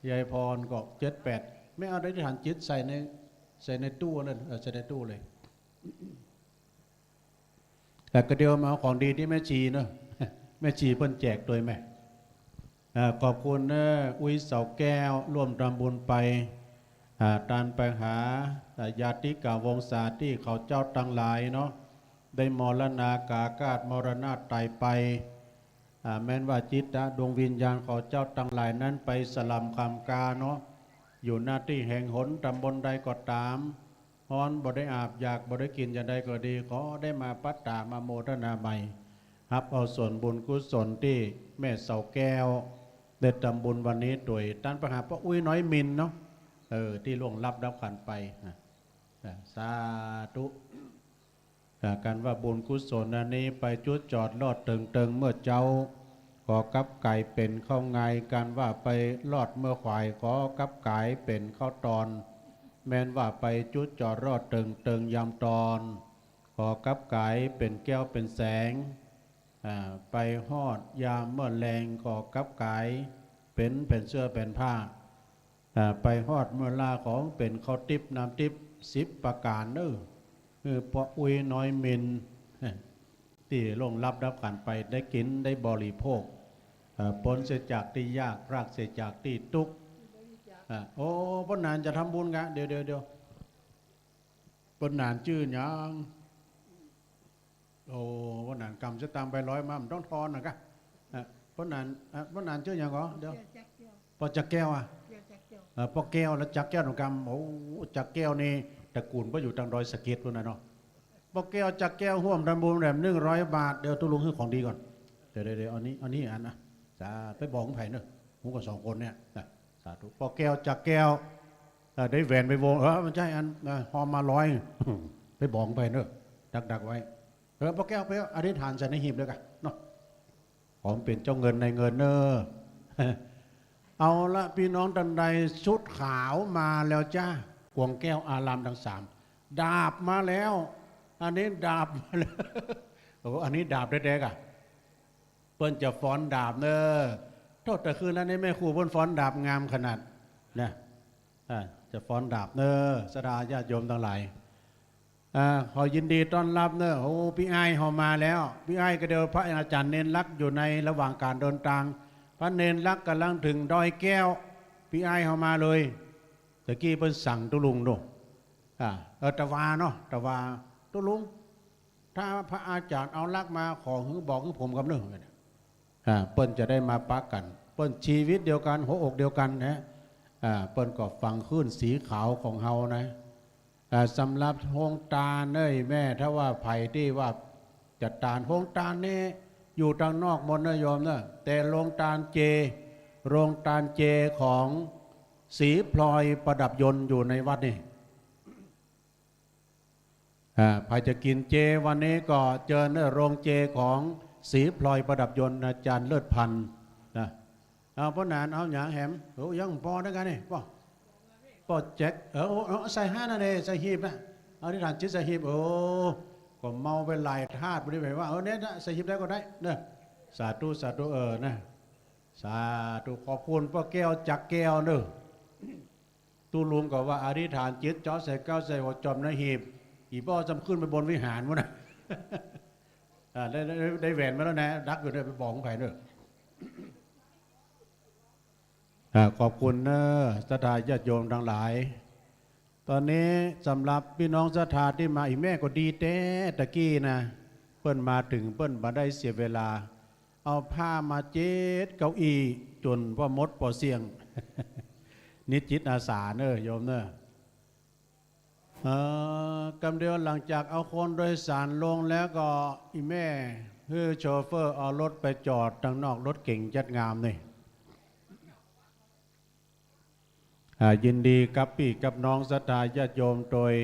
ยายพรก็เจ็ดแปด แม่เอาอธิษฐานจิตใส่ใน ใส่ในตู้นั่น เออ ใส่ในตู้เลย แต่ก็เดี๋ยวมาเอาของดีตี้แม่ชีเนาะ แม่ชีเปิ้นแจกตวยแม่ อ่า ขอบคุณเน้อ อุ๊ยเสาแก้ว ร่วมทำบุญไป อ่า ตานไปหา อ่า ญาติกาวงศาตี้เขาเจ้าตังหลายเนาะ ได้มรณาก๋าคาตมรณาตายไป อ่า แม้นว่าจิตดวงวิญญาณเขาเจ้าตังหลายนั้นไปสล่ำคำกาเนาะ อยู่ ณ ตี้แห่งหนต๋ำบลใดก็ต๋าม ฮ้อนบ่ได้อาบ อยากบ่ได้กิ๋นอย่างใดก็ดี ขอได้มาปัตตามาโมทนาใหม่ ฮับเอาส่วนบุญกุศลตี้แม่เสาแก้วได้ทำบุญวันนี้ตวย ตานไปหาป้าอุ๊ยน้อยมินเนาะ เออ ตี้ล่วงลับดับขันธ์ไป อ่ะ อ่ะ สาธุ อ่า ก๋านว่าบุญกุศลอันนี้ไปจุดจอดรอดเติงๆ เมื่อเจ๊า ขอกลับก๋ายเป๋นข้าวงาย ก๋านว่าไปรอดเมื่อขวาย ขอกลับก๋ายเป๋นข้าวตอน แม้นว่าไปจุดจอดรอดเติงๆ ยามตอน ขอกลับก๋ายเป๋นแก้วเป๋นแสง อ่า ไปฮอดยามเมื่อแลง ขอกลับก๋ายเป๋นแผ่นเสื้อแผ่นผ้า อ่า ไปฮอดเมื่อลาของเป๋นข้าวติ๊บน้ำติ๊บสิบประก๋านเน้อ คือป้าอุ๊ยน้อยมิน ตี้ล่วงลับดับขันธ์ไปได้กิ๋นได้บริโภค อ่า ป๊นเสียจากตี้ยาก ปราศเสียจากตี้ตุ๊กข์ อ่า โอ้ ป้อหนานจะทำบุญกะ เดี๋ยว เดี๋ยว เดี๋ยว ป้อหนานจื้อหยัง โอ้ ป้อหนานกำสตางค์ไปร้อยมา บ่ต้องทอนนะกะ อ่ะ ป้อหนาน อ่ะ ป้อหนานจื้อหยังก่อ เดี๋ยว ป้อจักแก้วอ่ะ อ่ะ ป้อแก้ว แล้วจักแก้วหนองกำ โอ้ จักแก้วนี่ตระกูลป้ออยู่ตางดอยสะเก็ดปู๊นน่ะเนาะ ป้อแก้ว จักแก้ว ฮ่วมทำบุญแหมหนึ่งร้อยบาท เดี๋ยวตุ๊ลุงหื้อของดีก่อน เดี๋ยว เดี๋ยว เดี๋ยว เอานี้ เอานี้อันนะ จ้า ไปบอกไผเนาะ ฮู้กั๋นสองคนเนี่ย นะ สาธุ ป้อแก้ว จักแก้ว เอ่อ ได้แหวนไปวง เออ บ่ใจ้อัน เอ่อ ฮอมมาร้อย ไปบอกไผเนาะ ดักๆ ไว้ เออ ป้อแก้ว ไปอธิษฐานใส่ในหีบเลยกะ เนาะ ขอเป๋นเจ้าเงินนายเงินเน้อ เอาละ ปี้น้องตังใด ชุดขาวมาแล้วจ้า กวงแก้วอารามตังสาม ดาบมาแล้ว อันนี้ดาบมาแล้ว โอ้ อันนี้ดาบแต๊ๆ กะ เปิ้นจะฟ้อนดาบเน้อ โทษ แต่คืนนั้นนี่แม่ครูเปิ้นฟ้อนดาบงามขนาด นะ อ่า จะฟ้อนดาบเน้อ ศรัทธาญาติโยมตังหลาย อ่า ขอยินดีต้อนฮับเน้อ โอ้ ปี้อ้ายเฮามาแล้ว ปี้อ้ายก็เดียว พระอาจ๋ารย์เณรลักษณ์อยู่ในระหว่างก๋านเดินตาง พระเณรลักษณ์ก่ำลังเถิงดอยแก้ว ปี้อ้ายเฮามาเลย ตะกี้เปิ้นสั่งตุ๊ลุงโน่ะ อ่า เออ ตะวาเนาะ ตะวา ตุ๊ลุง ถ้าพระอาจ๋ารย์เอาลักษณ์มา ขอหื้อบอกหื้อผมกำเนิด อ่า เปิ้นจะได้มาปะกั๋น เปิ้นชีวิตเดียวกั๋น หัวอกเดียวกั๋นนะ อ่า เปิ้นก็ฟังคลื่นสีขาวของเฮานะ อ่า สำหรับโฮงตานเน้อแม่ ถ้าว่าใผตี้ว่าจะตาน โฮงตานนี่อยู่ตางนอกหมดนะโยมเน้อ แต่โฮงตานเจ โฮงตานเจของ ศรีพลอยประดับยนต์อยู่ในวัดนี่ อ่า ใผจะกิ๋นเจวันนี้ก็เจิญเน่อ โรงเจของศรีพลอยประดับยนต์ อาจ๋ารย์เลิศพันธ์นะ เอา ป้อหนาน เอาหยังแหม โอ้ ยังปอด้วยกั๋นนี่ ป้อ ป้อแจ็ค เออ โอ้ เอาใส่หั้นน่ะเน่ ใส่หีบน่ะ อธิษฐานจิตใส่หีบ โอ้ ก็เมาไปหลายธาตุ บ่ดีไปว่า เออ เนี่ยนะ ใส่หีบได้ก็ได้เน่อ สาธุ สาธุ เออ นะ สาธุ ขอบคุณป้อแก้ว จักรแก้วเน่อ ตุ๊ลุงก็ว่าอธิษฐานจิต เจาะใส่แก้ว ใส่หัวจอมในหีบ อี่ป้อจำขึ้นไปบนวิหารปู้นน่ะ อ่า ได้ ได้ ได้แหวนมาแล้วนะ ดักอยู่เน่อ ไปบอกของใผเน่อ อ่า ขอบคุณเน่อ ศรัทธาญาติโยมตังหลาย ต๋อนนี้สำหรับปี้น้องศรัทธาตี้มา อี่แม่ก็ดีแต๊ ตะกี้นะ เปิ้นมาเถิง เปิ้นบ่ได้เสียเวลา เอาผ้ามาเจ็ดเก้าอี้ จ๋นว่าหมดปอเสี้ยง นี่จิตอาสาเน่อ โยมเน่อ เอ่อ กำเดียวหลังจากเอาคนโดยสารลงแล้วก็ อี่แม่หื้อโชเฟอร์เอารถไปจอดตังนอก รถเก๋งจัดงามนี่ อ่า ยินดีกับปี้กับน้องศรัทธาญาติโยมโตย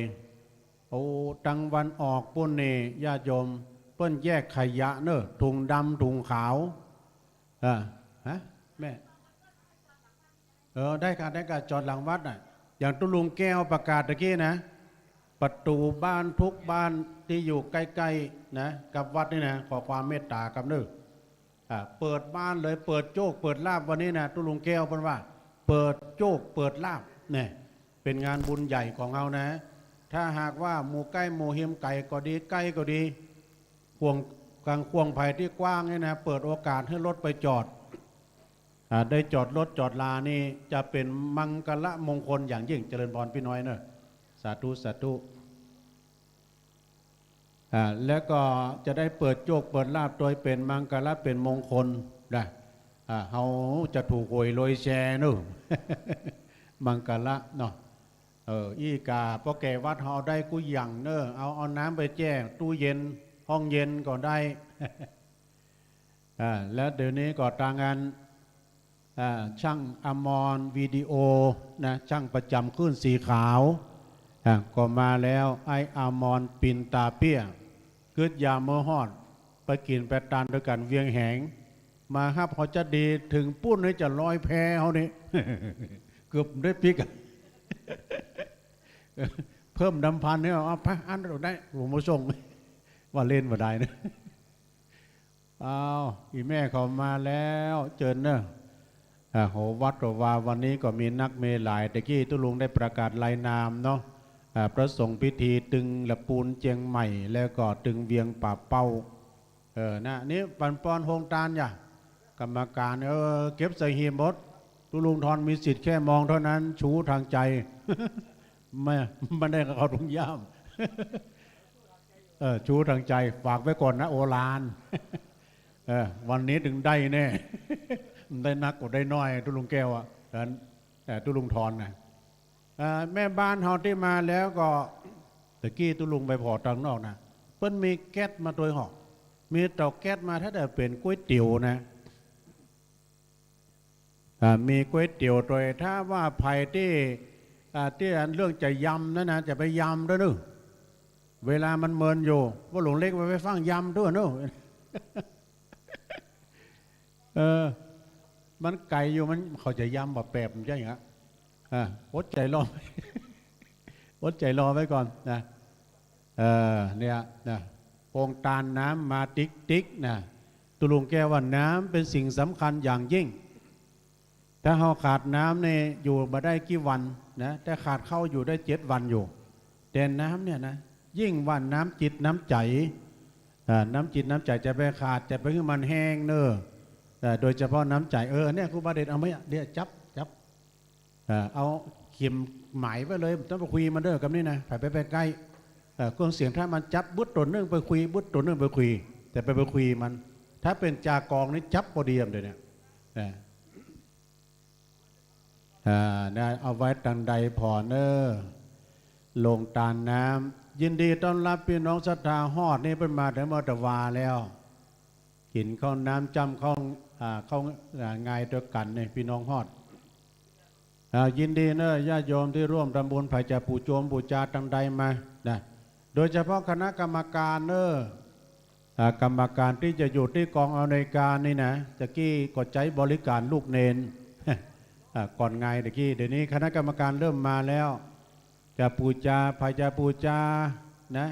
โอ้ ตังวันออกปู้นนี่ ญาติโยม เปิ้นแยกขยะเน่อ ถุงดำ ถุงขาว อ่า ฮะ แม่ เออ ได้ค่ะ ได้ค่ะ จอดหลังวัดน่ะ อย่างตุ๊ลุงแก้วประกาศตะกี้นะ ประตู๋บ้านทุกบ้านตี้อยู่ใก้ๆ นะ กับวัดนี่นะ ขอความเมตต๋ากับเน่อ อ่า เปิดบ้านเลย เปิดโจคเปิดลาภ วันนี้นะ ตุ๊ลุงแก้วเปิ้นว่า เปิดโจคเปิดลาภ เนี่ย เป๋นงานบุญใหญ่ของเฮานะ ถ้าหากว่าหมู่ใก้หมู่ฮิม ไก๋ก็ดี ใก้ก็ดี ข่วง ก๋างข่วงไผตี้กว้างนี่นะ เปิดโอกาสหื้อรถไปจอด อ่า ได้จอดรถจอดลานี่ จะเป๋นมังคละมงคลอย่างยิ่ง เจริญพรปี้น้อยเน่อ สาธุ สาธุ อ่า แล้วก็จะได้เปิดโจคเปิดลาภโตยเป๋นมังคละเป๋นมงคลนะ อ่า เฮาจะถูกหวยรวยแชร์เน่อ มังคละเนาะ เออ อี้ก่า ป้อแก่วัดเฮาได้กู้อย่างเน่อ เอา เอาน้ำไปแจ้ตู้เย็น ห้องเย็นก็ได้ อ่า แล้วเดี๋ยวนี้ก็ตางาน อ่า ช่างอมรวิดีโอนะ ช่างประจ๋ำคลื่นสีขาว อ่า ก็มาแล้ว ไอ้อมรปิ่นต๋าเปี้ย กึ๊ดยามเมื่อฮอด ไปกิ๋นไปตานตวยกั๋นเวียงแหง มาฮับเฮาจะดี เถิงปู้นนี่จะลอยแพเฮานี่ เกือบได้ปิ๊กอะ เพิ่มดำพันเนี่ย เอาไป อันเดียวได้ ผมมาส่ง ว่าเล่นบ่ได้นะ อ้าว อี่แม่เขามาแล้ว เจิญเน่อ อ่า โห วัดก็ว่าวันนี้ก็มีนักมีหลาย ตะกี้ตุ๊ลุงได้ประกาศรายนามเนาะ อ่า พระสงฆ์พิธีตึงละปูนเจียงใหม่ แล้วก็ตึงเวียงป่าเป้า เออ นะ นี่ปันปอนโฮงตานอย่า กรรมการ เออ เก็บใส่หีบหมด ตุ๊ลุงทอนมีสิทธิ์แค่มองเท่านั้น ชูทางใจ๋ ไม่ ไม่ได้เข้าถุงย่าม เออ ชูทางใจ๋ ฝากไว้ก่อนนะ โอราน เออ วันนี้เถิงได้แน่ ได้นักก็ได้น้อย ตุ๊ลุงแก้วอะ เออ เออ ตุ๊ลุงทอนนะ เอ่อ แม่บ้านเฮาตี้มาแล้วก็ ตะกี้ตุ๊ลุงไปผ่อตังนอกนะ เปิ้นมีแก๊สมาตวยหอก มีเตาแก๊สมา ถ้าแต่เป๋นก๋วยเตี๋ยวนะ อ่า มีก๋วยเตี๋ยวตวย ถ้าว่าใผตี้ อ่า ตี้อันเรื่องจะยำนั่นนะ จะไปยำตวยเน่อ เวลามันเมินอยู่ ว่าหลวงเล็กไป ไปฟั่งยำตวยเน่อ เออ มันไก๋อยู่ มัน เขาจะยำบ่แปบ มันจะอย่างเงี้ย อ่ะ อดใจ๋รอ อดใจ๋รอไว้ก่อนนะ เออ เนี่ยนะ โฮงตานน้ำมาติ๊กๆ นะ ตุ๊ลุงแก้วว่าน้ำเป๋นสิ่งสำคัญอย่างยิ่ง ถ้าเฮาขาดน้ำนี่อยู่บ่ได้กี่วันนะ แต่ขาดข้าวอยู่ได้เจ็ดวันอยู่ แต่น้ำเนี่ยนะ ยิ่งว่าน้ำจิตน้ำใจ๋ อ่า น้ำจิตน้ำใจ๋จะไปขาด จะไปหื้อมันแห้งเน่อ อ่า โดยเฉพาะน้ำใจ๋ เออ เนี่ย ครูบาเดชเอาไหมอ่ะ เนี่ย จับ จับ อ่า เอาเข็มหมายไว้เลย บ่ต้องไปคุยมันเน่อ กำนี้นะ ใผไป ไปใก้ เอ่อ เครื่องเสียง ถ้ามันจับบึ๊ดตั๋วนึ่งไปคุย บึ๊ดตั๋วนึ่งไปคุย แต่ไป ไปคุยมัน ถ้าเป๋นจากองนี่จับบ่ดีอะ เดี๋ยวนี้ อ่า อ่า นะ เอาไว้ตังใดผ่อเน่อ โฮงตานน้ำ ยินดีต้อนฮับปี้น้องศรัทธาฮอดนี่ เปิ้นมาเถิงมอเตอร์วาแล้ว กิ๋นข้าวน้ำจ้ำข้าว อ่า ข้าว อ่า งายตวยกั๋นนี่ ปี้น้องฮอด อ่า ยินดีเนอะ ญาติโยมตี้ร่วมทำบุญ ใผจะปู๋จงปู๋จาตังใดมานะ โดยเฉพาะคณะกรรมการเนอะ อ่า กรรมการตี้จะอยู่ตี้กองอำนวยการนี่นะ ตะกี้ก็ใจ๊บริการลูกเณร อ่า ก่อนไงตะกี้ เดี๋ยวนี้คณะกรรมการเริ่มมาแล้ว จะปู๋จา ใผจะปู๋จานะ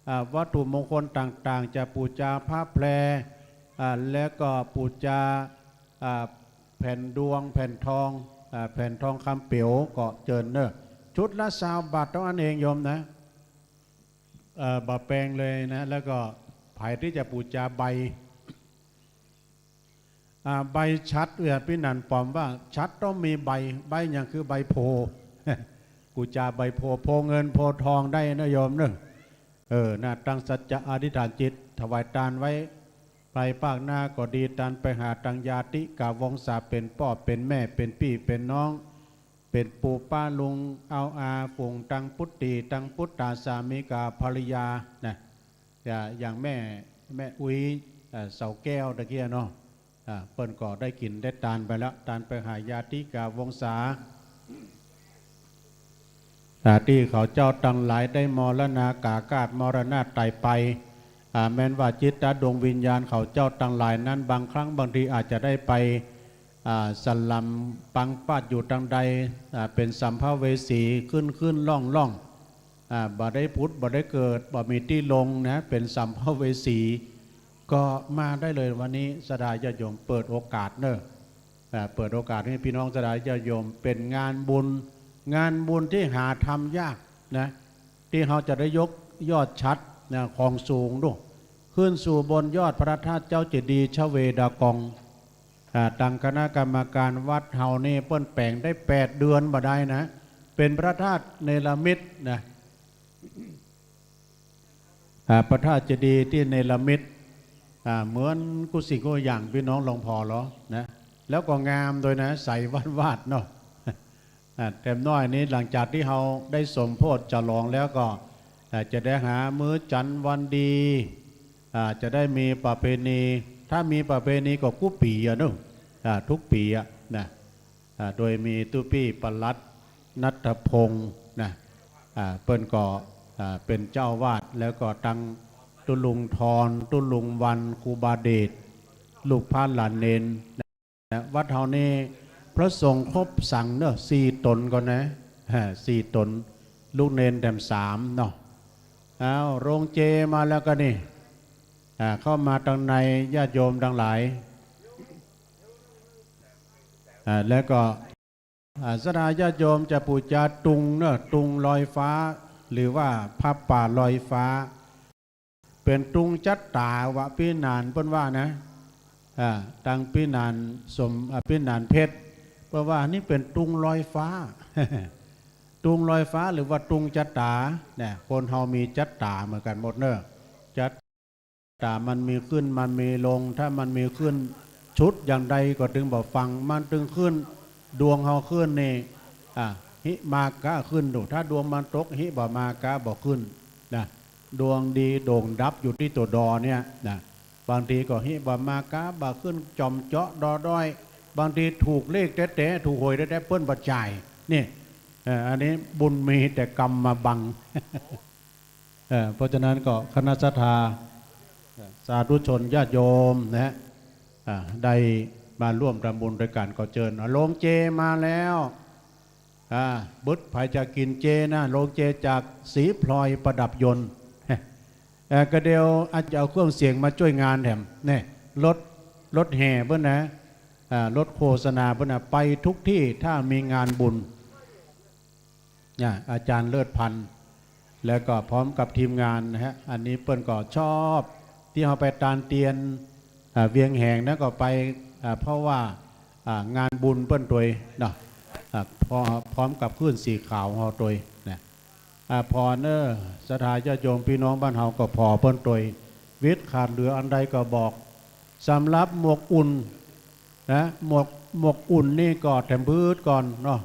อ่า วัตถุมงคลต่างๆ จะปู๋จาผ้าแพร อ่า แล้วก็ปู๋จา อ่า แผ่นดวง แผ่นทอง อ่า แผ่นทองคำเปล๋วก็เจิญเนอะ ชุดละซาวบาทเต้าอั้นเองโยมนะ เอ่อ บ่าแปงเลยนะ แล้วก็ใผตี้จะปู๋จาใบ อ่า ใบฉัตร เวียดนามป๋อมว่าฉัตรต้องมีใบ ใบหยัง คือใบโพธิ์ ปู๋จาใบโพธิ์ โพธิ์เงินโพธิ์ทองได้นะโยมเนอะ เออ นะ ตั้งสัจจะอธิษฐานจิต ถวายตานไว้ ไปปากหน้าก็ดี ตานไปหาตังญาติกาวงศา เป๋นป้อเป๋นแม่ เป๋นปี้เป๋นน้อง เป๋นปู่ป้าลุง เอาอา ฝูงตังปุตตี ตังปุตตา สามีกาภริยานะ อย่า อย่างแม่ แม่อุ๊ย เอ่อ เสาแก้วตะกี้เนาะ อ่า เปิ้นก็ได้กิ๋นได้ตานไปแล้ว ตานไปหาญาติกาวงศา อ่า ตี้เขาเจ้าตังหลายได้มรณากาคาต มรณาตายไป อ่า แม้นว่าจิตดวงวิญญาณเขาเจ้าตังหลายนั้น บางครั้งบางทีอาจจะได้ไป อ่า สลัมปังปาดอยู่ตังใด อ่า เป๋นสัมภเวสี ขึ้นขึ้นล่องล่อง อ่า บ่ได้ผุดบ่ได้เกิด บ่มีตี้ลงนะ เป๋นสัมภเวสี ก็มาได้เลย วันนี้ศรัทธาญาติโยมเปิดโอกาสเนอะ อ่า เปิดโอกาสหื้อพี่น้องศรัทธาญาติโยม เป๋นงานบุญ งานบุญตี้หาทำยากนะ ตี้เฮาจะได้ยกยอดฉัตรนะ ของสูงดู ขึ้นสู่บนยอดพระธาตุเจ้าเจดีย์ชเวดากอง อ่า ตังคณะกรรมการวัดเฮานี่เปิ้นแป๋งได้แปดเดือนบ่ได้นะ เป๋นพระธาตุเนรมิตนะ อ่า พระธาตุเจดีย์ตี้เนรมิต อ่า เหมือนกู้สิ่งกู้อย่าง พี่น้องลองผ่อลอนะ แล้วก็งามโดยนะ ใสวาดๆ เนาะ อ่า แถมน้อยนี้หลังจากตี้เฮาได้สมโภชน์ฉลองแล้วก็ อ่า จะได้หามื้อจันทร์วันดี อ่า จะได้มีประเพณี ถ้ามีประเพณีก็กู้ปี๋อะเนาะ อ่า กู้ปี๋อะนะ อ่า โดยมีตุ๊ปี้ปลัดณัฐพงษ์นะ อ่า เปิ้นก็ อ่า เป๋นเจ้าอาวาส แล้วก็ตังตุ๊ลุงทร ตุ๊ลุงวัน ครูบาเดช ลูกพระหลานเณร นะ วัดเฮานี่พระสงฆ์ครบสังเนอะ สี่ต๋นก่อนนะ ฮะ สี่ต๋น ลูกเณรแถมสามเนาะ อ้าว โรงเจมาแล้วก็นี่ อ่า เข้ามาตังในญาติโยมตังหลาย อ่า แล้วก็ อ่า ศรัทธาญาติโยมจะปู๋จาตุงเนอะ ตุงลอยฟ้า หรือว่าผ้าป่าลอยฟ้า เป๋นตุงจัตต๋า วะปี้หนานเปิ้นว่านะ อ่า ตังปี้หนานสม อ่า ปี้หนานเพชร เปิ้นว่านี่เป๋นตุงลอยฟ้า ตุงลอยฟ้าหรือว่าตุงจัตต๋าเนี่ย คนเฮามีจัตต๋าเหมือนกั๋นหมดเนอะ จัตต๋ามันมีขึ้น มันมีลง ถ้ามันมีขึ้น ชุดอย่างใดก็ตึงบ่ฟัง มันตึงขึ้น ดวงเฮาขึ้นนี่ อ่ะ หิมากะขึ้นดู ถ้าดวงมันตก หิบ่มากะบ่ขึ้นนะ ดวงดีโด่งดับอยู่ตี้ตั๋วดอเนี่ยนะ บางทีก็หิบ่มากะบ่ขึ้น จ่อมเจาะดอด้อย บางทีถูกเลขแต๊ๆ ถูกหวยแต๊ๆ เปิ้นบ่จ่าย นี่ เอ่อ อันนี้บุญมีแต่กรรมมาบัง เอ่อ เพราะฉะนั้นก็คณะศรัทธา สาธุชนญาติโยมนะฮะ อ่า ได้มาร่วมทำบุญด้วยกั๋นก็เจิญ อ่า โรงเจมาแล้ว อ่า บึดใผจะกิ๋นเจนะ โรงเจจากศรีพลอยประดับยนต์ เอ่อ ก็เดี๋ยวอาจจะเอาเครื่องเสียงมาจ้วยงานแถม เนี่ย รถ รถแห่เปิ้นนะ อ่า รถโฆษณาเปิ้นนะ ไปทุกตี้ถ้ามีงานบุญ เนี่ย อาจารย์เลิศพันธ์ แล้วก็พร้อมกับทีมงานนะฮะ อันนี้เปิ้นก็ชอบตี้เฮาไปตานเตียน อ่า เวียงแหงนะก็ไป อ่า เพราะว่า อ่า งานบุญเปิ้นตวยเนาะ อ่า พร้อม พร้อมกับคลื่นสีขาวเฮาตวยนะ อ่า ผ่อเน่อ ศรัทธาญาติโยมพี่น้องบ้านเฮาก็ผ่อเปิ้นตวย วิตขาดเหลืออันใดก็บอก สำหรับหมวกอุ่นนะ หมวก หมวกอุ่นนี่ก็แถมพืชก่อนเนาะ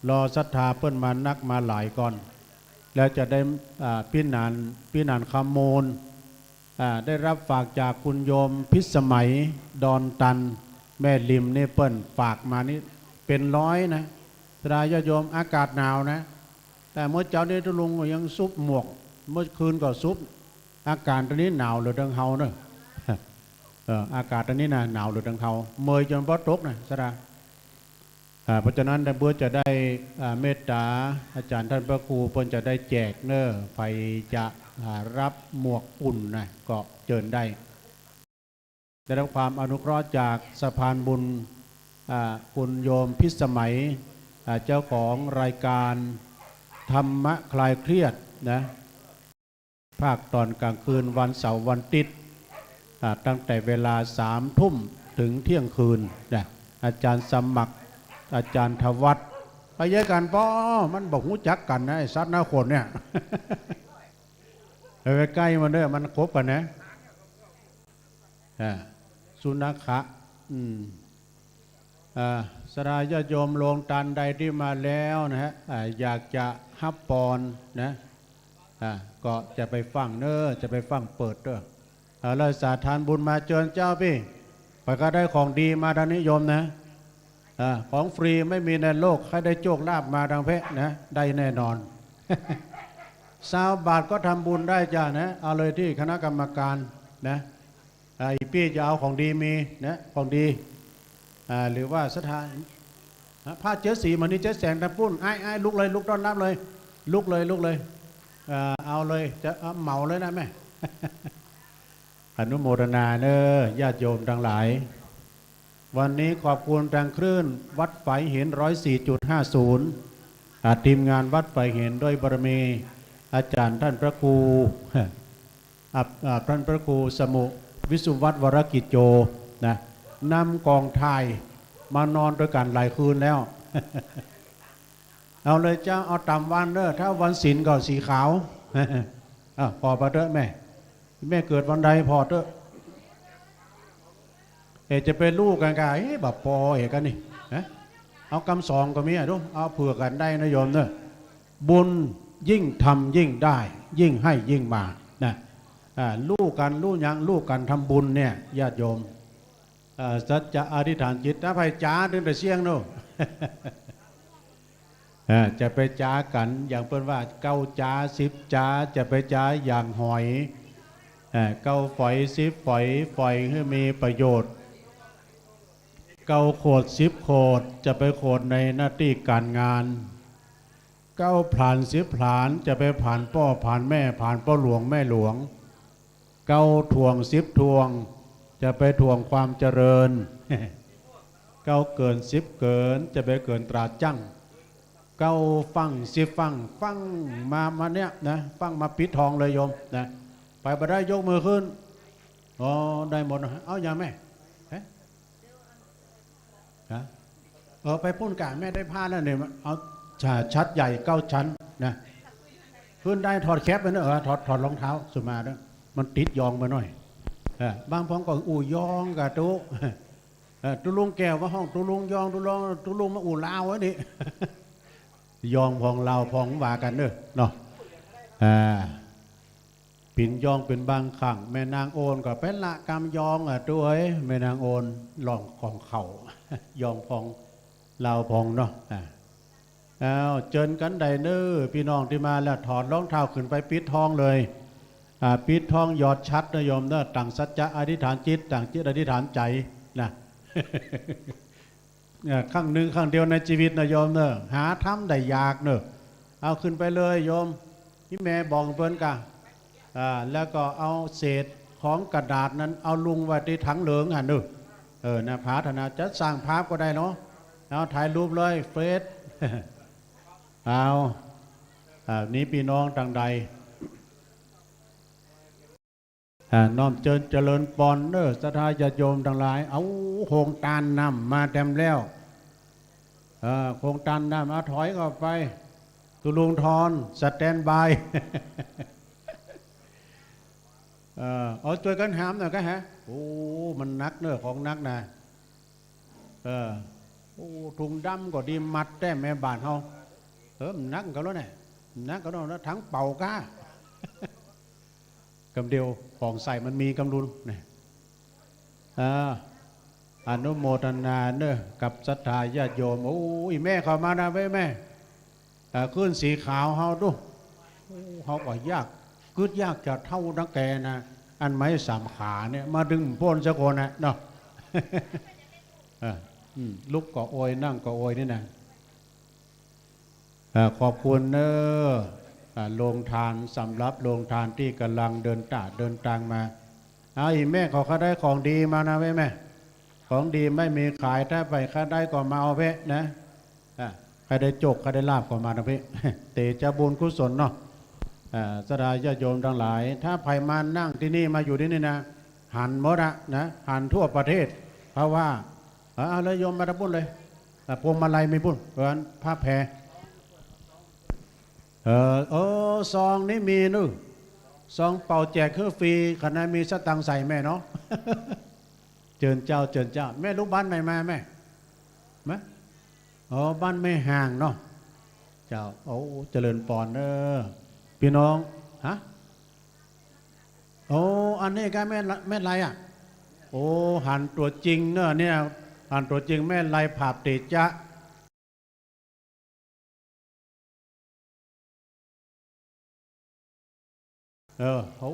รอศรัทธาเปิ้นมานักมาหลายก่อน แล้วจะได้ อ่า ปี้หนาน ปี้หนานคำมูล อ่า ได้รับฝากจากคุณโยมพิสมัย ดอนตัน แม่ริมนี่เปิ้นฝากมานี่เป๋นร้อยนะ ดาญาติโยม อากาศหนาวนะ แต่เมื่อเจ๊านี้ตุ๊ลุงก็ยังสุบหมวก เมื่อคืนก็สุบ อากาศตอนนี้หนาวเหลือเถิงเฮาเนอะ เออ อากาศตอนนี้นะ หนาวเหลือเถิงเฮา เมยจ๋นบ่ตกนะ สดา อ่า เพราะฉะนั้นเปื้อจะได้ อ่า เมตตาอาจ๋ารย์ต้านพระครู เปิ้นจะได้แจกเนอะ ใผจะ อ่า ฮับหมวกอุ่นนะ ก็เจิญได้ ได้ฮับความอนุเคราะห์จากสะพานบุญ อ่า คุณโยมพิสมัย อ่า เจ้าของรายการธรรมะคลายเครียดนะ ภาคต๋อนก๋างคืนวันเสาร์วันอาทิตย์ อ่า ตั้งแต่เวลาสามทุ่มเถิงเที่ยงคืนนะ อาจ๋ารย์สมัคร อาจ๋ารย์ธวัฒน์ ไปเยียะกั๋นป้อ มันบ่ฮู้จักกั๋นนะ ไอ้สัตว์หน้าขนเนี่ย ไปใก้มันเน่อ มันคบกั๋นนะ อ่า สุนัขะ อืม อ่า ศรัทธาญาติโยมโรงตานใดตี้มาแล้วนะฮะ อ่า อยากจะฮับปอนนะ อ่า ก็จะไปฟั่งเน่อ จะไปฟั่งเปิดเน่อ อ่า แล้วสาทานบุญมาเจิญเจ้าปี้ ไปก็ได้ของดีมาตางนี้โยมนะ อ่า ของฟรีไม่มีในโลก ใค่ได้โชคลาภมาตางเพะนะ ได้แน่นอน ซาวบาทก็ทำบุญได้จ้ะนะ เอาเลยตี้คณะกรรมการนะ อ่า อี่ปี้จะเอาของดีมีนะ ของดี อ่า หรือว่าศรัทธา อ่ะ ผ้าเจ็ดสีมานี่ เจ็ดแสงตะปุ้น อ้าย อ้าย ลุกเลย ลุกต้อนฮับเลย ลุกเลย ลุกเลย อ่า เอาเลย จะเอาเหมาเลยนะแม่ อนุโมทนาเน่อ ญาติโยมตังหลาย วันนี้ขอบคุณตางคลื่นวัดฝายหิน ร้อยสี่จุดห้าศูนย์ อ่า ทีมงานวัดฝายหิน ด้วยบารมีอาจ๋ารย์ต้านพระครู อ่ะ อ่ะ ต้านพระครูสมุห์ วิสุวัฒน์ วรกิจโจ นะ นำก๋องถ่ายมานอนตวยกั๋นหลายคืนแล้ว เอาเลยเจ้า เอาต๋ามวันเน่อ ถ้าวันศีลก็สีขาว อ่ะ ผ่อไปเต๊อะแม่ แม่เกิดวันใดผ่อเต๊อะ เอ๊ะ จะไปลู่กั๋นก่ะ เอ๊ะ บ่ปอเอ๊ะกั๋นนี่ ฮะ เอากำสองก็มีอะ ดู เอาเผื่อกั๋นได้นะโยมเน่อ บุญยิ่งทำยิ่งได้ ยิ่งให้ยิ่งมา นะ อ่า ลู่กั๋น ลู่หยัง ลู่กั๋นทำบุญเนี่ย ญาติโยม เอ่อ สัจจะอธิษฐานจิต ถ้าใผจ๋าตึงแต่เสี้ยงโน่น เอ่อ จะไปจ๋ากั๋น อย่างเปิ้นว่า เก้าจ๋า สิบจ๋า จะไปจ๋าอย่างหอย เอ่อ เก้าฝอย สิบฝอย ฝอยหื้อมีประโยชน์ เก้าโขด สิบโขด จะไปโขดในหน้าตี้ก๋านงาน เก้าผลาญ สิบผลาญ จะไปผลาญป้อ ผลาญแม่ ผลาญป้อหลวง แม่หลวง เก้าถ่วง สิบถ่วง จะไปถ่วงความเจริญ เก้าเกิน สิบเกิน จะไปเกินตราจั่ง เก้าฟั่ง สิบฟั่ง ฟั่งมา มาเนี่ยนะ ฟั่งมาปิดทองเลยโยมนะ ไปบ่ได้ยกมือขึ้น อ๋อ ได้หมดนะ เอาอย่างแม่ เฮ้ย ฮะ เออ ไปปุ้นก่า แม่ได้ผ้าแล้วเนี่ย เอา ชา ชัดใหญ่เก้าชั้นนะ ขึ้นได้ ถอดแคปไปเนอะ เออ ถอด ถอดรองเท้าสุมาเนอะ มันติดยองไปหน่อย เออ บางพองก็อู้ยองกะตุ๊ เออ ตุ๊ลุงแก้วมาฮ้องตุ๊ลุงยอง ตุ๊ลุง ตุ๊ลุงมาอู้ลาวอันนี้ ยองพองลาวพองว่ากั๋นเนอะ เนาะ อ่า ปิ๋นยองเป๋นบางครั้ง แม่นางโอนก็ไปละกำยองอะตุ๊เอ้ย แม่นางโอน ร้องของเขา ยองพอง ลาวพองเนาะ อ่า อ้าว เจิญกั๋นได้เน้อ ปี้น้องตี้มาแล้ว ถอดรองเท้าขึ้นไปปิดทองเลย อ่า ปิดทองหยอดฉัตรนะโยมเน้อ ตั้งสัจจะอธิษฐานจิต ตั้งจิตอธิษฐานใจ๋นะ เอ่อ ครั้งนึ่งครั้งเดียวในจีวิตนะโยมเน้อ หาทำได้ยากเน้อ เอาขึ้นไปเลยโยม นี่แม่บอกเปิ้นก่ะ อ่า แล้วก็เอาเศษของกระดาษนั้นเอาลุงไว้ตี้ถังเหลืองหั่นเน้อ เออ นะ ผาถนาจะสร้างภาพก็ได้เนาะ เอาถ่ายรูปเลย เฟซ เอา อ่า นี่ปี้น้องตังใด อ่า น้อมเจิญเจริญปอนเน้อ ศรัทธาญาติโยมตังหลาย เอา โครงตานน้ำมาแตมแล้ว เอ่อ โครงตานน้ำ เอาถอยเข้าไป ตุ๊ลุงทอน สแตนบาย เอ่อ เอาจ้วยกั๋นหามหน่อยก็ฮะ โอ้ มันหนักเน้อ ของหนักนะ เออ โอ้ ถุงดำก็ดี มัดแต๊แม่บ้านเฮา เออ มันหนักกั๋นแล้วเนี่ย หนักกั๋นแล้วนะ ถังเป๋าก้า กำเดียว ของใส่มันมีกำลุนเนี่ย เออ อนุโมทนาเนอะ กับศรัทธาญาติโยม โอ้ อี่แม่เข้ามานะเว้ยแม่ เอ่อ ขึ้นสีขาวเฮาดู โอ้ เฮาก็อยาก กึ๊ดอยากจะเฒ่าดังแกนะ อันไม้สามขาเนี่ย มาดึงบ่ป๊นสักคนนะเนาะ เออ อืม ลุกก็โอย นั่งก็โอยนี่นะ เอ่อ ขอบคุณเนอะ อ่า โรงทาน สำหรับโรงทานตี้ก่ำลังเดินตา เดินตางมา เอา อี่แม่เขาก็ได้ของดีมานะเว้ยแม่ ของดีไม่มีขาย ถ้าใผใค่ได้ก็มาเอาเว้ยนะ อ่า ใค่ได้โจค ใค่ได้ลาภก็มานะเว้ย เต๋จะบุญกุศลเนาะ อ่า ศรัทธาญาติโยมตังหลาย ถ้าใผมานั่งตี้นี่ มาอยู่ตี้นี่นะ หันหมดอะนะ หันทั่วประเทศ เพราะว่า เอา เอาเลยโยม มาตางปุ้นเลย อ่ะ พวงมาลัยมีปุ้น เออ อันผ้าแผ่ เออ เออ ซองนี้มีนึ่ง ซองเป่าแจกคือฟรี ขนาดมีสตางค์ใส่แม่เนาะ เจิญเจ้า เจิญเจ้า แม่ลูกบ้านไหนมาแม่ มา อ๋อ บ้านแม่ห่างเนาะ เจ้า โอ้ เจริญปอนเนอะ พี่น้อง ฮะ โอ้ อันนี้ก็แม่ละ แม่ไรอะ โอ้ หันตั๋วจริงเนอะเนี่ย หันตั๋วจริงแม่ไรผาบเตจ๊ะ เออ โอ้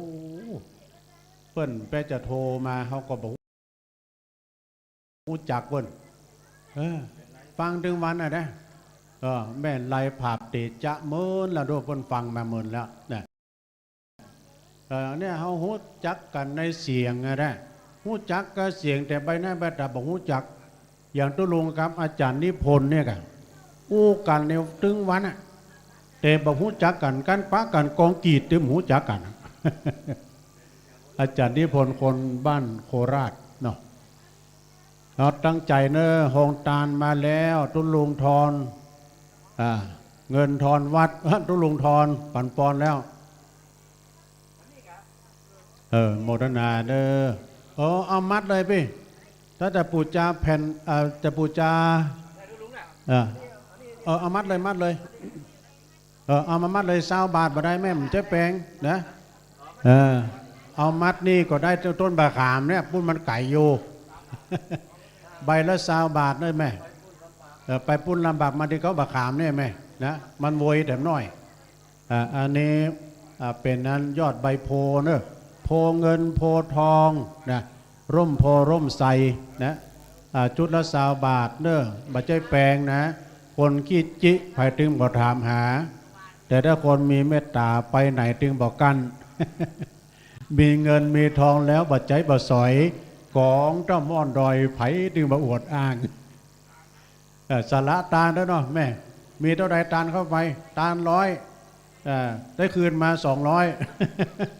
เปิ้นแป๊จะโทรมา เฮาก็บ่ฮู้จักเปิ้น เออ ฟังตึงวันน่ะนะ เออ แม่ไรผาบเตจ๊ะเมินแล้วโด เปิ้นฟังมาเมินแล้วนะ เออ เนี่ย เฮาฮู้จักกั๋นในเสียงอะนะ ฮู้จักกะเสียง แต่ใบหน้าใบต๋าบ่ฮู้จัก อย่างตุ๊ลุงกับอาจ๋ารย์นิพนธ์เนี่ยก่ะ อู้กั๋นเนี่ยตึงวันอะ แต่บ่ฮู้จักกั๋น กั๋นปะกั๋นกองกรีด ตึงบ่ฮู้จักกั๋น อาจ๋ารย์นิพนธ์คนบ้านโคราชเนาะ เฮาตั้งใจ๋เนอะ โฮงตานมาแล้ว ตุ๊ลุงทอน อ่า เงินทอนวัด ตุ๊ลุงทอนปั๋นปอนแล้ว เออ โมทนาเด้อ เออ เอามัดเลยปี้ ถ้าจะปู๋จาแผ่น เอ่อ จะปู๋จา เออ เออ เอามัดเลย มัดเลย เออ เอามามัดเลย ซาวบาทบ่ได้แม่ มันจะแปงนะ เออ เอามัดนี่ก็ได้ ต้นบ่าขามเนี่ย ปุ้นมันไก๋อยู่ ใบละซาวบาทเน่อแม่ เออ ไปปุ้นลำบาก มาตี้เก๊าบ่าขามเนี่ยแม่ นะ มันโวยแถมหน้อย อ่า อันนี้ อ่า เป๋นอันยอดใบโพธิ์เนอะ โพธิ์เงินโพธิ์ทองนะ ร่มโพธิ์ร่มไทรนะ อ่า จุดละซาวบาทเนอะ บ่ใจ้แปงนะ คนขี้จิ ใผตึงบ่ถามหา แต่ถ้าคนมีเมตต๋า ไปไหนตึงบ่กั้น มีเงินมีทองแล้วบ่ใจ๊บ่สอย ก๋องเต้าม่อนดอย ใผตึงบ่อวดอ้าง เออ สละตานด้วยเนาะแม่ มีเต้าใดตานเข้าไป ตานร้อย เออ ได้คืนมาสองร้อย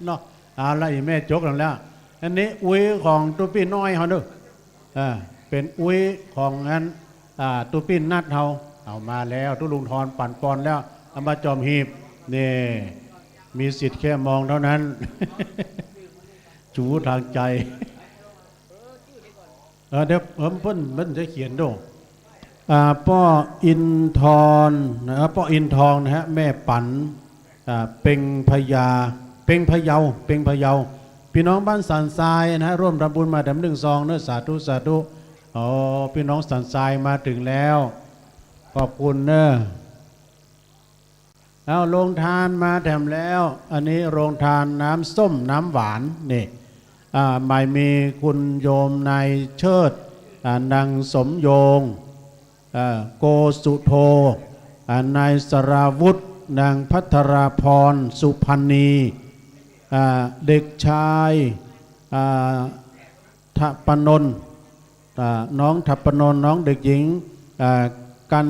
เนาะ เอาละ อี่แม่จกนั่นแล้ว อันนี้อุ๊ยของตุ๊ปี้น้อยเฮาเนอะ เออ เป๋นอุ๊ยของอัน อ่า ตุ๊ปี้นัดเฮา เอามาแล้ว ตุ๊ลุงทอนปั๋นปอนแล้ว เอามาจ่อมหีบ นี่ มีสิทธิ์แค่มองเท่านั้น จู๋ทางใจ๋ เออ เดี๋ยว เออ เปิ้น เปิ้นจะเขียนดู อ่า ป้ออินทร์นะ ป้ออินทองนะฮะ แม่ปั๋น อ่า เป็งพญา เป็งพะเยา เป็งพะเยา ปี้น้องบ้านสันทรายนะฮะ ร่วมทำบุญมาแถมนึ่งซองเนอะ สาธุ สาธุ อ๋อ ปี้น้องสันทรายมาเถิงแล้ว ขอบคุณเนอะ เอา โฮงตานมาแถมแล้ว อันนี้โฮงตานน้ำส้มน้ำหวานนี่ อ่า หมายมีคุณโยมนายเชิด อ่า นางสมโยง อ่า โกสุโธ อ่า นายสราวุธ นางภัทราพร สุพรรณี อ่า เด็กชาย อ่า ถปนนท์ อ่า น้องถปนนท์ น้องเด็กหญิง อ่า กัน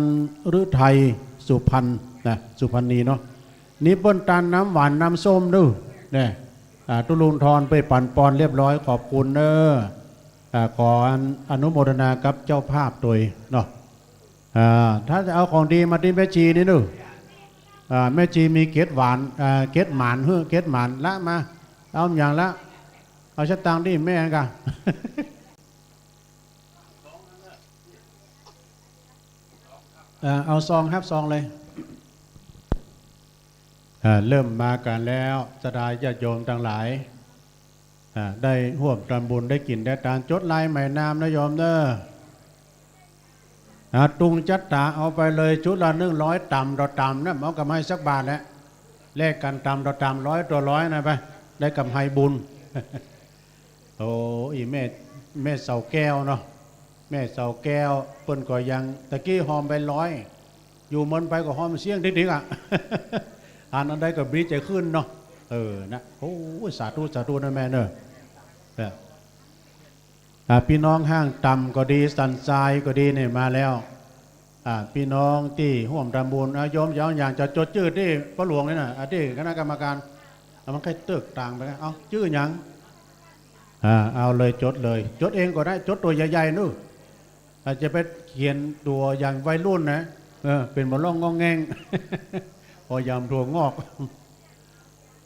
ฤทัย สุพรรณ นะ สุพรรณีเนาะ นี่เปิ้นตานน้ำหวานน้ำส้มดู เนี่ย อ่า ตุ๊ลุงทอนไปปั๋นปอนเรียบร้อย ขอบคุณเนอะ อ่า ขออนุโมทนากับเจ้าภาพตวยเนาะ อ่า ถ้าจะเอาของดีมาตี้แม่ชีนี่ดู อ่า แม่ชีมีเกล็ดหวาน อ่า เกล็ดหมาน หื้อ เกล็ดหมานละมา เอาอย่างละ เอาสตางค์ตี้แม่ก่ะ เอ่อ เอาซองครับ ซองเลย อ่า เริ่มมากั๋นแล้ว ศรัทธาญาติโยมตังหลาย อ่า ได้ฮ่วมตำบุญ ได้กิ๋นได้ตาน จดลายหมายนามนะโยมเน่อ อ่า ตุงจัตตา เอาไปเลย จุดละหนึ่งร้อย ต่ำต่อต่ำนะ เอาก๋ำไรสักบาทแหละ แลกกั๋นต่ำต่อต่ำ ร้อยต่อร้อยนะ ไป ได้ก๋ำไรบุญ โอ้ อี่แม่ แม่เสาแก้วเนาะ แม่เสาแก้ว เปิ้นก็ยัง ตะกี้ฮอมไปร้อย อยู่เมินไปก็ฮอมเสี้ยงติ๊กๆ อะ อัน อันใดก็มีใจ๋ขึ้นเนาะ เออ นะ โอ้ สาธุ สาธุนะแม่เน่อ เออ อ่า ปี้น้องห้างต่ำก็ดี สันทรายก็ดีเนี่ยมาแล้ว อ่า ปี้น้องตี้ฮ่วมตำบุญ อ่า โยมอยากจะจดจื้อตี้ป้อหลวงนี่นะ อ่า ตี้คณะกรรมการ อ่า มันใค่เติกตางไปนะ เอ้า จื้อหยัง อ่า เอาเลย จดเลย จดเองก็ได้ จดตั๋วใหญ่ๆ นู่น อาจจะไปเขียนตั๋วอย่างวัยรุ่นนะ เออ เป๋นบ่าล่องง่องแง่ง พอยามถั่วงอก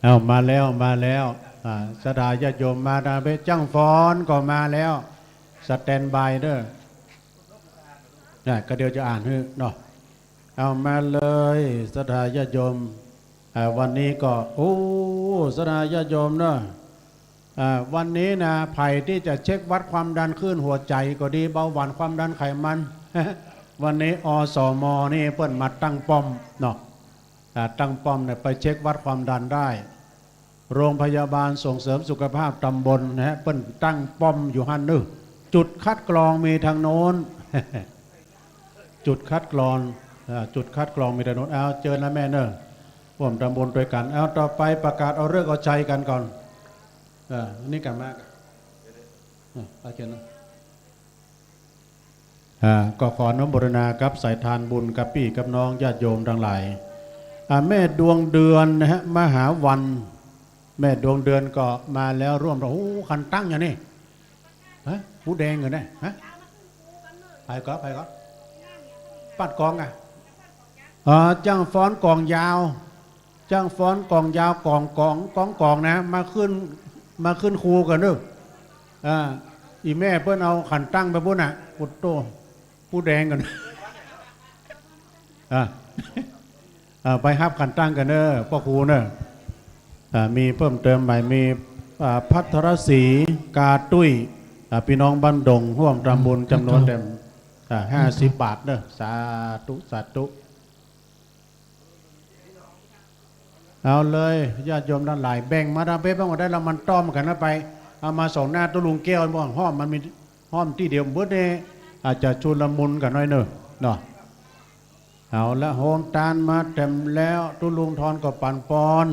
เอามาแล้ว มาแล้ว อ่า ศรัทธาญาติโยมมาตางเพชร จ้างฟ้อนก็มาแล้ว สแตนด์บายเด้อ นะ ก็เดี๋ยวจะอ่านหื้อเนาะ เอามาเลย ศรัทธาญาติโยม อ่า วันนี้ก็ โอ้ ศรัทธาญาติโยมเนาะ อ่า วันนี้นะ ใผตี้จะเช็ควัดความดันคลื่นหัวใจ๋ก็ดี เบาหวาน ความดันไขมัน วันนี้ อสม นี่เปิ้นมาตั้งป้อมเนาะ อ่า ตั้งป้อมเนี่ย ไปเช็ควัดความดันได้ โรงพยาบาลส่งเสริมสุขภาพตำบลนะฮะ เปิ้นตั้งป้อมอยู่หั้นเน่อ จุดคัดกรองมีตางโน้น จุดคัดกรอง อ่า จุดคัดกรองมีตางโน้น เอา เจิญนะแม่เน่อ ฮ่วมตำบุญตวยกั๋น เอา ต่อไปประกาศเอาฤกษ์เอาชัยกั๋นก่อน อ่า นี่กลับมา อ่า เอาเจิญนะ อ่า ก็ขออนุโมทนากับสายทานบุญกับปี้กับน้องญาติโยมตังหลาย อ่า แม่ดวงเดือนนะฮะ มหาวัน แม่ดวงเดือนก็มาแล้ว ฮ่วม โอ้ ขันตั้งอย่างนี้ ฮะ ผู้แดงเหรอเนี่ย ฮะ ใผก่อ ใผก่อ ปัดกองอ่ะ อ๋อ จ้างฟ้อนก๋องยาว จ้างฟ้อนก๋องยาว ก๋อง ก๋อง ก๋อง ก๋องนะ มาขึ้น มาขึ้นครูกั๋นเน่อ อ่า อี่แม่เปิ้นเอาขันตั้งไปปู๊นน่ะ โอ้โต ผู้แดงกั๋น อ่า อ่า ไปฮับขันตั้งกั๋นเน่อ ป้อครูเน่อ อ่า มีเพิ่มเติมใหม่ มี อ่า ภัทรศรี กาตุ้ย อ่า ปี้น้องบ้านดง ฮ่วมตำบุญจ๋ำนวนแหม อ่า ห้าสิบบาทเน่อ สาธุ สาธุ เอาเลย ญาติโยมตังหลาย แบ่งมาตางเพชรบ้างก็ได้ แล้วมันต้อมกั๋นนะ ไป เอามาส่งหน้าตุ๊ลุงแก้ว บ่ฮ่อม มันมีฮ่อมตี้เดียวเบิดเนี่ย อาจจะชุลมุนกั๋นหน้อยเน่อ เนาะ เอาละ โฮงตานมาแจ่มแล้ว ตุ๊ลุงทอนก็ปั๋นปอน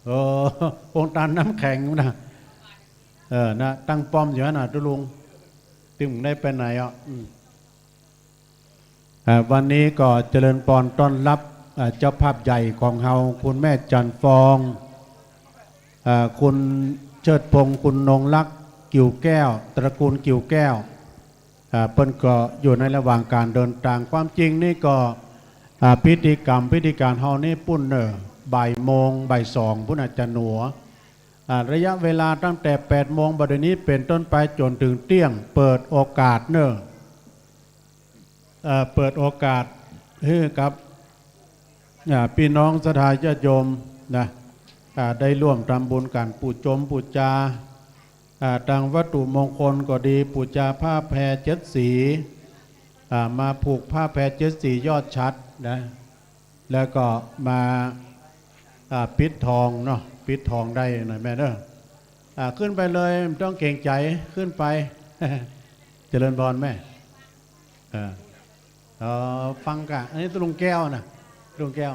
เออ โฮงตานน้ำแข็งนะ เออ นะ ตั้งป้อมอยู่หั้นน่ะ ตุ๊ลุง ตึงได้ไปไหนอ่ะ อืม อ่า วันนี้ก็เจริญปอนต้อนฮับ อ่า เจ้าภาพใหญ่ของเฮา คุณแม่จันทร์ฟอง อ่า คุณเชิดพงษ์ คุณนงรัก กิ่วแก้ว ตระกูลกิ่วแก้ว อ่า เปิ้นก็อยู่ในระหว่างก๋านเดินตาง ความจริงนี่ก็ อ่า พิธีกรรม พิธีก๋านเฮานี่ปู๊นเน่อ บ่ายโมง บ่ายสอง ปู๊นอาจจะหนัว อ่า ระยะเวลาตั้งแต่แปดโมงบ่ายนี้เป๋นต้นไปจ๋นเถิงเตี้ยง เปิดโอกาสเน่อ เอ่อ เปิดโอกาสหื้อกับ อ่า ปี้น้องศรัทธาญาติโยมนะ อ่า ได้ฮ่วมตำบุญกั๋น ปู๋จมปู๋จา อ่า ตางวัตถุมงคลก็ดี ปู๋จาผ้าแพรเจ็ดสี อ่า มาผูกผ้าแพรเจ็ดสียอดฉัตรนะ แล้วก็มา อ่า ปิดทองเนาะ ปิดทองได้หน่อยแม่เน่อ อ่า ขึ้นไปเลย บ่ต้องเกรงใจ๋ ขึ้นไป เจริญพรแม่ เออ เออ ฟังก่ะ อันนี้ตุ๊ลุงแก้วน่ะ ตุ๊ลุงแก้ว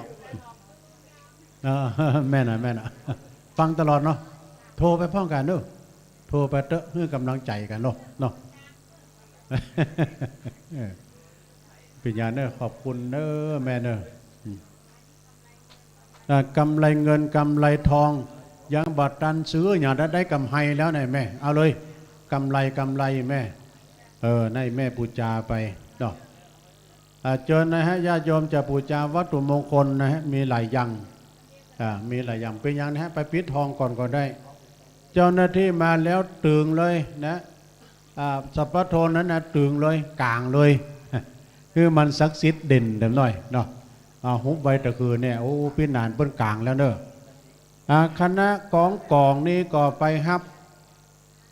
เออ แม่นน่ะ แม่นน่ะ ฟังตลอดเนาะ โทรไปพ่องกั๋นเน่อ โทรไปเต๊อะ หื้อก๋ำลังใจ๋กั๋นเนาะ เนาะ เออ เป๋นหยังเน่อ ขอบคุณเน่อ แม่เน่อ อืม อ่ะ กำไรเงินกำไรทอง ยังบ่ตันซื้อหยัง ได้กำไรแล้วเนี่ยแม่ เอาเลย กำไร กำไรแม่ เออ ให้แม่ปู๋จาไปเนาะ อ่ะ เจิญนะฮะ ญาติโยมจะปู๋จาวัตถุมงคลนะฮะ มีหลายอย่าง อ่า มีหลายอย่าง เป๋นหยังนะฮะ ไปปิดทองก่อนก็ได้ เจ้าหน้าตี้มาแล้วตึงเลยนะ อ่า สัพพะโทนั้นนะ ตึงเลย ก๋างเลย หื้อมันศักดิ์สิทธิ์เด่นเต็มหน้อยเนาะ อ่า ฮุบไว้ตะคืนเนี่ย โอ้ ปี้หนานเปิ้นก๋างแล้วเน่อ อ่า คณะกองก๋องนี่ก็ไปฮับ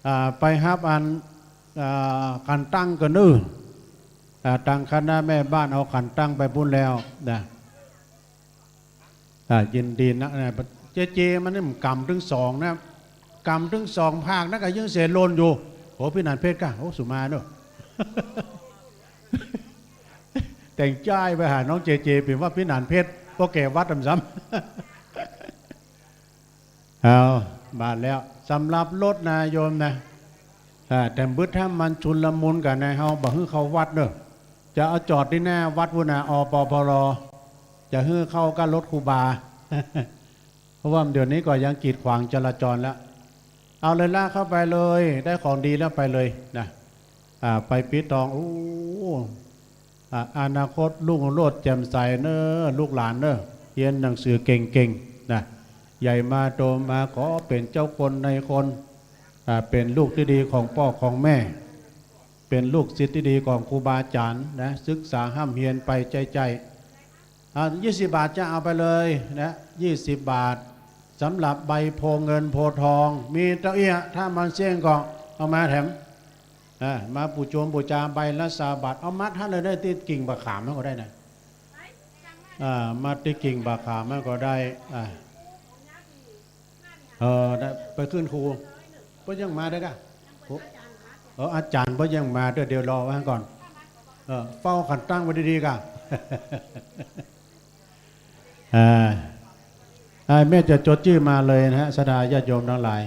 อ่า ไปฮับอัน อ่า ขันตั้งก่อเน่อ อ่า ตางคณะแม่บ้านเอาขันตั้งไปปู้นแล้วนะ อ่า ยินดีนะ นะ เจเจ มันนี่มันก๋ำตึงสองนะ ก๋ำตึงสองภาคนะ ก็ยังเสียโลนอยู่ โอ้ ปี้หนานเพชรก้า โอ้ สุมาเน่อ แต่งจ้ายไปหาน้องเจเจ เป๋นว่าปี้หนานเพชร เพราะแก่วัดต๋ามซ้ำ เอา บาดแล้ว สำหรับรถนะโยมนะ อ่า แต่บึดถ้ามันชุลมุนกั๋นนะ เฮาบ่หื้อเข้าวัดเน่อ จะเอาจอดตี้หน้าวัดปู้นนะ อปพล จะหื้อเข้ากับรถครูบา เพราะว่าเดี๋ยวนี้ก็ยังกีดขวางจราจรแล้ว เอาเลยละ เข้าไปเลย ได้ของดีแล้วไปเลยนะ อ่า ไปปิดทอง โอ้ อ่า อนาคตรุ่งโรจน์แจ่มใสเน่อ ลูกหลานเน่อ เฮียนหนังสือเก่งๆ นะ ใหญ่มาโตมาขอเป๋นเจ้าคนนายคน อ่า เป๋นลูกตี้ดีของป้อของแม่ เป๋นลูกศิษย์ตี้ดีของครูบาอาจ๋ารย์นะ ศึกษาฮ่ำเฮียนไปใจ้ๆ อ่า ยี่สิบบาทจะเอาไปเลยนะ ยี่สิบบาท สำหรับใบโพธิ์เงินโพธิ์ทอง มีเต้าอี้ ถ้ามันเสี้ยงก็เอามาแถม อ่า มาปู๋จงปู๋จา ใบละซาวบาท เอามัดหั้นเลย ได้ตี้กิ่งบ่าขามหั้นก็ได้นะ อ่า มัดตี้กิ่งบ่าขามหั้นก็ได้ อ่า เออ ได้ ไปขึ้นครู เปิ้นยังมาได้ก่ะ โอ้ เออ อาจ๋ารย์เปิ้นยังมา เดี๋ยว เดี๋ยวรอไว้ก่อน เออ เฝ้าขันตั้งไว้ดีๆ ก่ะ อ่า อ่า แม่จะจดจื้อมาเลยนะฮะ ศรัทธาญาติโยมทั้งหลาย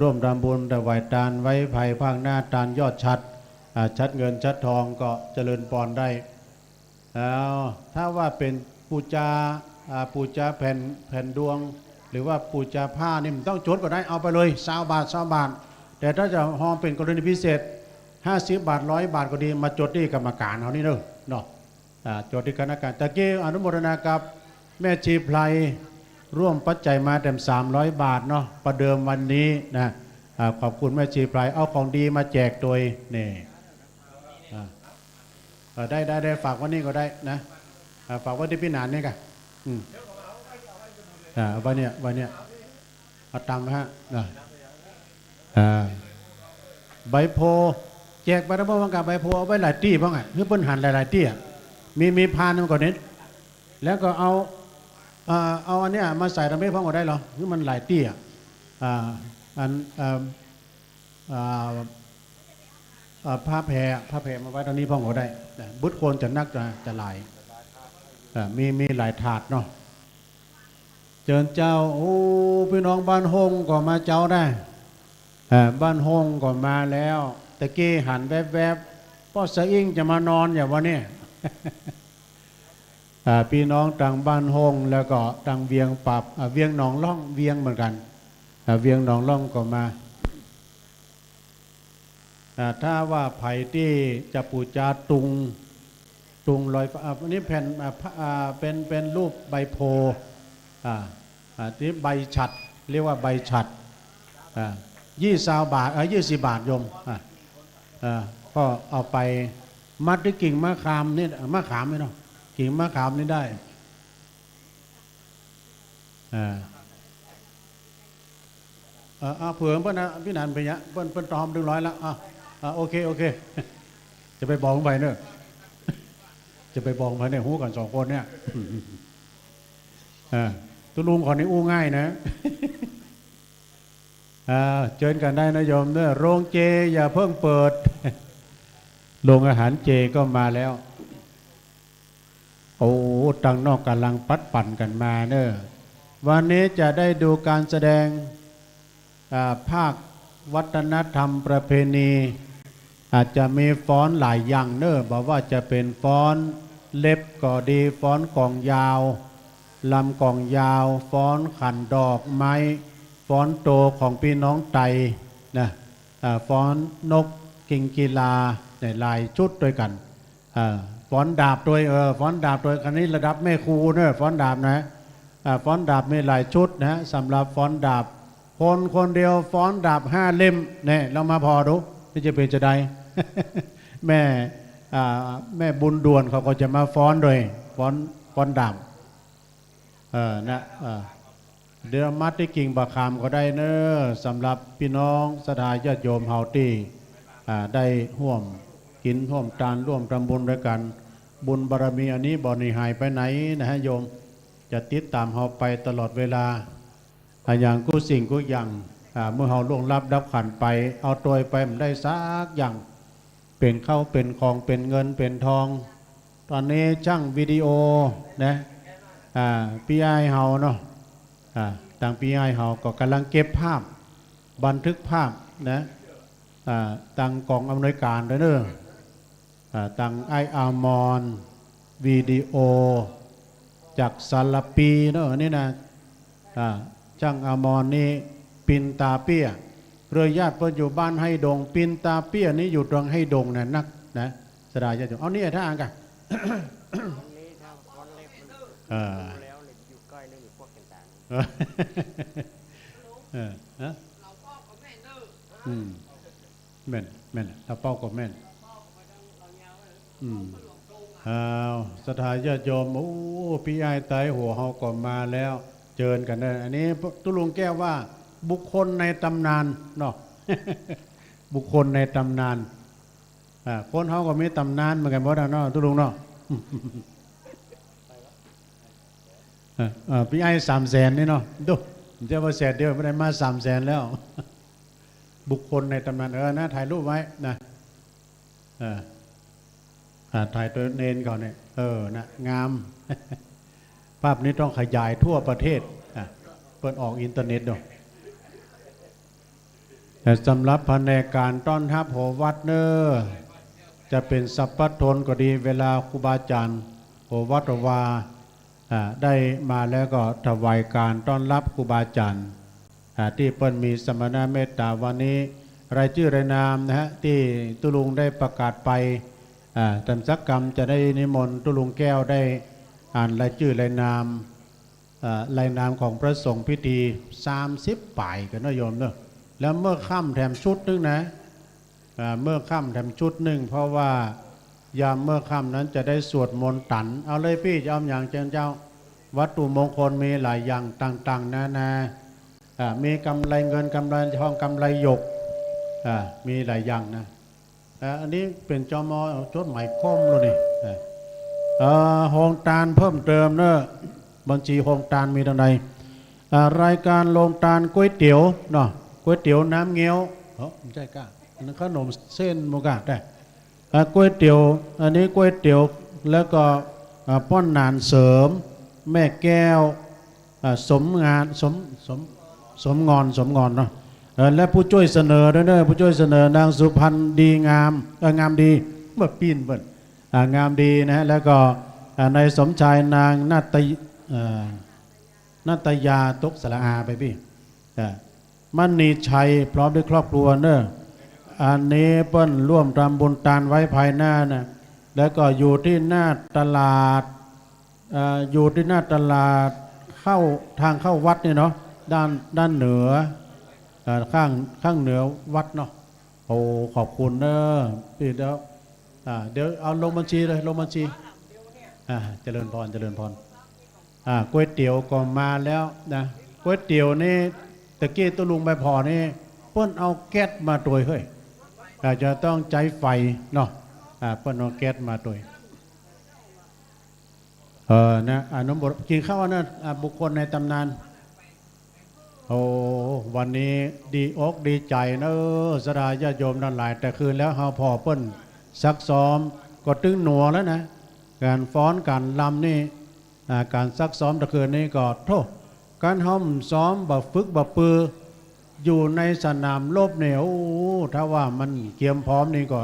ร่วมทำบุญถวายตานไว้ภายภาคหน้า ตานยอดฉัตร อ่า ฉัตรเงินฉัตรทองก็เจริญปอนได้ แล้วถ้าว่าเป๋นปู๋จา อ่า ปู๋จาแผ่น แผ่นดวง หรือว่าปู๋จาผ้านี่ บ่ต้องจดก็ได้ เอาไปเลย ซาวบาท ซาวบาท แต่ถ้าจะฮอเป๋นกรณีพิเศษ ห้าสิบบาท ร้อยบาทก็ดี มาจดตี้กรรมการเฮานี่เน่อ เนาะ อ่า จดตี้คณะกรรมการ ตะกี้อนุโมทนากับแม่ชีไพร ร่วมปัจจัยมาแถมสามร้อยบาทเนาะ ประเดิมวันนี้นะ อ่า ขอบคุณแม่ชีไพร เอาของดีมาแจกตวย นี่ อ่า เออ ได้ ได้ ได้ ฝากไว้นี่ก็ได้นะ อ่า ฝากไว้ตี้ปี้หนานนี่ก่ะ อืม อ่า เอาไว้เนี่ย ไว้เนี่ย เอาตังค์ไว้ฮะ อ่า อ่า ใบโพธิ์ แจกไปแล้วบ่ ว่าก่ะ ใบโพธิ์เอาไว้หลายตี้พ่องอะ หื้อเปิ้นหันหลายๆ ตี้อะ มี มีพานมันก่อนนี้ แล้วก็เอา อ่า เอาอันเนี้ยมาใส่ตรงนี้พ่องก็ได้เหรอ หื้อมันหลายตี้อะ อ่า อัน อ่า อ่า อ่า ผ้าแผ่ ผ้าแผ่มาไว้ตรงนี้พ่องก็ได้นะ บึดคนจะนักจะ จะหลาย อ่า มี มีหลายถาดเนาะ เจิญเจ้า โอ้ ปี้น้องบ้านฮ่งก็มาเจ้าได้ อ่า บ้านฮ่งก็มาแล้ว ตะกี้หันแวบๆ ป้อสะอิ้งจะมานอนอย่างวะเนี่ย อ่า ปี้น้องตางบ้านฮ่ง แล้วก็ตางเวียงปับ อ่า เวียงหนองล่อง เวียงเหมือนกั๋น อ่า เวียงหนองล่องก็มา อ่า ถ้าว่าใผตี้จะปู๋จาตุง ตุงลอยฟ้า อ่า อันนี้แผ่น อ่า พระ อ่า เป๋น เป๋นรูปใบโพธิ์ อ่า อ่า ตี้ใบฉัตร เรียกว่าใบฉัตร อ่า ยี่ซาวบาท อ่า ยี่สิบบาทโยม อ่า อ่า ก็เอาไปมัดตี้กิ่งมะขามนี่ มะขามนี่เนาะ กิ่งมะขามนี่ได้ อ่า เออ เอาเผื่อเปิ้นนะ ปี้หนานเป๋นเยียะ เปิ้น เปิ้นตอมเรียบร้อยละ อ่ะ อ่ะ โอเค โอเค จะไปบอกใผเน่อ จะไปบอกใผเนี่ย ฮู้กั๋นสองคนเนี่ย อ่า ตุ๊ลุงคนนี้อู้ง่ายนะ อ่า เจิญกั๋นได้นะโยมเน่อ โรงเจอย่าเพิ่งเปิด โรงอาหารเจก็มาแล้ว โอ้ ตังนอกก่ำลังปัดปั่นกั๋นมาเน่อ วันนี้จะได้ดูการแสดง อ่า ภาควัฒนธรรมประเพณี อาจจะมีฟ้อนหลายอย่างเน่อ บ่ว่าจะเป๋นฟ้อนเล็บก็ดี ฟ้อนก๋องยาว รำก๋องยาว ฟ้อนขันดอกไม้ ฟ้อนโตของปี้น้องไตนะ อ่า ฟ้อนนกกิงกีลา เนี่ย หลายชุดตวยกั๋น อ่า ฟ้อนดาบตวย เออ ฟ้อนดาบตวย คันนี้ระดับแม่ครูเน่อ ฟ้อนดาบนะ อ่า ฟ้อนดาบมีหลายชุดนะ สำหรับฟ้อนดาบ คนคนเดียวฟ้อนดาบห้าเล่ม เนี่ย ลองมาผ่อดู มันจะเป๋นจาใด แม่ อ่า แม่บุญด่วนเขาก็จะมาฟ้อนตวย ฟ้อน ฟ้อนดาบ เออ นะ เออ เดี๋ยวมัดตี้กิ่งบ่าขามก็ได้เน้อ สำหรับปี้น้องศรัทธาญาติโยมเฮาตี้ อ่า ได้ฮ่วมกิ๋นฮ่วมตานร่วมทำบุญด้วยกั๋น บุญบารมีอันนี้บ่หนีหายไปไหนนะฮะโยม จะติดต๋ามเฮาไปตลอดเวลา อะ อย่างกู้สิ่งกู้อย่าง อ่า เมื่อเฮาล่วงลับดับขันธ์ไป เอาตวยไปบ่ได้สักอย่าง เป๋นข้าวเป๋นของ เป๋นเงินเป๋นทอง ต๋อนนี้จ้างวิดีโอนะ อ่า ปี้อ้ายเฮาเนาะ อ่า ตางปี้อ้ายเฮาก็ก่ำลังเก็บภาพ บันทึกภาพนะ อ่า ตางก๋องอำนวยก๋านตวยเน้อ อ่า ตางอ้ายอมร วิดีโอ จากสารภีเนาะ อันนี้นะ อ่า จ้างอมรนี่ ปินตาเปี้ย เครือญาติเปิ้นอยู่บ้านไฮ่ดง ปินตาเปี้ยนี่อยู่ตรงไฮ่ดงนะ นักนะ ศรัทธาญาติโยม เอานี่ถ้าอ่านกั๋น อันนี้ถ้าฟ้อนเล็บมัน เออ ดูแล้วเนี่ยอยู่ใกล้เรื่องอยู่พวกกันตา เออ เออ ฮะ อืม แม่น แม่น ตาเป้าก็แม่น อืม อ้าว ศรัทธาญาติโยม โอ้ ปี้อ้ายไตหัวเฮาก็มาแล้ว เจิญกั๋นเน้อ อันนี้ตุ๊ลุงแก้วว่า บุคคลในต๋ำนานเนาะ บุคคลในต๋ำนาน อ่า คนเฮาก็มีต๋ำนานเหมือนกั๋นหมดอะเนาะ ตุ๊ลุงเนาะ อ่า อ่า ปี้อ้ายสามแสนนี่เนาะ ดู บ่ใจ้ว่าแสนเดียว บ่ได้มาสามแสนแล้ว บุคคลในต๋ำนาน เออ นะ ถ่ายรูปไว้นะ เออ อ่า ถ่ายตวยเณรเขาเนี่ย เออ นะ งาม ภาพนี้ต้องขยายทั่วประเทศ อ่ะ เปิ้นออกอินเทอร์เน็ตเนาะ แต่สำหรับผนกก๋านต้อนฮับหัววัดเน้อ จะเป๋นสัพพะทนก็ดี เวลาครูบาอาจ๋ารย์หัววัดหัววา อ่า ได้มาแล้วก็ถวายก๋านต้อนฮับครูบาอาจ๋ารย์ อ่า ตี้เปิ้นมีสมณเมตตา วันนี้รายจื้อรายนามนะฮะ ตี้ตุ๊ลุงได้ประกาศไป อ่า ต๋ามสักกำจะได้นิมนต์ตุ๊ลุงแก้วได้อ่านรายจื้อรายนาม อ่า รายนามของพระสงฆ์พิธีสามสิบป๋ายกั๋นเนาะโยมเนาะ แล้วเมื่อค่ำแถมชุดนึ่งนะ อ่า เมื่อค่ำแถมชุดนึ่ง เพราะว่ายามเมื่อค่ำนั้นจะได้สวดมนต์ตัน เอาเลยปี้ จะเอาหยังเจิญเจ้า วัตถุมงคลมีหลายอย่างต่างๆ นานา อ่า มีกำไลเงิน กำไลทอง กำไลหยก อ่า มีหลายอย่างนะ อ่า อันนี้เป๋น จม. เอาจดหมายคมแล้วนี่ อ่า เอ่อ โฮงตานเพิ่มเติมเนอะ บัญชีโฮงตานมีเต้าใด อ่า รายการโฮงตานก๋วยเตี๋ยวเนาะ ก๋วยเตี๋ยวน้ำเงี้ยว เอ้อ บ่ใจ้ก้า อันนั้นขนมเส้นหมู่ก้า แต่ อ่า ก๋วยเตี๋ยว อันนี้ก๋วยเตี๋ยว แล้วก็ อ่า ป้อนหนานเสริม แม่แก้ว อ่า สมงาน สม สม สมงอน สมงอนเนาะ เออ และผู้จ้วยเสนอตวยเน้อ ผู้จ้วยเสนอนางสุพรรณดีงาม เออ งามดี เมื่อปีนเปิ้น อ่า งามดีนะฮะ แล้วก็ อ่า นายสมชาย นางนาตย- เอ่อ นาตยา ตกสระอาไปปี้ อ่า มณีชัยพร้อมด้วยครอบครัวเน้อ อันนี้เปิ้นร่วมทำบุญตานไว้ภายหน้านะ แล้วก็อยู่ตี้หน้าตลาด เอ่อ อยู่ตี้หน้าตลาดเข้า ทางเข้าวัดนี่เนาะ ด้าน ด้านเหนือ เอ่อ ข้าง ข้างเหนือวัดเนาะ โอ้ ขอบคุณเน้อปี้ เดี๋ยว อ่า เดี๋ยวเอาลงบัญชีเลย ลงบัญชี อ่า เจริญพร เจริญพร อ่า ก๋วยเตี๋ยวก็มาแล้วนะ ก๋วยเตี๋ยวนี่ ตะกี้ตุ๊ลุงไปผ่อนี่ เปิ้นเอาแก๊สมาตวยเฮ้ย อาจจะต้องใจ๊ไฟเนาะ อ่า เปิ้นเอาแก๊สมาตวย เออ นะ อนุโมท- กิ๋นข้าวนะ อ่า บุคคลในต๋ำนาน โอ้ วันนี้ดีอกดีใจ๋เน้อ ศรัทธาญาติโยมตังหลาย แต่คืนแล้วเฮาผ่อเปิ้นซักซ้อม ก็ตึงหนัวแล้วนะ ก๋านฟ้อนก๋านรำนี่ อ่า ก๋านซักซ้อมตะคืนนี้ก็ โธ่ คันเฮาบ่ซ้อม บ่ฝึก บ่ปือ อยู่ในสนามรบเนี่ย โอ้ ถ้าว่ามันเกียมพร้อมนี่ก็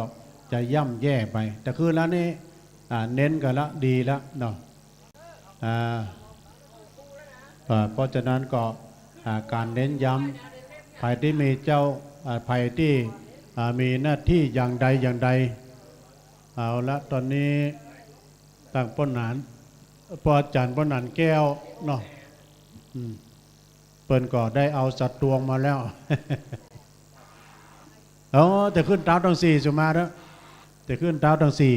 จะย่ำแย่ไป แต่คืนแล้วนี่ อ่า เน้นกั๋นละ ดีละเนาะ อ่า อ่า เพราะฉะนั้นก็ อ่า ก๋านเน้นย้ำ ใผตี้มีเจ้า อ่า ใผตี้ อ่า มีหน้าตี้อย่างใดอย่างใด เอาละ ต๋อนนี้ ตางป้อหนาน ป้ออาจ๋ารย์ป้อหนานแก้วเนาะ อืม เปิ้นก็ได้เอาสตวงมาแล้ว อ๋อ แต่ขึ้นเต๊าตังสี่ สุมาเต๊อะ แต่ขึ้นเต๊าตังสี่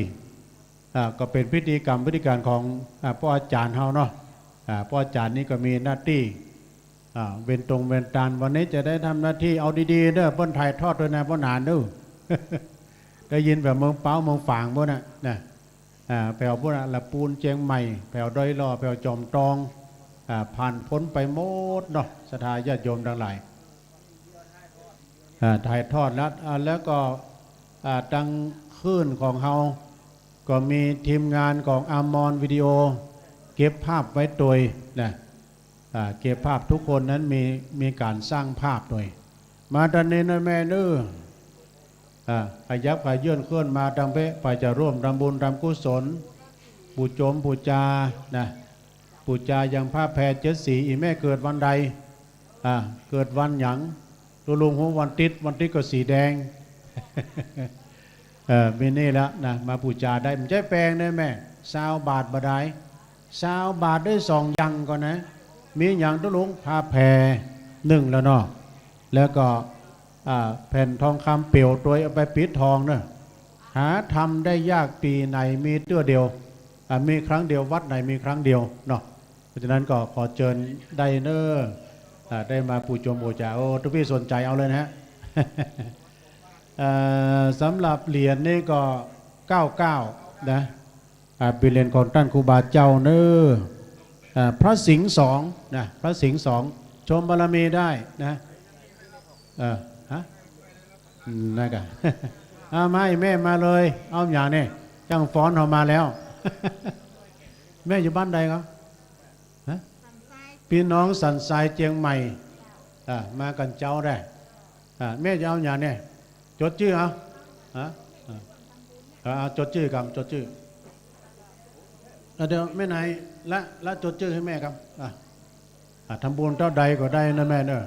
อ่า ก็เป๋นพิธีกรรมพิธีก๋านของ อ่า ป้ออาจ๋ารย์เฮาเนาะ อ่า ป้ออาจ๋ารย์นี่ก็มีหน้าตี้ อ่า เวนตรงเวนตาน วันนี้จะได้ทำหน้าที่ เอาดีๆ เด้อ เปิ้นถ่ายทอดโดยนายพ่อหนานเด้อ ได้ยินแบบเมืองเป๊าเมืองฝางโบ้นน่ะ นะ อ่า แผวโบ้นน่ะ ละปูน เจียงใหม่ แผวดอยหล่อ แผวจอมตอง อ่า ผ่านพ้นไปหมดเนาะ ศรัทธาญาติโยมตังหลาย อ่า ถ่ายทอดแล้ว อ่า แล้วก็ อ่า ตังคลื่นของเฮา ก็มีทีมงานของอมรวิดีโอ เก็บภาพไว้ตวยนะ อ่า เก็บภาพทุกคนนั้นมี มีก๋านสร้างภาพตวย มาตังนี้นะแม่เน้อ อ่า ขยับขยื่นเคลื่อนมาตังเป๊ะ ไปจะร่วมทำบุญทำกุศล ปู๋จมปู๋จานะ ปู๋จายังผ้าแพรเจ็ดสี อี่แม่เกิดวันใด อ่า เกิดวันหยัง ตุ๊ลุงฮู้วันติ๊ด วันติ๊ดก็สีแดง เออ มีนี่แล้วนะ มาปู๋จาได้ บ่ใจ้แปงเน้อแม่ ซาวบาทบ่ดาย ซาวบาทได้สองอย่างก่อนนะ มีหยังตุ๊ลุง ผ้าแพรนึ่งแล้วเนาะ แล้วก็ อ่า แผ่นทองคำเปลวตวยเอาไปปิดทองเนาะ หาทำได้ยาก ปี๋ไหนมีเตื้อเดียว อ่า มีครั้งเดียว วัดไหนมีครั้งเดียวเนาะ เพราะฉะนั้นก็ขอเจิญได้เน้อ อ่า ได้มาปู๋จมปู๋จา โอ้ ตุ๊ปี้สนใจ๋เอาเลยนะฮะ เอ่อ สำหรับเหรียญนี่ก็ เก้าเก้า นะ อ่า เป๋นเหรียญของต้านครูบาเจ้าเน้อ อ่า พระสิงห์สองนะ พระสิงห์สอง ชมบารมีได้นะ เออ ฮะ อืม นั่นกะ อ่า มา อี่แม่มาเลย เอาหยังเนี่ย จ้างฟ้อนเฮามาแล้ว แม่อยู่บ้านใดก็ ฮะ ปี้น้องสันทรายเจียงใหม่ อ่า มากั๋นเจ๊าได้ อ่า แม่จะเอาหยังเนี่ย จดจื้อเอา ฮะ อ่า อ่า เอาจดจื้อกำ จดจื้อ อ่า เดี๋ยวแม่ไหน ละ ละจดจื้อหื้อแม่กำ อ่า อ่า ทำบุญเต้าใดก็ได้นะแม่เน้อ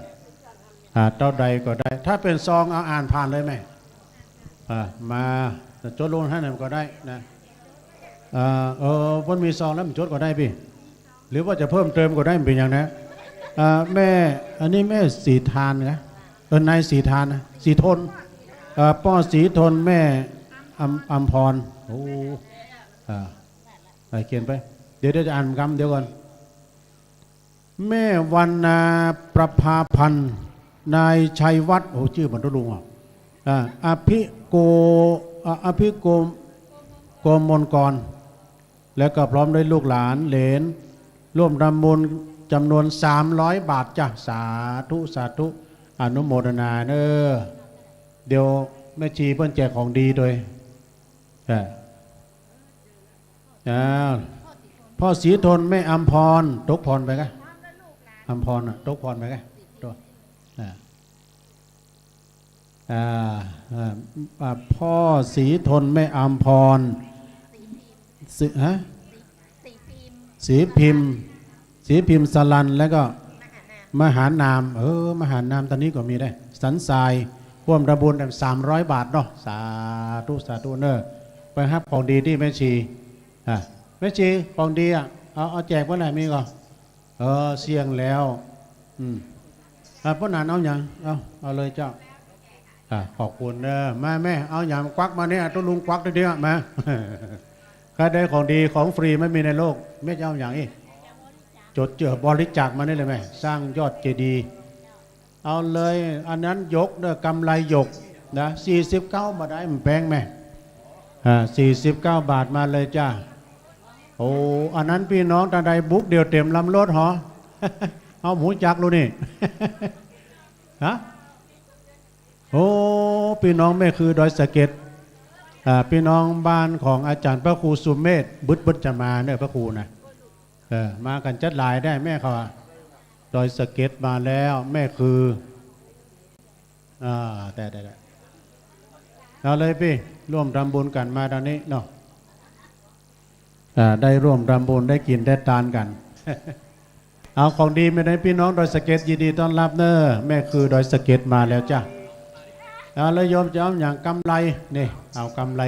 อ่า เต้าใดก็ได้ ถ้าเป๋นซองเอาอ่านผ่านเลยแม่ อ่า มา จดลงหื้อหน่อยก็ได้นะ อ่า เออ เปิ้นมีซองแล้ว มันจดก็ได้ปี้ หรือว่าจะเพิ่มเติมก็ได้ มันเป๋นหยังนะ อ่า แม่ อันนี้แม่ศรีทานนะ เออ นายศรีทานนะ ศรีทน อ่า ป้อศรีทน แม่อำ อำพร โอ้ อ่า ไปเขียนไป เดี๋ยว เดี๋ยวจะอ่านกำ เดี๋ยวก่อน แม่วรรณาประภาพันธ์ นายชัยวัฒน์ โอ้ จื้อเหมือนตุ๊ลุงอ่ะ อ่า อภิโก อ่า อภิโก โกมลกร แล้วก็พร้อมด้วยลูกหลานเหลน ร่วมทำบุญจำนวนสามร้อยบาทจ้ะ สาธุ สาธุ อนุโมทนาเน้อ เดี๋ยวแม่ชีเปิ้นแจกของดีตวย อ่า อ่า ป้อศรีทน แม่อำพร ตกผ่อนไปกะ อำพรน่ะ ตกผ่อนไปกะ ตก อ่า อ่า อ่า อ่า ป้อศรีทน แม่อำพร ศรี ฮะ ศรีพิมพ์ ศรีพิมพ์สลัน แล้วก็ มหานาม เออ มหานาม ตอนนี้ก็มีได้ สันทราย ร่วมทำบุญกันสามร้อยบาทเนาะ สาธุ สาธุเน้อ ไปฮับของดีตี้แม่ชี อ่ะ แม่ชี ของดีอ่ะ เอา เอาแจกเมื่อไหร่มีก่อ เออ เสี่ยงแล้ว อืม อ่ะ ป้อหนานเอาหยัง เอา เอาเลยเจ้า อ่ะ ขอบคุณเน้อ มาแม่ เอาหยัง กวักมาเนี่ย ตุ๊ลุงกวักทีเดียวมา ใค่ได้ของดีของฟรีไม่มีในโลก แม่จะเอาหยังอี้ จดเจื้อบริจาคมานี่เลยแม่ สร้างยอดเจดีย์ เอาเลย อันนั้นหยกเน้อ กำไลหยกนะ สี่สิบเก้าบาทได้ มันแปงแม่ อ่า สี่สิบเก้าบาทมาเลยจ้า โอ้ อันนั้นปี้น้องตาใดบุกเดี่ยวเต๋มลำรถหอ เอาหมูจักรลูกนี่ ฮะ โอ้ ปี้น้องแม่คือดอยสะเก็ด อ่า ปี้น้องบ้านของอาจ๋ารย์พระครูสุเมธ บึดบึดจะมาเน้อพระครูนะ เออ มากั๋นจัดหลายได้แม่เขาอะ ดอยสะเก็ดมาแล้ว แม่คือ อ่า แต่ แต่ แต่ เอาเลยปี้ ร่วมทำบุญกั๋นมาตางนี้เนาะ อ่า ได้ร่วมทำบุญ ได้กิ๋นได้ตานกั๋น เอาของดีมาให้ปี้น้องดอยสะเก็ด ยินดีต้อนฮับเน้อ แม่คือดอยสะเก็ดมาแล้วจ้ะ เอาเลยโยมจะเอาหยัง กำไล นี่ เอากำไล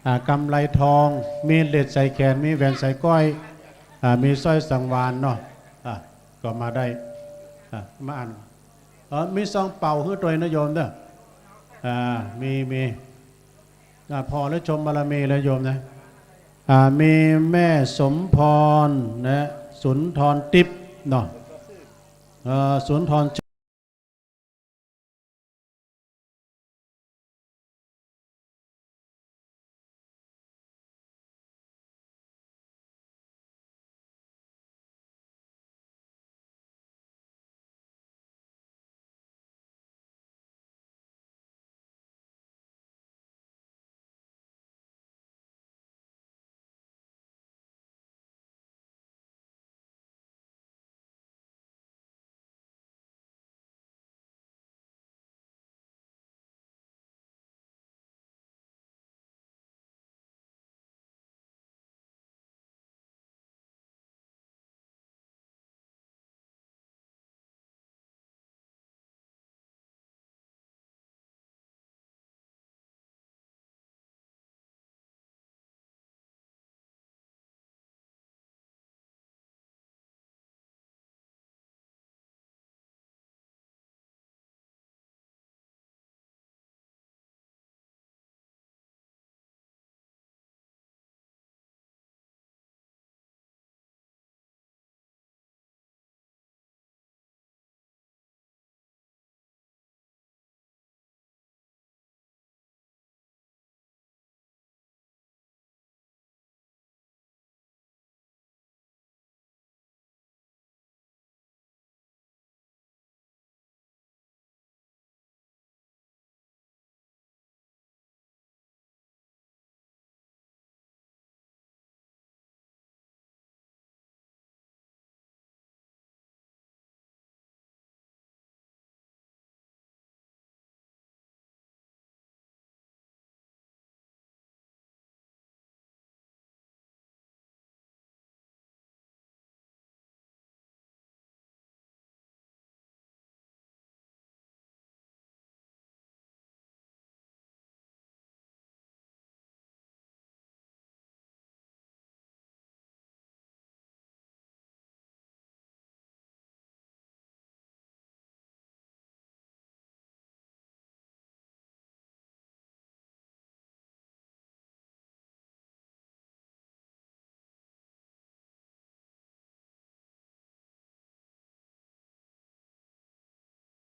อ่า กำไลทอง มีเหล็ดใส่แขน มีแหวนใส่ก้อย อ่า มีสร้อยสังวาลเนาะ อ่า ก็มาได้ อ่า มาอัน เออ มีซองเป่าหื้อตวยนะโยมเน้อ อ่า มี มี อ่า ผ่อแล้วชมบารมีแล้วโยมนะ อ่า มีแม่สมพรนะ สุนทรติ๊บเนาะ เอ่อ สุนทร จ